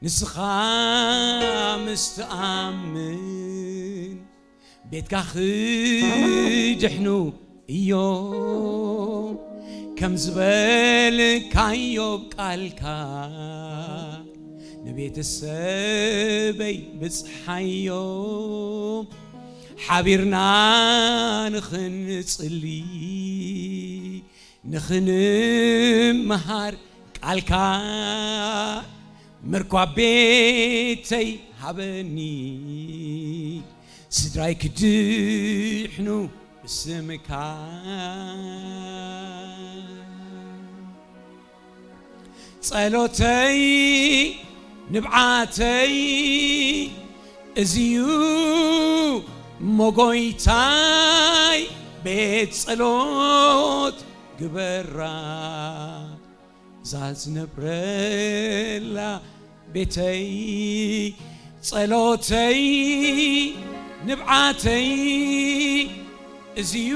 ንስኻ ምስ ትኣምን ቤትካ ክድሕኑ እዮም ከም ዝበልካዮ ቃልካ፣ ንቤተሰበይ ብጽሓዮም ሓቢርና ንኽንጽሊ፣ ንኽንምሃር ቃልካ። ምርኳብ ቤተይ ሃበኒ፣ ስድራይ ክድሕኑ ብስምካ። ጸሎተይ ንብዓተይ እዚዩ እሞ ጎይታይ፣ ቤት ጸሎት ግበራ እዛ ዝነብረላ ቤተይ። ጸሎተይ ንብዓተይ እዚዩ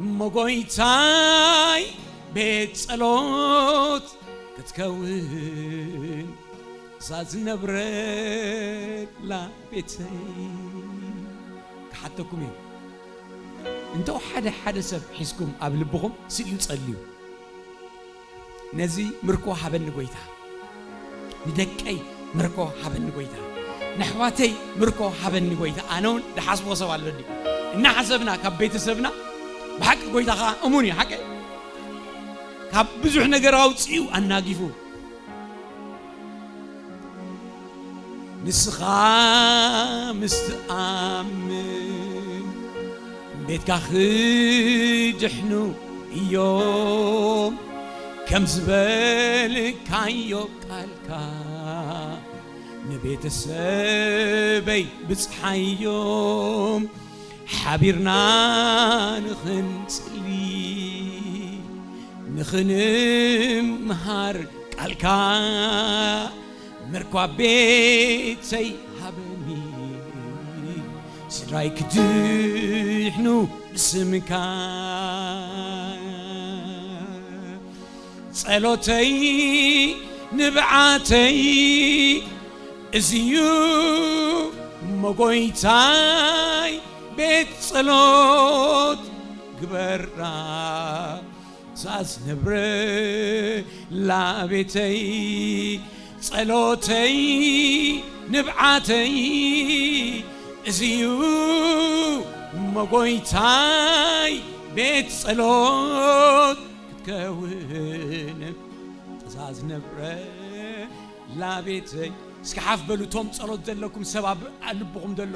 እሞ ጎይታይ፣ ቤት ጸሎት ክትከውን እዛ ዝነብረላ ቤተይ። ክሓተኩም እዩ። እንተው ሓደ ሓደ ሰብ ሒዝኩም ኣብ ልብኹም ስኢሉ ጸልዩ። ነዚ ምርኮ ሃበኒ ጎይታ፣ ንደቀይ ምርኮ ሃበኒ ጎይታ፣ ነሕዋተይ ምርኮ ሃበኒ ጎይታ። ኣነ እውን ድሓስቦ ሰብ ኣለኒ። እናሓሰብና ካብ ቤተሰብና፣ ብሓቂ ጎይታ ኸዓ እሙን እዩ። ሓቀይ ካብ ብዙሕ ነገር ኣውፂኡ ኣናጊፉ። ንስኻ ምስ ትኣምን ቤትካ ክድሕኑ እዮም ከም ዝበልካዮ ቃልካ፣ ንቤተሰበይ ብጽሓዮም ሓቢርና ንኽንጽሊ፣ ንኽንምሃር ቃልካ። ምርኳብ ቤተይ ሃበኒ፣ ስድራይ ክድሕኑ ብስምካ። ጸሎተይ ንብዓተይ እዚዩ እሞ ጎይታይ፣ ቤት ጸሎት ግበራ ሳዝነብረላ ቤተይ። ጸሎተይ ንብዓተይ እዚዩ እሞ ጎይታይ፣ ቤት ጸሎት ክትከውን ሳዝነብረላ ቤተይ። እስኪ ሓፍ በሉ እቶም ጸሎት ዘለኩም ሰብ ኣብ ልብኹም ዘሎ።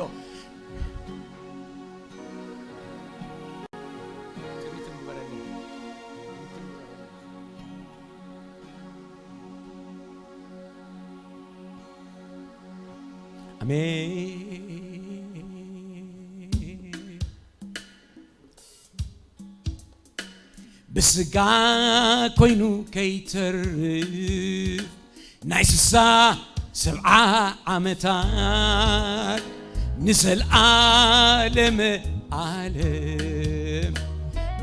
ኣሜን። ብስጋ ኮይኑ ከይተርፍ ናይ ስሳ ሰብዓ ዓመታት ንዘልኣለመ ዓለም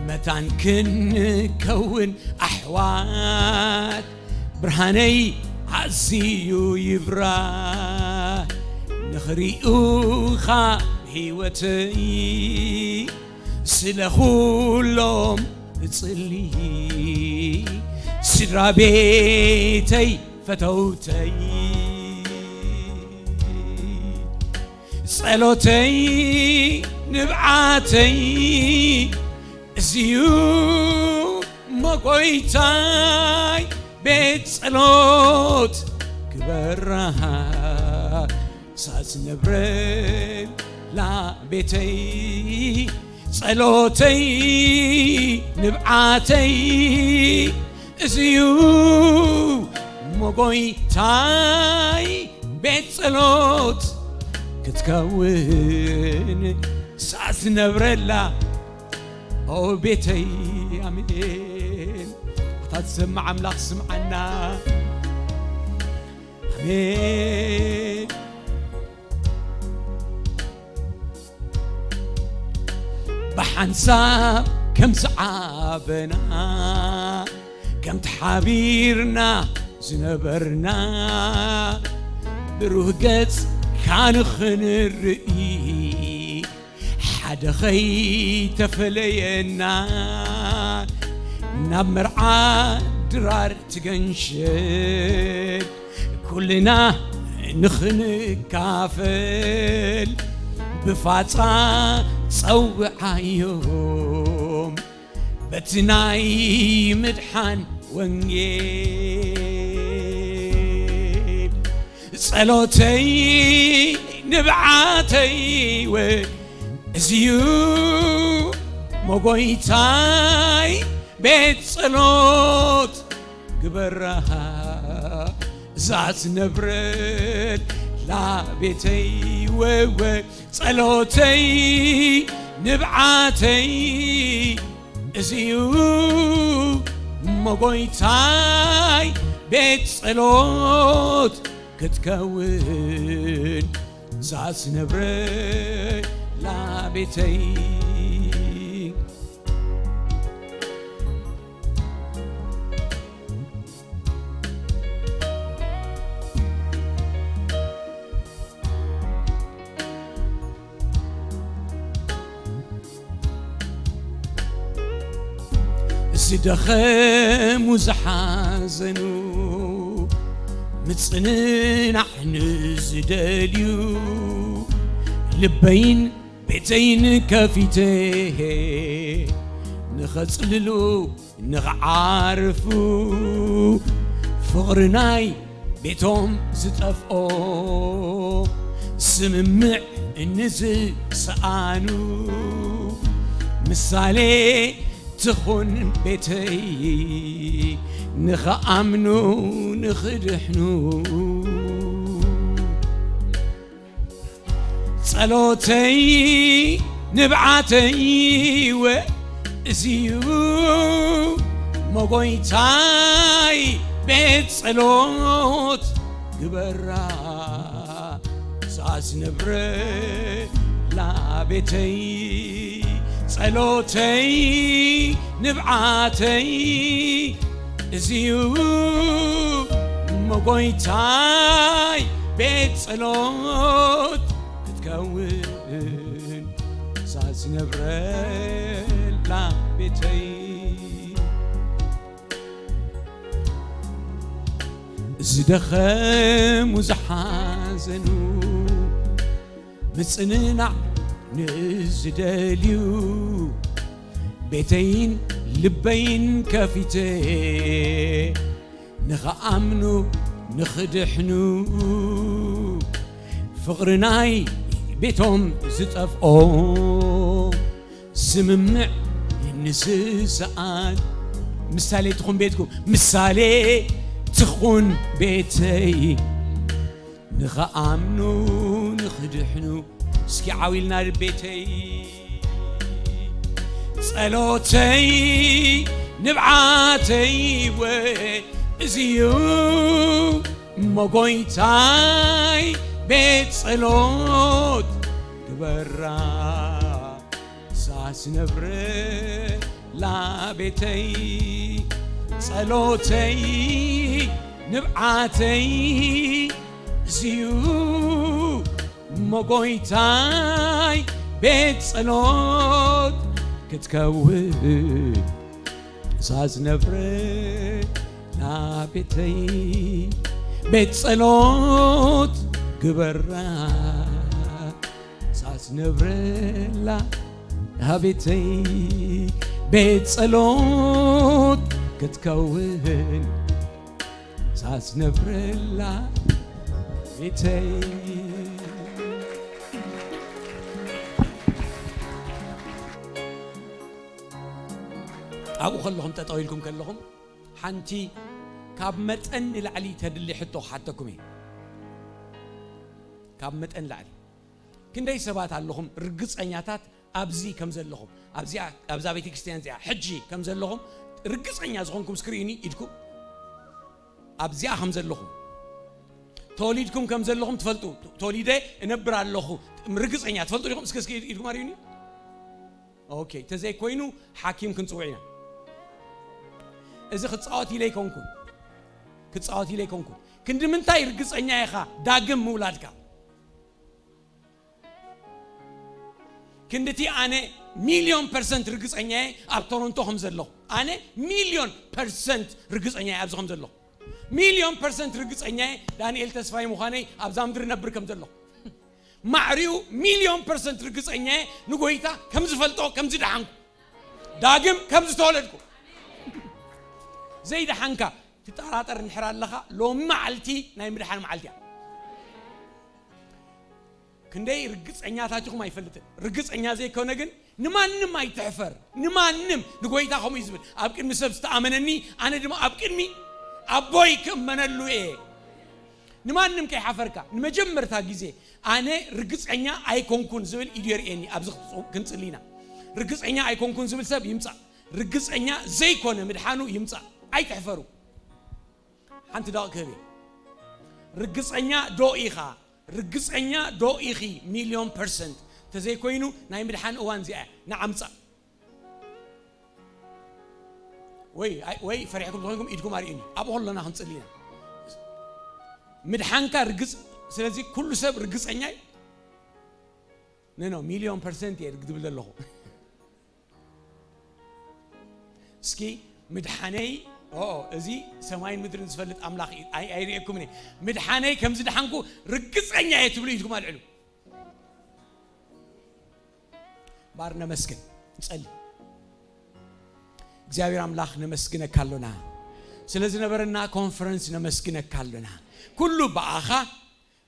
መታን ክንከውን ኣሕዋት፣ ብርሃነይ ኣዝዩ ይብራህ ንኽሪኡኻ ህይወተይ። ስለ ኩሎም እጽሊ ስድራ ቤተይ ፈተውተይ። ጸሎተይ ንብዓተይ እዚዩ እሞ ጎይታይ፣ ቤት ጸሎት ክበርሃ ሳዝነብረላ ቤተይ። ጸሎተይ ንብዓተይ እዚዩ እሞ ጎይታይ፣ ቤት ጸሎት ክትከውን ሳዝነብረላ ኦ ቤተይ። ኣሜን። ኣታ ዝሰምዕ ኣምላኽ ስምዓና። ኣሜን። ብሓንሳብ ከም ዝዓበና፣ ከም ተሓቢርና ዝነበርና፣ ብሩህ ገጽካ ንኽንርኢ ደኸይ ተፈለየና ናብ መርዓ ድራር ትገንሸል ኩልና ንኽንካፈል ብፋጻ ጸውዓዮም በቲ ናይ ምድሓን ወንጌል ጸሎተይ ንብዓተይ ወ እዚዩ መጎይታይ ቤት ጸሎት ግበራ እዛ ዝነብረላ ቤተይ ወወ ጸሎተይ ንብዓተይ እዚዩ መጎይታይ ቤት ጸሎት ክትከውን እዛ ዝነብረላ ቤተይ ዝደኸሙ ዝሓዘኑ ምጽንናዕ ንዝደልዩ ልበይን ቤተይን ከፊተ ንኸጽልሉ ንኽዓርፉ ፍቕሪ ናይ ቤቶም ዝጠፍኦ ስምምዕ ንዝሰኣኑ ምሳሌ ትኹን ቤተይ ንኽኣምኑ ንኽድሕኑ ጸሎተይ ንብዓተይ ወ እዚዩ መጎይታይ ቤት ጸሎት ግበራ ሳዝነብረላ ቤተይ ጸሎተይ ንብዓተይ እዚዩ መጎይታይ ቤት ጸሎት ክትከውን ሳዝነብረላ ቤተይ ዝደኸሙ ዝሓዘኑ ምጽንናዕ ንዝደልዩ ቤተይን ልበይን ከፊተ ንኽኣምኑ ንኽድሕኑ ፍቕሪ ናይ ቤቶም ዝጠፍኦ ስምምዕ ንዝሰኣን ምሳሌ ትኹን ቤትኩም ምሳሌ ትኹን ቤተይ ንኽኣምኑ ንኽድሕኑ እስኪ ዓው ኢልና ቤተይ ጸሎተይ ንብዓተይ ወ እዚዩ እሞ ጎይታይ ቤት ጸሎት ግበራ ሳስነብረ ላቤተይ ጸሎተይ ንብዓተይ እዚዩ እሞ ጎይታይ ቤት ጸሎት ክትከውን ሳዝነብረ ላቤተይ ቤት ጸሎት ግበራ ሳዝነብረላ ቤተይ ቤት ጸሎት ክትከውን ሳዝነብረላ ቤተይ ኣብኡ ከለኹም ጠጠው ኢልኩም ከለኹም ሓንቲ ካብ መጠን ንላዕሊ ተድሊ ሕቶ ክሓተኩም እየ ካብ መጠን ላዕሊ ክንደይ ሰባት ኣለኹም ርግፀኛታት ኣብዚ ከም ዘለኹም ኣብዛ ቤተ ክርስቲያን እዚኣ ሕጂ ከም ዘለኹም ርግፀኛ ዝኾንኩም ስክሪኒ ኢድኩም ኣብዚኣ ከም ዘለኹም ተወሊድኩም ከም ዘለኹም ትፈልጡ ተወሊደ እነብር ኣለኹ ርግፀኛ ትፈልጡ ዲኹም እስከ እስኪ ኢድኩም ኣርእዩኒ ኦኬ ተዘይኮይኑ ሓኪም ክንፅውዕ ኢና እዚ ክፃወት ኢለ ይኮንኩን ክፃወት ኢለ ይኮንኩን ክንዲ ምንታይ ርግፀኛ ኢኻ ዳግም ምውላድካ ክንድቲ ኣነ ሚልዮን ፐርሰንት ርግጸኛ እየ ኣብ ቶሮንቶ ከም ዘለኹ። ኣነ ሚልዮን ፐርሰንት ርግጸኛ እየ ኣብዚ ከም ዘለኹ። ሚልዮን ፐርሰንት ርግጸኛ እየ ዳንኤል ተስፋይ ምዃነይ ኣብዛ ምድሪ ነብር ከም ዘለኹ። ማዕሪኡ ሚልዮን ፐርሰንት ርግጸኛ እየ ንጎይታ ከም ዝፈልጦ፣ ከም ዝደሓንኩ፣ ዳግም ከም ዝተወለድኩ። ዘይደሓንካ ትጠራጠር እንድሕር ኣለኻ፣ ሎሚ መዓልቲ ናይ ምድሓን መዓልቲ እያ። ክንደይ ርግጸኛታት ኢኹም ኣይፈልጥን። ርግጸኛ ዘይኮነ ግን ንማንም ኣይትሕፈር። ንማንም ንጎይታ ከምኡ እዩ ዝብል። ኣብ ቅድሚ ሰብ ዝተኣመነኒ ኣነ ድማ ኣብ ቅድሚ ኣቦይ ክእመነሉ እየ። ንማንም ከይሓፈርካ። ንመጀመርታ ግዜ ኣነ ርግጸኛ ኣይኮንኩን ዝብል ኢዱ የርእየኒ። ኣብዚ ክንጽሊ ኢና። ርግጸኛ ኣይኮንኩን ዝብል ሰብ ይምጻእ። ርግጸኛ ዘይኮነ ምድሓኑ ይምጻእ። ኣይትሕፈሩ። ሓንቲ ደቕ ክህብ እየ። ርግጸኛ ዶ ኢኻ? ርግጸኛ ዶ ኢኺ? ሚልዮን ፐርሰንት ተዘይኮይኑ ናይ ምድሓን እዋን እዚኣ እያ። ንዓምጻእ። ወይ፣ ኣይ-፣ ወይ ፈሪሕኩም ዝኾንኩም ኢድኩም ኣርእዩኒ። ኣብኡ ከለና ክንጽሊ ኢና። ምድሓንካ ርግጽ-፣ ስለዚ ኩሉ ሰብ ርግጸኛ እዩ። ኖ፣ ኖ፣ ሚልዮን ፐርሰንት እየ ዝብል ዘለኹ። እስኪ ምድሓነይ፣ ኦ፣ እዚ ሰማይን ምድርን ዝፈልጥ ኣምላኽ እዩ። ኣይ-፣ ኣይርእየኩምን እየ። ምድሓነይ ከም ዝደሓንኩ ርግጸኛ እየ ትብሉ ኢድኩም ኣልዕሉ። ባር ነመስግን፣ ንጸሊ። እግዚኣብሔር ኣምላኽ ነመስግነካ ኣሎና። ስለ ዝነበረና ኮንፈረንስ ነመስግነካ ኣሎና። ኩሉ ብኣኻ፣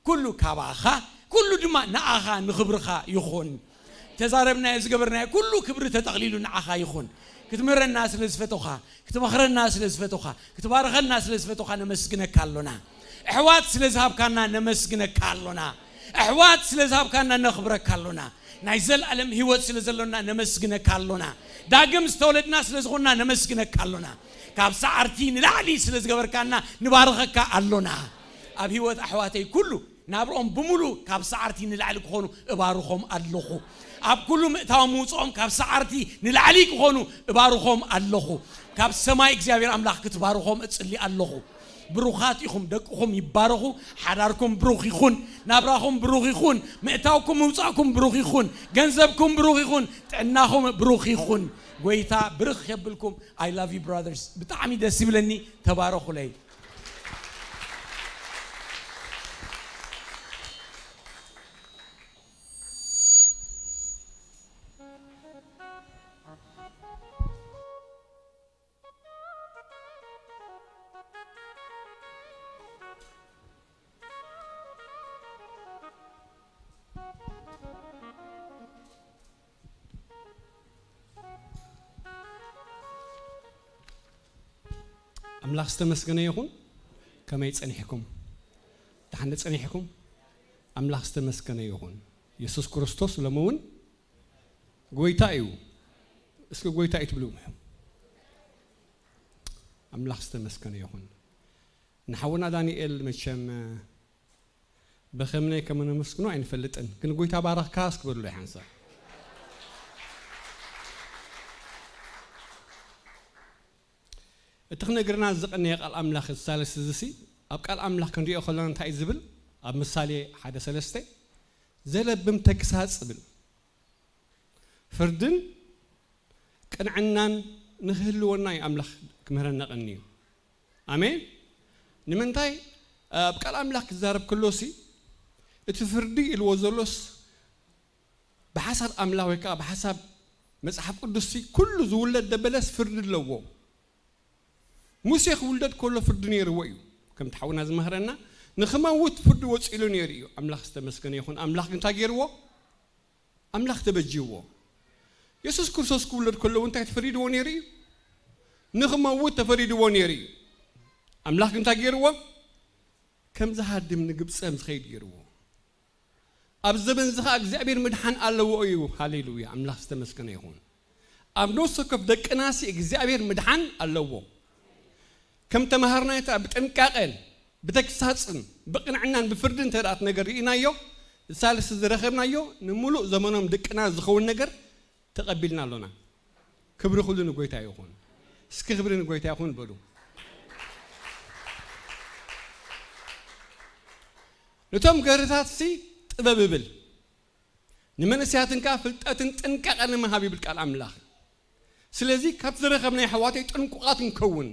ኩሉ ካባኻ፣ ኩሉ ድማ ንኣኻ ንኽብርኻ ይኹን። ተዛረብናዮ ዝገበርናዮ ኩሉ ክብሪ ተጠቕሊሉ ንዓኻ ይኹን። ክትምህረና ስለ ዝፈተኻ፣ ክትመኽረና ስለ ዝፈተኻ፣ ክትባርኸና ስለ ዝፈተኻ ነመስግነካ ኣሎና። ኣሕዋት ስለ ዝሃብካና ነመስግነካ ኣሎና። ኣሕዋት ስለ ዝሃብካና ነኽብረካ ኣሎና። ናይ ዘለኣለም ህይወት ስለ ዘሎና ነመስግነካ ኣሎና። ዳግም ዝተወለድና ስለ ዝኾንና ነመስግነካ ኣሎና። ካብ ሰዓርቲ ንላዕሊ ስለ ዝገበርካና ንባርኸካ ኣሎና። ኣብ ህይወት ኣሕዋተይ ኩሉ ናብርኦም ብምሉእ ካብ ሰዓርቲ ንላዕሊ ክኾኑ እባርኾም ኣለኹ። ኣብ ኩሉ ምእታዎም ምውፅኦም ካብ ሰዓርቲ ንላዕሊ ክኾኑ እባርኾም ኣለኹ። ካብ ሰማይ እግዚኣብሔር ኣምላኽ ክትባርኾም እጽሊ ኣለኹ። ብሩኻት ኢኹም፣ ደቅኹም ይባረኹ፣ ሓዳርኩም ብሩኽ ይኹን፣ ናብራኹም ብሩኽ ይኹን፣ ምእታውኩም ምውጻእኩም ብሩኽ ይኹን፣ ገንዘብኩም ብሩኽ ይኹን፣ ጥዕናኹም ብሩኽ ይኹን። ጎይታ ብርኽ የብልኩም። I love you brothers። ብጣዕሚ ደስ ይብለኒ። ተባረኹለይ። ኣምላኽ ዝተመስገነ ይኹን። ከመይ ጸኒሕኩም? ደሓን ጸኒሕኩም? ኣምላኽ ዝተመስገነ ይኹን። የሱስ ክርስቶስ ሎሚ እውን ጎይታ እዩ። እስኪ ጎይታ እዩ ትብሉ። ኣምላኽ ዝተመስገነ ይኹን። ንሓውና ዳንኤል መቸም ብኸምነይ ከም ነመስግኖ ኣይንፈልጥን፣ ግን ጎይታ ባረኽካ እስኪ በሉ ሓንሳብ። እቲ ክነግርና ዝቐነየ ቃል ኣምላኽ ዝሳለስ እዚሲ፣ ኣብ ቃል ኣምላኽ ክንሪኦ ከለና እንታይ እዩ ዝብል? ኣብ ምሳሌ ሓደ ሰለስተ፣ ዘለብም ተግሳጽ ይብል። ፍርድን ቅንዕናን ንክህልወና እዩ ኣምላኽ ክምህረና ቀንዩ። ኣሜን። ንምንታይ? ኣብ ቃል ኣምላኽ ክዛረብ ከሎሲ፣ እቲ ፍርዲ ኢልዎ ዘሎስ ብሓሳብ ኣምላኽ ወይ ከዓ ብሓሳብ መጽሓፍ ቅዱስሲ፣ ኩሉ ዝውለድ ደበለስ ፍርዲ ኣለዎ። ሙሴ ክውለድ ከሎ ፍርዲ ነይርዎ እዩ። ከምቲ ሓውና ዝመህረና፣ ንኽመውት ፍርዲ ወፂሉ ነይሩ እዩ። ኣምላኽ ዝተመስገነ ይኹን። ኣምላኽ ግን እንታይ ገይርዎ? ኣምላኽ ተበጅይዎ። የሱስ ክርስቶስ ክውለድ ከሎ እውን እንታይ ተፈሪድዎ ነይሩ እዩ? ንኽመውት ተፈሪድዎ ነይሩ እዩ። ኣምላኽ ግን እንታይ ገይርዎ? ከም ዝሃድም ንግብፂ ከም ዝኸይድ ገይርዎ። ኣብ ዘበን እዚ ኸዓ እግዚኣብሔር ምድሓን ኣለዎ እዩ። ሃሌሉያ፣ ኣምላኽ ዝተመስገነ ይኹን። ኣብ ነፍሲ ወከፍ ደቅናሲ እግዚኣብሔር ምድሓን ኣለዎ። ከም ተማሃርናዮ ብጥንቃቐን ብተግሳጽን ብቕንዕናን ብፍርድን እንተ ደኣ እቲ ነገር ርኢናዮ፣ ሳልስ ዝረኸብናዮ ንምሉእ ዘመኖም ደቅና ዝኸውን ነገር ተቐቢልና ኣሎና። ክብሪ ኩሉ ንጎይታ ይኹን። እስኪ ክብሪ ንጎይታ ይኹን በሉ። ነቶም ገርታትሲ ጥበብ እብል። ንመንእሰያትን ከኣ ፍልጠትን ጥንቃቐን ንምሃብ ይብል ቃል ኣምላኽ። ስለዚ ካብ ዝረኸብና ኣሕዋተይ ጥንቁቓት ክንከውን፣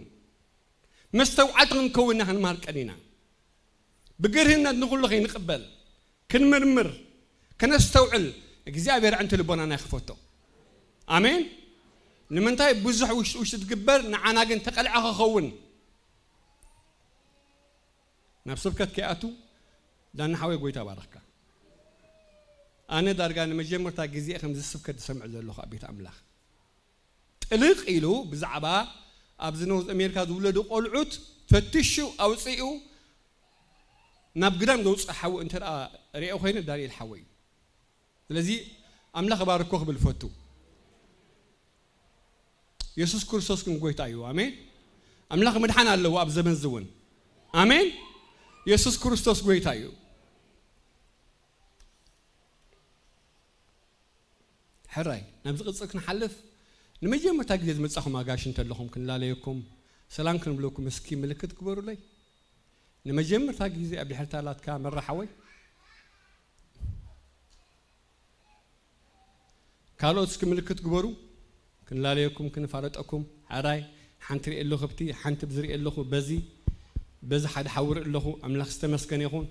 መስተውዓልቲ ክንከውን ኢና ክንመሃር ቀኒና። ብግርህነት ንኹሉ ከይንቕበል፣ ክንምርምር፣ ከነስተውዕል እግዚኣብሔር ኣዕንቲ ልቦናና ይኽፈቶ። ኣሜን። ንምንታይ ብዙሕ ውሽጢ ውሽጢ ትግበር፣ ንዓና ግን ተቐልዐ ክኸውን። ናብ ስብከት ከይኣቱ ዳና ሓወይ ጎይታ ባረኽካ። ኣነ ዳርጋ ንመጀመርታ ግዜ ከምዚ ስብከት ዝሰምዕ ዘለኹ ኣብ ቤት ኣምላኽ። ጥልቕ ኢሉ ብዛዕባ ኣብዚ ኖርዝ ኣሜሪካ ዝውለዱ ቆልዑት ፈትሹ ኣውፅኡ ናብ ግዳም ዘውፅእ ሓዊ እንተ ደኣ ሪኦ ኮይነ ዳንኤል ሓወይ እዩ። ስለዚ ኣምላኽ ባርኮ ክብል ፈቱ። የሱስ ክርስቶስ ግን ጎይታ እዩ። ኣሜን። ኣምላኽ ምድሓን ኣለዎ ኣብ ዘመን እዚ እውን። ኣሜን። የሱስ ክርስቶስ ጎይታ እዩ። ሕራይ ናብ ዝቕጽል ክንሓልፍ ንመጀመርታ ግዜ ዝመጻኹም ኣጋሽ እንተለኹም ክንላለየኩም ሰላም ክንብለኩም እስኪ ምልክት ግበሩለይ። ንመጀመርታ ግዜ ኣብ ድሕርታ ላትካ መራሓወይ ካልኦት እስኪ ምልክት ግበሩ። ክንላለየኩም ክንፋለጠኩም። ሓራይ ሓንቲ ርኢ ኣለኹ ብቲ ሓንቲ ብዝርኢ ኣለኹ በዚ በዚ ሓደ ሓውር ኣለኹ። ኣምላኽ ዝተመስገነ ይኹን።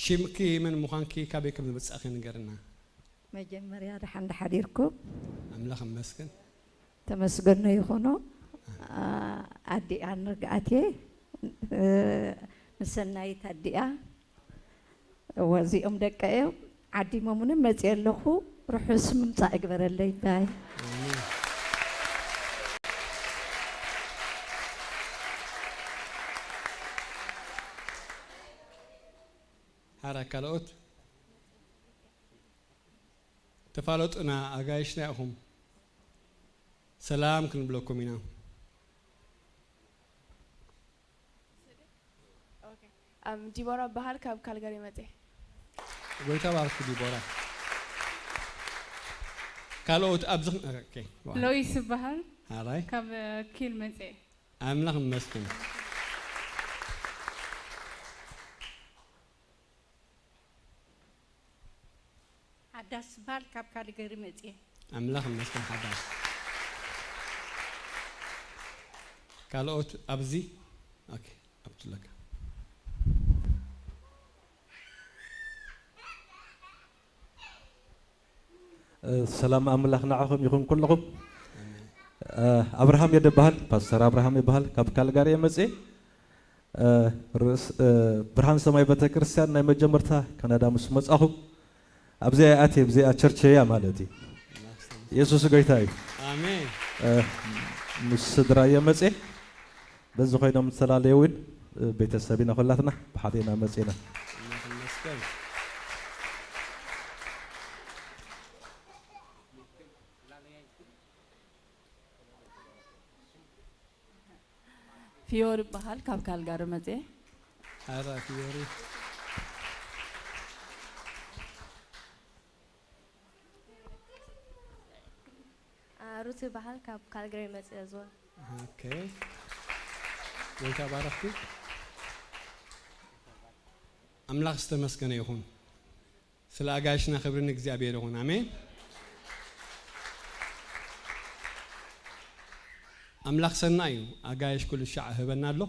ሽምኪ መን ምዃንኪ ካበይ ከም ዝመጻእኺ ንገርና። መጀመርያ ደሓን ደሓዲርኩም። ኣምላኽ ይመስገን። ተመስገኖ ይኹኖ። ኣዲኣ ንርግኣት እየ። ንሰናይት ኣዲኣ። እወ እዚኦም ደቀ እዮም። ዓዲሞምኒ መፅየ ኣለኹ። ርሑስ ምምፃእ ይግበረለይ ባይ። ሓራ ካልኦት ተፋለጡና ኣጋይሽና ኢኹም። ሰላም ክንብለኩም ኢና። ኦኬ። ኣም፣ ዲቦራ በሃል ካብ ካልጋሪ መጽየ። ጎይታ ባርኩ ዲቦራ። ካልኦት ኣብዚ ኦኬ። ሎይስ በሃል ሓራይ ካብ ኪል መጽየ። ኣምላኽ ይመስገን። ሓዳስ በሃል ካብ ካልገሪ መፅየ። ኣምላኽ ይመስገን ሓዳስ። ካልኦት ኣብዚ ኦኬ ኣብትለካ ሰላም ኣምላኽ ንዓኹም ይኹን ኩልኹም። ኣብርሃም እየ ደበሃል፣ ፓስተር ኣብርሃም ይበሃል። ካብ ካልጋሪ እየ መፅየ። ርእስ ብርሃን ሰማይ ቤተክርስትያን ናይ መጀመርታ ካናዳ ምስ መጻኹ ኣብዚኣ እየ ኣትየ፣ ኣብዚኣ ቸርች እያ ማለት እዩ። የሱስ ጎይታ እዩ። ኣሜን። ምስ ስድራ እየ መፅየ። በዚ ኮይኖም ዝተላለዩ እውን ቤተሰብ ኢና፣ ኩላትና ብሓደ ኢና መፂና። ኣምላኽ ይመስገን። ፊዮሪ በሃል ካብ ካልጋሪ መፅየ። ሓራ ፊዮሪ ሩት በሃል ካብ ካልጋሪ መፅየ ዝዋ። ኦኬ። ጎይታ ባረኽቲ። ኣምላኽ ዝተመስገነ ይኹን። ስለ ኣጋይሽና ክብሪ ንእግዚኣብሔር ይኹን። ኣሜን። ኣምላኽ ሰናይ እዩ። ኣጋይሽ ኩሉ ሻዕ ህበና ኣሎ።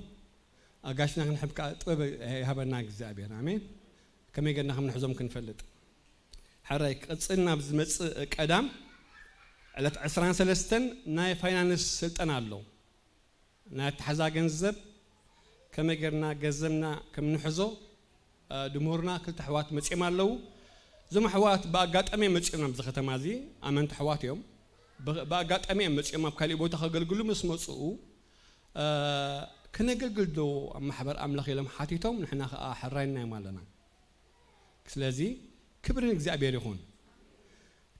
ኣጋይሽና ክንሕብ ከዓ ጥበብ ይሃበና እግዚኣብሔር። ኣሜን። ከመይ ገርና ከም ንሕዞም ክንፈልጥ። ሕራይ ክቕጽል ናብ ዝመጽእ ቀዳም ዕለት ዕስራን ሰለስተን ናይ ፋይናንስ ስልጠና ኣሎ። ናይ ኣተሓዛ ገንዘብ ከመይ ጌርና ገንዘብና ከም ንሕዞ ድምህሩና ክልተ ኣሕዋት መጺኦም ኣለዉ። እዞም ኣሕዋት ብኣጋጣሚ እዮም መጺኦም ናብዚ ከተማ እዚ፣ ኣመንቲ ኣሕዋት እዮም። ብኣጋጣሚ እዮም መጺኦም፣ ኣብ ካሊእ ቦታ ከገልግሉ ምስ መጽኡ ክነገልግል ዶ ኣብ ማሕበር ኣምላኽ ኢሎም ሓቲቶም፣ ንሕና ኸኣ ሕራይና እዮም ኣለና። ስለዚ ክብሪ ንእግዚኣብሔር ይኹን።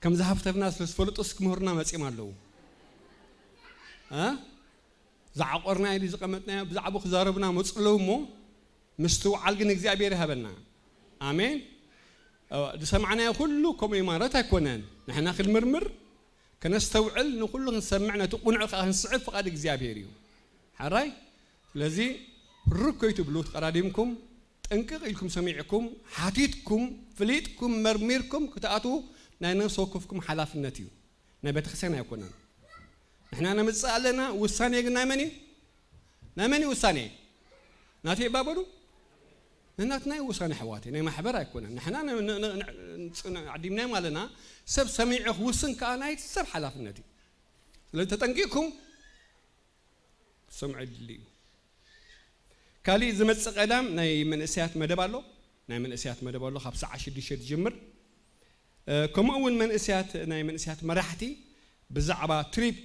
ከም ዝሃፍተፍና ስለ ዝፈለጡ እስኪ ምህሩና መጺኦም ኣለዉ። እ? ዝዓቆርናዮ ድዩ ዝቐመጥናዮ? ብዛዕባኡ ክዛረቡና መጹ ኣለዉ እሞ፣ ምስትውዓል ግን እግዚኣብሔር ይሃበና። ኣሜን። ዝሰማዕናዮ ኩሉ ከምኡ እዩ ማለት ኣይኮነን። ንሕና ክንምርምር፣ ከነስተውዕል፣ ንኩሉ ክንሰምዕ፣ ነቲ ቅኑዕ ከዓ ክንስዕብ ፍቓድ እግዚኣብሔር እዩ። ሓራይ? ስለዚ ርክ ከይትብሉ ተቐዳዲምኩም፣ ጥንቅቕ ኢልኩም ሰሚዕኩም፣ ሓቲትኩም፣ ፍሊጥኩም፣ መርሚርኩም ክትኣትዉ ናይ ነፍሲ ወከፍኩም ሓላፍነት እዩ። ናይ ቤተክርስትያን ኣይኮነን። ንሕና ነምጽእ ኣለና፣ ውሳኔ ግን ናይ መን እዩ? ናይ መን እዩ ውሳኔ? ናተይ እባ በሉ። ንናትና እዩ ውሳኔ ኣሕዋተይ፣ ናይ ማሕበር ኣይኮነን። ንሕና ን-፣ ን-፣ ን-፣ ን-፣ ዓዲምናዮም ኣለና፣ ሰብ ሰሚዑ ክውስን ከኣ ናይ ሰብ ሓላፍነት እዩ። ስለዚ ተጠንቂቕኩም ክትሰምዑ የድሊ እዩ። ካሊእ ዝመጽእ ቀዳም ናይ መንእሰያት መደብ ኣሎ። ናይ መንእሰያት መደብ ኣሎ፣ ካብ ሰዓት ሽዱሽተ ዝጅምር። እ፣ ከምኡ እውን መንእሰያት፣ ናይ መንእሰያት መራሕቲ ብዛዕባ ትሪፕ፣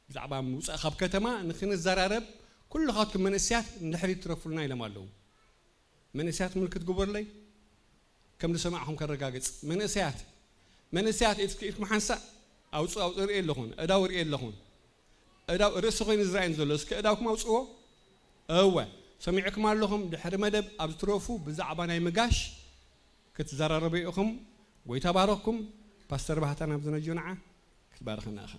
ብዛዕባ ምውጻእ ካብ ከተማ ንክንዘራረብ፣ ኩልኻትኩም መንእሰያት ንድሕሪት ትረፉልና ኢሎም ኣለዉ። መንእሰያት ምልክት ግበሩለይ፣ ከም ዝሰማዕኹም ከረጋግጽ። መንእሰያት፣ መንእሰያት ኢድ-፣ ኢድኩም ሓንሳእ ኣውጽኡ፣ ኣውጽኡ፣ ርእየ ኣለኹን፣ እዳው ርእየ ኣለኹን። እዳው ርእሲ ኮይኑ ዝረኣየን ዘሎ፣ እስከ እዳውኩም ኣውጽዎ። እወ፣ ሰሚዕኩም ኣለኹም። ድሕሪ መደብ ኣብ ዝትረፉ ብዛዕባ ናይ ምጋሽ ክትዘራረቡ ኢኹም። ጎይታ ባረኽኩም። ፓስተር ባህታ ናብ ዝነጆ ንዓ ክትባርኸና ኢኻ።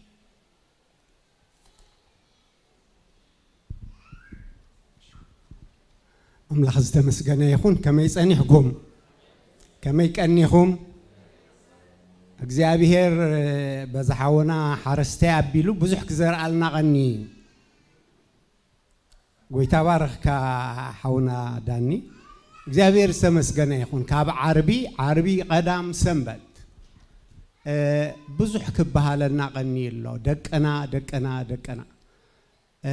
ኣምላኽ ዝተመስገነ ይኹን። ከመይ ጸኒሕኩም? ከመይ ቀኒኹም? እግዚኣብሔር በዛ ሓውና ሓረስታይ ኣቢሉ ብዙሕ ክዘርኣልና ቀኒ እዩ። ጎይታ ባርኽካ ሓውና ዳኒ። እግዚኣብሔር ዝተመስገነ ይኹን። ካብ ዓርቢ፣ ዓርቢ፣ ቀዳም፣ ሰንበት፣ እ፣ ብዙሕ ክበሃለልና ቀኒ ኣሎ። ደቅና፣ ደቅና፣ ደቅና። እ፣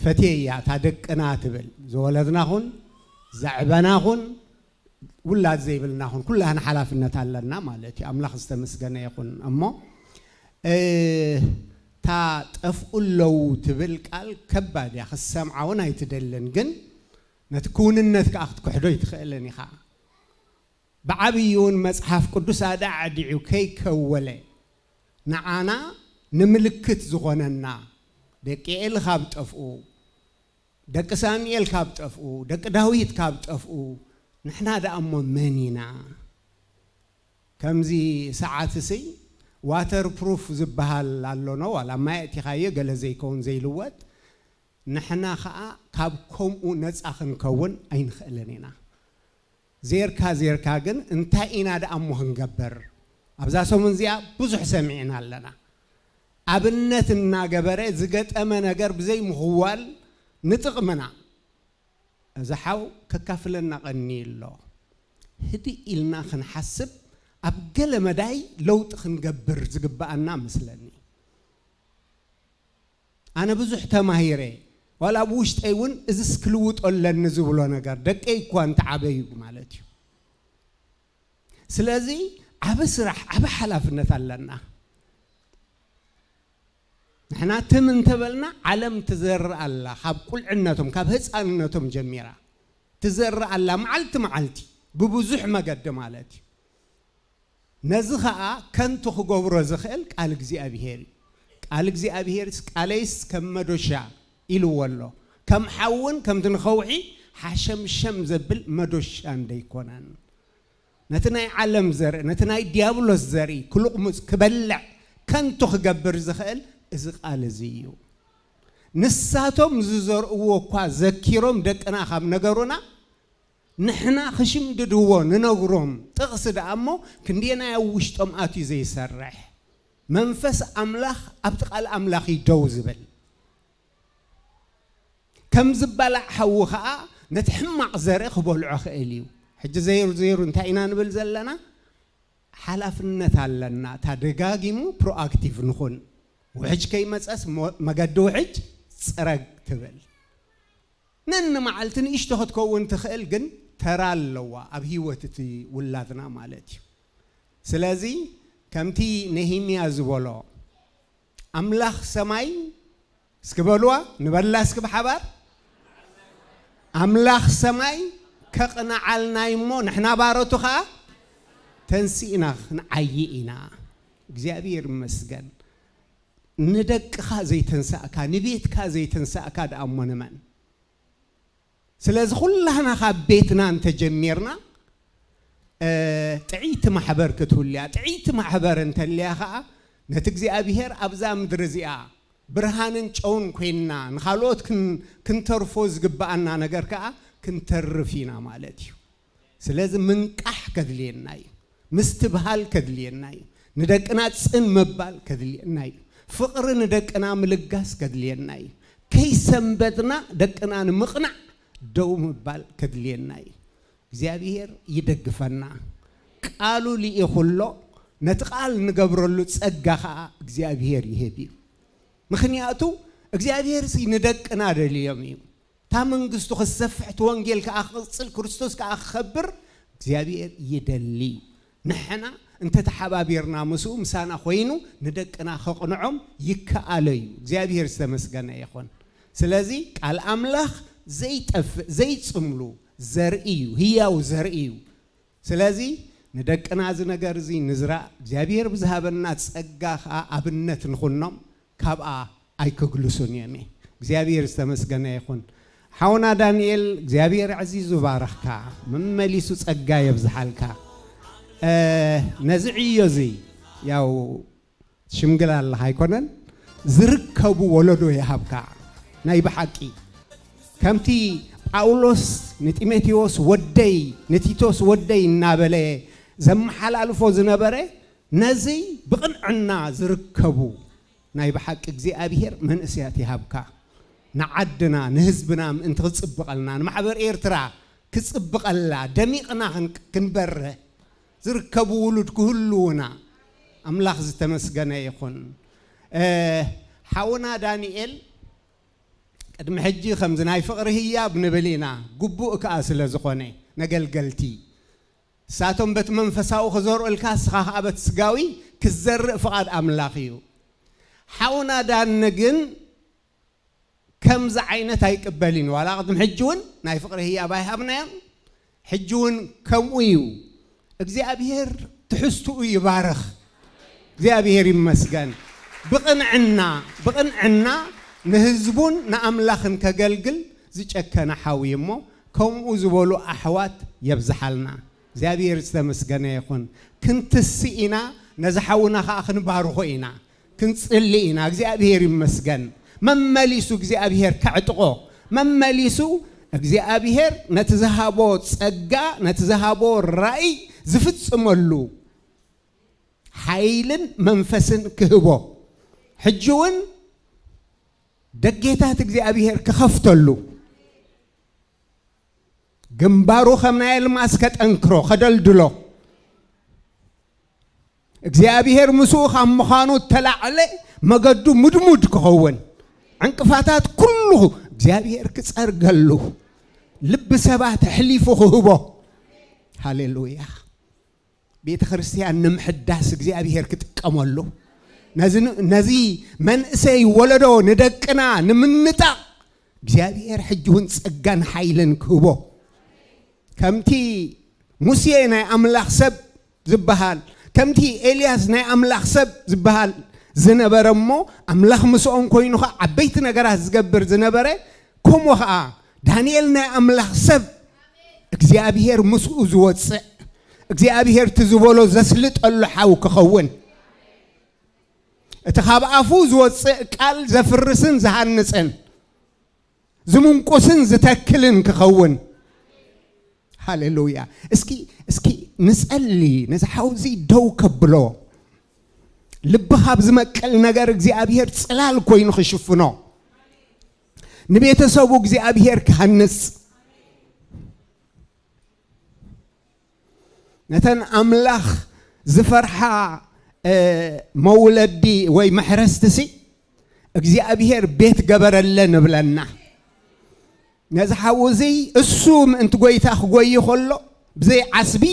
ፈትየ እያ እታ ደቅና ትብል። ዝወለድናኹን፣ ዘዕበናኹን፣ ውላድ ዘይብልናኹን፣ ኩላህና ሓላፍነት ኣለና ማለት እዩ። ኣምላኽ ዝተመስገነ ይኹን። እሞ፣ እ፣ እታ ጠፍኡ ኣለዉ ትብል ቃል ከባድ እያ፣ ክትሰምዓ እውን ኣይትደልን። ግን ነቲ ክውንነት ከኣ ክትክሕዶ ኣይትኽእልን ኢኻ። ብዓብዪ እውን መጽሓፍ ቅዱስ ኣዳዕዲዑ ከይከወለ ንዓና ንምልክት ዝኾነና፣ ደቂ ኤሊ ካብ ጠፍኡ፣ ደቂ ሳሙኤል ካብ ጠፍኡ፣ ደቂ ዳዊት ካብ ጠፍኡ፣ ንሕና ደኣ እሞ መን ኢና? ከምዚ ሰዓትሲ ዋተር ፕሩፍ ዝበሃል ኣሎ ነው፣ ዋላ ማይ ኣእቲኻዮ ገለ ዘይከውን ዘይልወጥ፣ ንሕና ኸኣ ካብ ከምኡ ነጻ ክንከውን ኣይንኽእልን ኢና። ዜርካ ዜርካ ግን እንታይ ኢና ደኣ እሞ ክንገብር? ኣብዛ ሰሙን እዚኣ ብዙሕ ሰሚዕና ኣለና። ኣብነት እናገበረ ዝገጠመ ነገር ብዘይምኽዋል ንጥቕምና። እዚ ሓው ከካፍለና ቀንዩ ኣሎ። ህድእ ኢልና ክንሓስብ፣ ኣብ ገለ መዳይ ለውጢ ክንገብር ዝግብኣና መስለኒ። ኣነ ብዙሕ ተማሂረ፣ ዋላ ኣብ ውሽጠይ እውን እዝስ ክልውጦ ኣለኒ ዝብሎ ነገር፣ ደቀይ እኳ እንተዓበዩ ማለት እዩ። ስለዚ ዓቢ ስራሕ፣ ዓቢ ሓላፍነት ኣለና። ንሕና ትም እንተበልና፣ ዓለም ትዘርእ ኣላ። ካብ ቁልዕነቶም፣ ካብ ህፃንነቶም ጀሚራ ትዘርእ ኣላ፣ መዓልቲ መዓልቲ፣ ብብዙሕ መገዲ ማለት እዩ። ነዚ ኸኣ ከንቱ ክገብሮ ዝኽእል ቃል እግዚኣብሄር እዩ። ቃል እግዚኣብሄርስ፣ "ቃለይስ ከም መዶሻ" ኢልዎ ኣሎ። ከም ሓውን ከምቲ ንኸውሒ ሓሸምሸም ዘብል መዶሻ እንደይኮነን፣ ነቲ ናይ ዓለም ዘርኢ፣ ነቲ ናይ ዲያብሎስ ዘርኢ ክልቕሙጽ፣ ክበልዕ፣ ከንቱ ክገብር ዝኽእል እዚ ቃል እዚ እዩ። ንሳቶም ዝዘርእዎ እኳ ዘኪሮም ደቅና ካብ ነገሩና፣ ንሕና ክሽምድድዎ ንነግሮም። ጥቕሲ ደኣ እሞ ክንደየናይ ኣብ ውሽጦም ኣትዩ ዘይሰርሕ። መንፈስ ኣምላኽ ኣብቲ ቃል ኣምላኽ እዩ ደው ዝብል። ከም ዝበላዕ ሓዊ ኸኣ ነቲ ሕማቕ ዘርኢ ክበልዖ ኽእል እዩ። ሕጂ ዘይሩ ዘይሩ እንታይ ኢና ንብል ዘለና? ሓላፍነት ኣለና። እታ ደጋጊሙ ፕሮኣክቲቭ ንኹን። ውሕጅ ከይመጸስ ሞ-፣ መገዲ ውሕጅ ጽረግ ትብል። ነንመዓልቲ ንእሽቶ ክትከውን ትኽእል፣ ግን ተራ ኣለዋ ኣብ ህይወት እቲ ውላድና ማለት እዩ። ስለዚ ከምቲ ነህምያ ዝበሎ፣ ኣምላኽ ሰማይ፣ እስኪ በልዋ፣ ንበላ እስኪ ብሓባር፣ ኣምላኽ ሰማይ ከቕንዓልና እዩ እሞ፣ ንሕና ባሮቱ ኸኣ ተንሲእና ክንዓዪ ኢና። እግዚኣብሔር ይመስገን። ንደቅኻ ዘይተንሳእካ፣ ንቤትካ ዘይተንሳእካ ደኣ እሞ ንመን? ስለዚ ኩላህና ካብ ቤትና እንተጀሚርና፣ እ፣ ጥዕይቲ ማሕበር ክትህሉ እያ። ጥዕይቲ ማሕበር እንተልያ ኸዓ፣ ነቲ እግዚኣብሔር ኣብዛ ምድሪ እዚኣ ብርሃንን ጨውን ኮይንና ንኻልኦት ክን-፣ ክንተርፎ ዝግብኣና ነገር ከኣ ክንተርፍ ኢና ማለት እዩ። ስለዚ ምንቃሕ ከድልየና እዩ። ምስትብሃል ከድልየና እዩ። ንደቅና ጽን ምባል ከድልየና እዩ። ፍቕሪ ንደቅና ምልጋስ ከድልየና እዩ። ከይሰንበትና ደቅና ንምቕናዕ ደው ምባል ከድልየና እዩ። እግዚኣብሔር ይደግፈና። ቃሉ ልኢኹ ኣሎ። ነቲ ቃል ንገብረሉ ጸጋ ኸኣ እግዚኣብሔር ይህብ እዩ። ምኽንያቱ እግዚኣብሔር ሲ ንደቅና ደልዮም እዩ። እታ መንግስቱ ክትሰፍሕ፣ እቲ ወንጌል ከኣ ክቕጽል፣ ክርስቶስ ከኣ ክኸብር እግዚኣብሔር ይደሊ እዩ። ንሕና እንተተሓባቢርና ምስኡ ምሳና ኮይኑ ንደቅና ከቕንዖም ይከኣሎ እዩ። እግዚኣብሔር ዝተመስገነ ይኹን። ስለዚ ቃል ኣምላኽ ዘይጠፍእ ዘይጽምሉ ዘርኢ እዩ፣ ህያው ዘርኢ እዩ። ስለዚ ንደቅና እዚ ነገር እዚ ንዝራእ፣ እግዚኣብሔር ብዝሃበና ጸጋ ኸኣ ኣብነት ንኹኖም፣ ካብኣ ኣይክግልሱን እዮም። እግዚኣብሔር ዝተመስገነ ይኹን። ሓውና ዳንኤል እግዚኣብሔር ኣዕዚዙ ባረኽካ፣ መመሊሱ ጸጋ የብዝሓልካ። እ፣ ነዚ ዕዮ እዚ ያው ሽምግል ኣለኻ ኣይኮነን፣ ዝርከቡ ወለዶ ይሃብካ። ናይ ብሓቂ ከምቲ ጳውሎስ ንጢሞቴዎስ ወደይ፣ ንቲቶስ ወደይ እናበለ ዘመሓላልፎ ዝነበረ፣ ነዚ ብቕንዕና ዝርከቡ ናይ ብሓቂ እግዚኣብሔር መንእሰያት ይሃብካ። ንዓድና ንህዝብና ምእንቲ ክጽብቐልና፣ ንማሕበር ኤርትራ ክጽብቐላ፣ ደሚቕና ክን-፣ ክንበርህ ዝርከቡ ውሉድ ክህልዉና ኣምላኽ ዝተመስገነ ይኹን። እ፣ ሓውና ዳንኤል ቅድሚ ሕጂ ከምዚ ናይ ፍቕሪ ህያብ ንብል ኢና፣ ግቡእ ከኣ ስለ ዝኾነ ነገልገልቲ። ንሳቶም በቲ መንፈሳዊ ክዘርኡልካ፣ ንስኻ ከኣ በቲ ስጋዊ ክትዘርእ ፍቓድ ኣምላኽ እዩ። ሓውና ዳኒ ግን ከምዚ ዓይነት ኣይቅበልን እዩ። ዋላ ቅድሚ ሕጂ እውን ናይ ፍቕሪ ህያብ ኣይሃብናዮን። ሕጂ እውን ከምኡ እዩ። እግዚኣብሔር ትሕዝትኡ ይባርኽ። እግዚኣብሔር ይመስገን። ብቕንዕና፣ ብቕንዕና ንህዝቡን ንኣምላኽን ከገልግል ዝጨከነ ሓው እዩ እሞ፣ ከምኡ ዝበሉ ኣሕዋት የብዝሓልና። እግዚኣብሔር ዝተመስገነ ይኹን። ክንትሲ ኢና፣ ነዚ ሓውና ኸዓ ክንባርኾ ኢና። ክንጽሊ ኢና። እግዚኣብሔር ይመስገን። መመሊሱ እግዚኣብሔር ከዕጥቖ፣ መመሊሱ እግዚኣብሔር ነቲ ዝሃቦ ጸጋ፣ ነቲ ዝሃቦ ራእይ ዝፍጽመሉ ሓይልን መንፈስን ክህቦ፣ ሕጂ እውን ደጌታት እግዚኣብሔር ክኸፍተሉ፣ ግንባሩ ከም ናይ ኣልማዝ ከጠንክሮ፣ ከደልድሎ፣ እግዚኣብሔር ምስኡ ካብ ምዃኑ እተላዕለ መገዱ ምድሙድ ክኸውን፣ ዕንቅፋታት ኩሉ እግዚኣብሔር ክጸርገሉ፣ ልቢ ሰባት ኣሕሊፉ ክህቦ። ሃሌሉያ። ቤተ ክርስቲያን ንምሕዳስ እግዚኣብሔር ክጥቀመሉ፣ ነዚ ን-፣ ነዚ መንእሰይ ወለዶ ንደቅና ንምንጣቕ እግዚኣብሔር ሕጂ እውን ጸጋን ሓይልን ክህቦ። ከምቲ ሙሴ ናይ ኣምላኽ ሰብ ዝበሃል፣ ከምቲ ኤልያስ ናይ ኣምላኽ ሰብ ዝበሃል ዝነበረ እሞ፣ ኣምላኽ ምስኦም ኮይኑ ኸዓ ዓበይቲ ነገራት ዝገብር ዝነበረ፣ ከምኡ ኸዓ ዳንኤል ናይ ኣምላኽ ሰብ፣ እግዚኣብሔር ምስኡ ዝወጽእ፣ እግዚኣብሔር እቲ ዝበሎ ዘስልጠሉ ሓው ክኸውን፣ እቲ ካብ ኣፉ ዝወጽእ ቃል ዘፍርስን ዝሃንጽን፣ ዝምንቁስን ዝተክልን ክኸውን። ሃሌሉያ። እስኪ፣ እስኪ ንጸሊ፣ ነዚ ሓውዚ ደው ከብሎ። ልቢ ካብ ዝመቅል ነገር እግዚኣብሔር ጽላል ኮይኑ ክሽፍኖ። ንቤተሰቡ እግዚኣብሔር ክሃንጽ። ነተን ኣምላኽ ዝፈርሓ፣ እ፣ መውለዲ ወይ መሕረስቲ ሲ እግዚኣብሔር ቤት ገበረለን እብለና። ነዚ ሓው እዚ እሱ ምእንቲ ጐይታ ክጎይ ከሎ ብዘይ ዓስቢ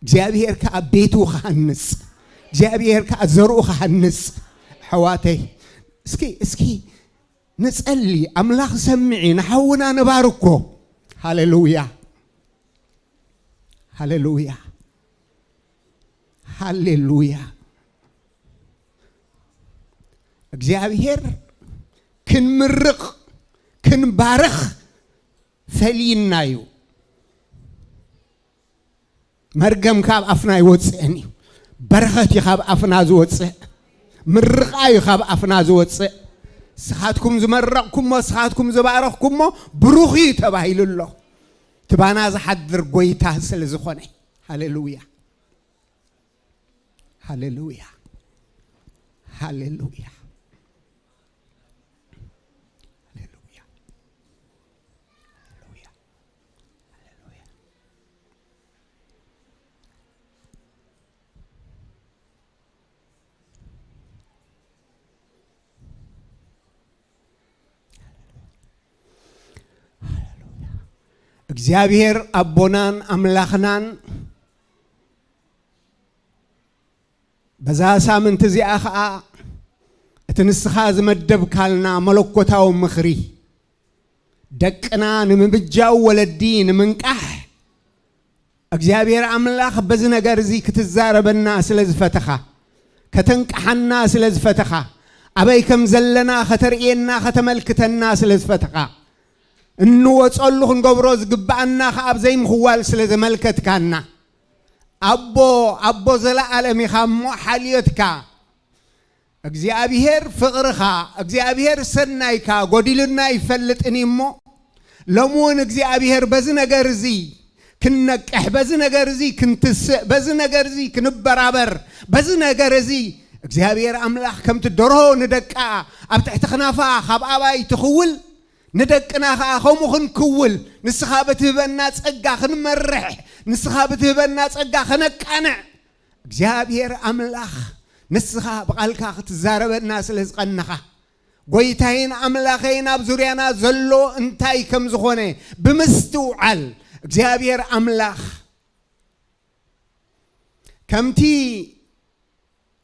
እግዚኣብሔር ከኣ ቤቱ ክሃንጽ፣ እግዚኣብሔር ከኣ ዘርኡ ክሃንጽ። ኣሕዋተይ፣ እስኪ፣ እስኪ ንጸሊ፣ ኣምላኽ ሰምዒ፣ ንሓውና ንባርኮ። ሃሌሉያ፣ ሃሌሉያ፣ ሃሌሉያ። እግዚኣብሔር ክንምርቕ፣ ክንባርኽ ተልይና እዩ። መርገም ካብ ኣፍና ኣይወፅእን እዩ። በረኸት እዩ ካብ ኣፍና ዝወፅእ። ምርቓ እዩ ካብ ኣፍና ዝወፅእ። ንስኻትኩም ዝመረቕኩሞ፣ ንስኻትኩም ዝባረኽኩሞ ብሩኽ እዩ ተባሂሉ ኣሎ። ትባና ዝሓድር ጎይታ ስለ ዝኾነ። ሃሌሉያ። ሃሌሉያ። ሃሌሉያ። ሃሌሉያ። ሃሌሉያ። ሃሌሉያ። እግዚኣብሔር ኣቦናን ኣምላኽናን በዛ ሳምንቲ እዚኣ ኸኣ እቲ ንስኻ ዝመደብካልና መለኮታዊ ምኽሪ ደቅና ንምብጃው ወለዲ ንምንቃሕ እግዚኣብሔር ኣምላኽ በዚ ነገር እዚ ክትዛረበና ስለ ዝፈተኻ፣ ከተንቅሓና ስለ ዝፈተኻ፣ ኣበይ ከም ዘለና ከተርእየና ከተመልክተና ስለ ዝፈተኻ፣ እንወጸሉ ክንገብሮ ዝግብኣና ኸኣ ኣብ ዘይምኽዋል ስለ ዘመልከትካና፣ ኣቦ፣ ኣቦ ዘለኣለም ኢኻ እሞ ሓልዮትካ እግዚኣብሔር ፍቕርኻ፣ እግዚኣብሔር ሰናይካ ጎዲሉና ኣይፈልጥን እዩ እሞ፣ ሎሚ እውን እግዚኣብሔር በዚ ነገር እዚ ክንነቅሕ፣ በዚ ነገር እዚ ክንትስእ፣ በዚ ነገር እዚ ክንበራበር፣ በዚ ነገር እዚ እግዚኣብሔር ኣምላኽ ከምቲ ደርሆ ንደቃ ኣብ ትሕቲ ክናፋ ካብ ኣባይ ትኽውል፣ ንደቅና ኸኣ ከምኡ ክንክውል፣ ንስኻ ብትህበና ጸጋ ክንመርሕ፣ ንስኻ ብትህበና ጸጋ ከነቃንዕ፣ እግዚኣብሔር ኣምላኽ ንስኻ ብቓልካ ክትዛረበና ስለ ዝቐነኻ፣ ጎይታይን ኣምላኸይን ኣብ ዙርያና ዘሎ እንታይ ከም ዝኾነ ብምስትውዓል፣ እግዚኣብሔር ኣምላኽ ከምቲ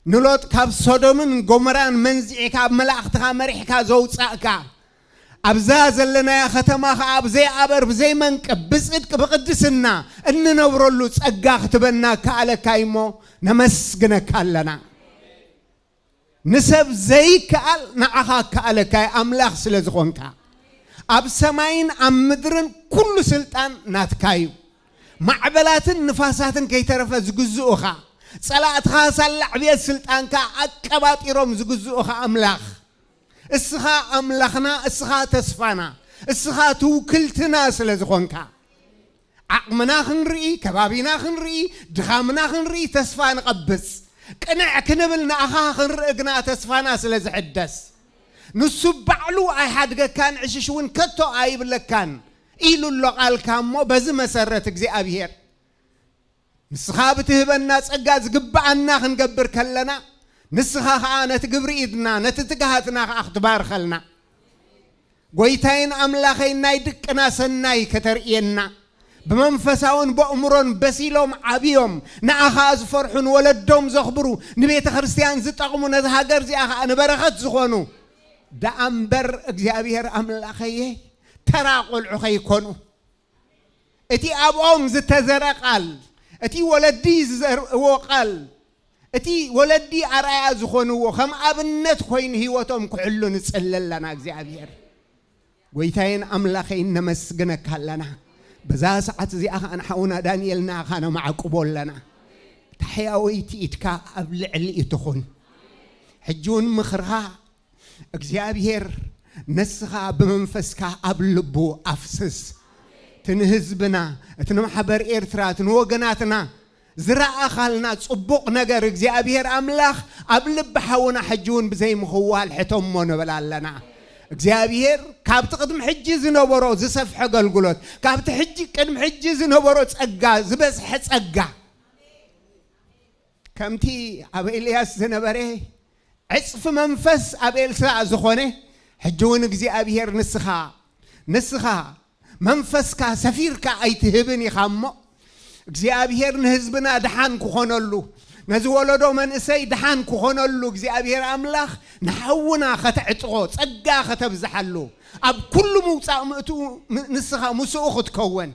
ንሎጥ ካብ ሶዶምን ጎመራን መንዚዕካ ኣብ መላእኽትኻ መሪሕካ ዘውጻእካ፣ ኣብዛ ዘለናያ ከተማ ኸኣ ብዘይ ኣበር፣ ብዘይ መንቅብ፣ ብጽድቂ፣ ብቕድስና እንነብረሉ ጸጋ ክትበና ከኣለካ እሞ ነመስግነካ ኣለና። ንሰብ ዘይከኣል ንዓኻ ከኣለካ ኣምላኽ ስለ ዝኾንካ፣ ኣብ ሰማይን ኣብ ምድርን ኩሉ ስልጣን ናትካ እዩ። ማዕበላትን ንፋሳትን ከይተረፈ ዝግዝኡኻ፣ ጸላእትኻ ሳላ ዕብየት ስልጣንካ ኣቀባጢሮም ዝግዝኡኻ ኣምላኽ፣ እስኻ ኣምላኽና፣ እስኻ ተስፋና፣ እስኻ ትውክልትና ስለ ዝኾንካ፣ ዓቕምና ክንርኢ፣ ከባቢና ክንርኢ፣ ድኻምና ክንርኢ ተስፋ ንቐብጽ። ቅንዕ ክንብል ንኣኻ ክንርኢ ግና ተስፋና ስለ ዝሕደስ፣ ንሱ ባዕሉ ኣይሓድገካን፣ ዕሽሽ እውን ከቶ ኣይብለካን ኢሉ ኣሎ ቃልካ። እሞ በዚ መሰረት እግዚኣብሔር ንስኻ ብትህበና ጸጋ ዝግብኣና ክንገብር ከለና፣ ንስኻ ኸኣ ነቲ ግብሪ ኢድና፣ ነቲ ትግሃትና ኸኣ ክትባርኸልና። ጎይታይን ኣምላኸይን ናይ ድቅና ሰናይ ከተርእየና፣ ብመንፈሳውን በእምሮን በሲሎም ዓብዮም፣ ንኣኻ ዝፈርሑን ወለዶም ዘኽብሩ፣ ንቤተ ክርስቲያን ዝጠቕሙ፣ ነዚ ሃገር እዚኣ ኸኣ ንበረኸት ዝኾኑ ደኣ እምበር እግዚኣብሔር ኣምላኸየ ተራ ቆልዑ ከይኮኑ። እቲ ኣብኦም ዝተዘረ ቃል፣ እቲ ወለዲ ዝዘርእዎ ቃል፣ እቲ ወለዲ ኣርኣያ ዝኾንዎ ከም ኣብነት ኮይኑ ህይወቶም ክሕሉ ንጽሊ ኣለና። እግዚኣብሔር ጎይታዬን ኣምላኸይን ነመስግነካ ኣለና። በዛ ሰዓት እዚኣ ኸኣ ንሓውና ዳንኤል ንኣኻ ነማዕቁቦ ኣለና። ታሕያወይቲ ኢድካ ኣብ ልዕሊኡ ትኹን። ሕጂ እውን ምኽርኻ እግዚኣብሔር ነስኻ ብመንፈስካ ኣብ ልቡ ኣፍስስ። እቲ ንህዝብና፣ እቲ ንማሕበር ኤርትራ፣ እቲ ንወገናትና ዝረኣኻልና ጽቡቕ ነገር እግዚኣብሔር ኣምላኽ ኣብ ልቢ ሓውና ሕጂ እውን ብዘይ ምኽዋል ሕተሞ ንብል ኣለና። እግዚኣብሔር ካብቲ ቅድሚ ሕጂ ዝነበሮ ዝሰፍሐ ኣገልግሎት፣ ካብቲ ሕጂ ቅድሚ ሕጂ ዝነበሮ ጸጋ ዝበዝሐ ጸጋ ከምቲ ኣብ ኤልያስ ዝነበረ ዕጽፊ መንፈስ ኣብ ኤልሳዕ ዝኾነ፣ ሕጂ እውን እግዚኣብሔር ንስኻ፣ ንስኻ መንፈስካ ሰፊርካ ኣይትህብን ኢኻ እሞ፣ እግዚኣብሔር ንህዝብና ደሓን ክኾነሉ፣ ነዚ ወለዶ መንእሰይ ደሓን ክኾነሉ፣ እግዚኣብሔር ኣምላኽ ንሓውና ከተዕጥቖ፣ ጸጋ ከተብዝሓሉ፣ ኣብ ኩሉ ምውጻእ ምእትኡ ም-፣ ንስኻ ምስኡ ክትከውን፣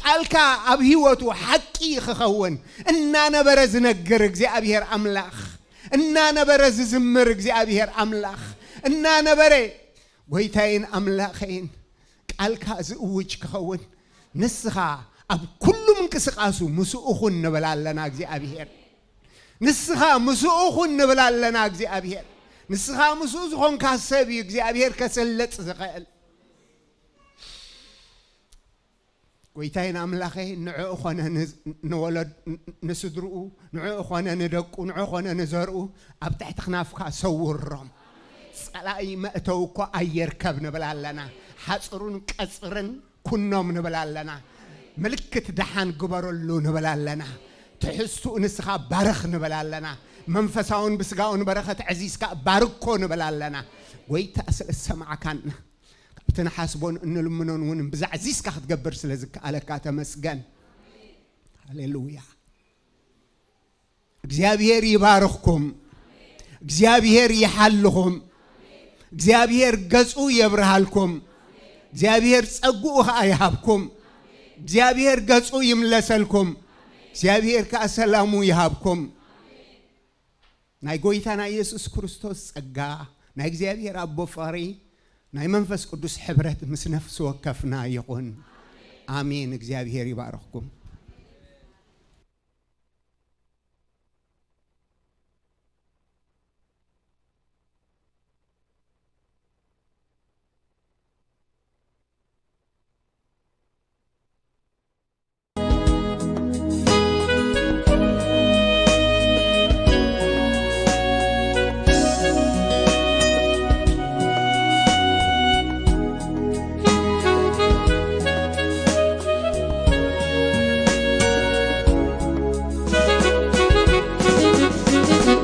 ቃልካ ኣብ ህይወቱ ሓቂ ክኸውን፣ እናነበረ ዝነግር እግዚኣብሔር ኣምላኽ፣ እናነበረ ዝዝምር እግዚኣብሔር ኣምላኽ፣ እናነበረ ጎይታዬን ኣምላኸይን ቃልካ ዝእውጅ ክኸውን፣ ንስኻ ኣብ ኩሉ ምንቅስቃሱ ምስኡ ኹን ንብል ኣለና እግዚኣብሔር። ንስኻ ምስኡ ኹን ንብል ኣለና እግዚኣብሔር። ንስኻ ምስኡ ዝኾንካ ሰብ እዩ እግዚኣብሔር ከስልጥ ዝኽእል። ጎይታይን ኣምላኸይ ንዕኡ ኾነ ን- ንወለድ ንስድርኡ፣ ንዕኡ ኾነ ንደቁ፣ ንዕኡ ኾነ ንዘርኡ ኣብ ትሕቲ ክናፍካ ሰውሮም። ጸላኢ መእተዊ እኮ ኣየርከብ ንብል ኣለና። ሓጽሩን ቀጽርን ኩኖም ንብል ኣለና። ምልክት ደሓን ግበረሉ ንብል ኣለና። ትሕዝትኡ ንስኻ ባርኽ ንብል ኣለና። መንፈሳውን ብስጋውን በረኸት ዕዚዝካ ባርኮ ንብል ኣለና። ጎይታ ስለ ዝሰማዕካና ካብቲ ንሓስቦን እንልምኖን እውን ብዛዕዚዝካ ክትገብር ስለ ዝከኣለካ ተመስገን። ሃሌሉያ። እግዚኣብሔር ይባርኽኩም። እግዚኣብሔር ይሓልኹም። እግዚኣብሔር ገጹ የብርሃልኩም። እግዚኣብሔር ጸግኡ ኸኣ ይሃብኩም። እግዚኣብሔር ገጹ ይምለሰልኩም። እግዚኣብሔር ከኣ ሰላሙ ይሃብኩም። ናይ ጎይታና ኢየሱስ ክርስቶስ ጸጋ፣ ናይ እግዚኣብሔር ኣቦ ፍቕሪ፣ ናይ መንፈስ ቅዱስ ሕብረት ምስ ነፍሲ ወከፍና ይኹን። ኣሜን። እግዚኣብሔር ይባርኽኩም።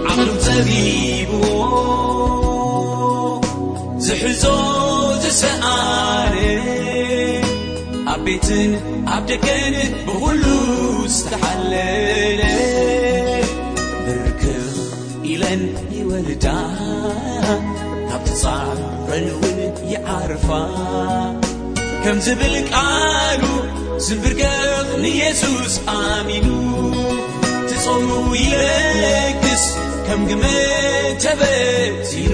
ዓቕሉ ጸቢብዎ ዝሕዞ ዝሰኣነ፣ ኣብ ቤትን ኣብ ደገን ብኹሉ ዝተሓለለ፣ ብርክኽ ኢለን ይወርዳ፣ ካብ ትጻረን እውን ይዓርፋ። ከም ዝብል ቃሉ ዝንብርገኽ ንየሱስ ኣሚኑ፣ ትጾሙ ይለግስ ከም ግመ ተበቲኑ።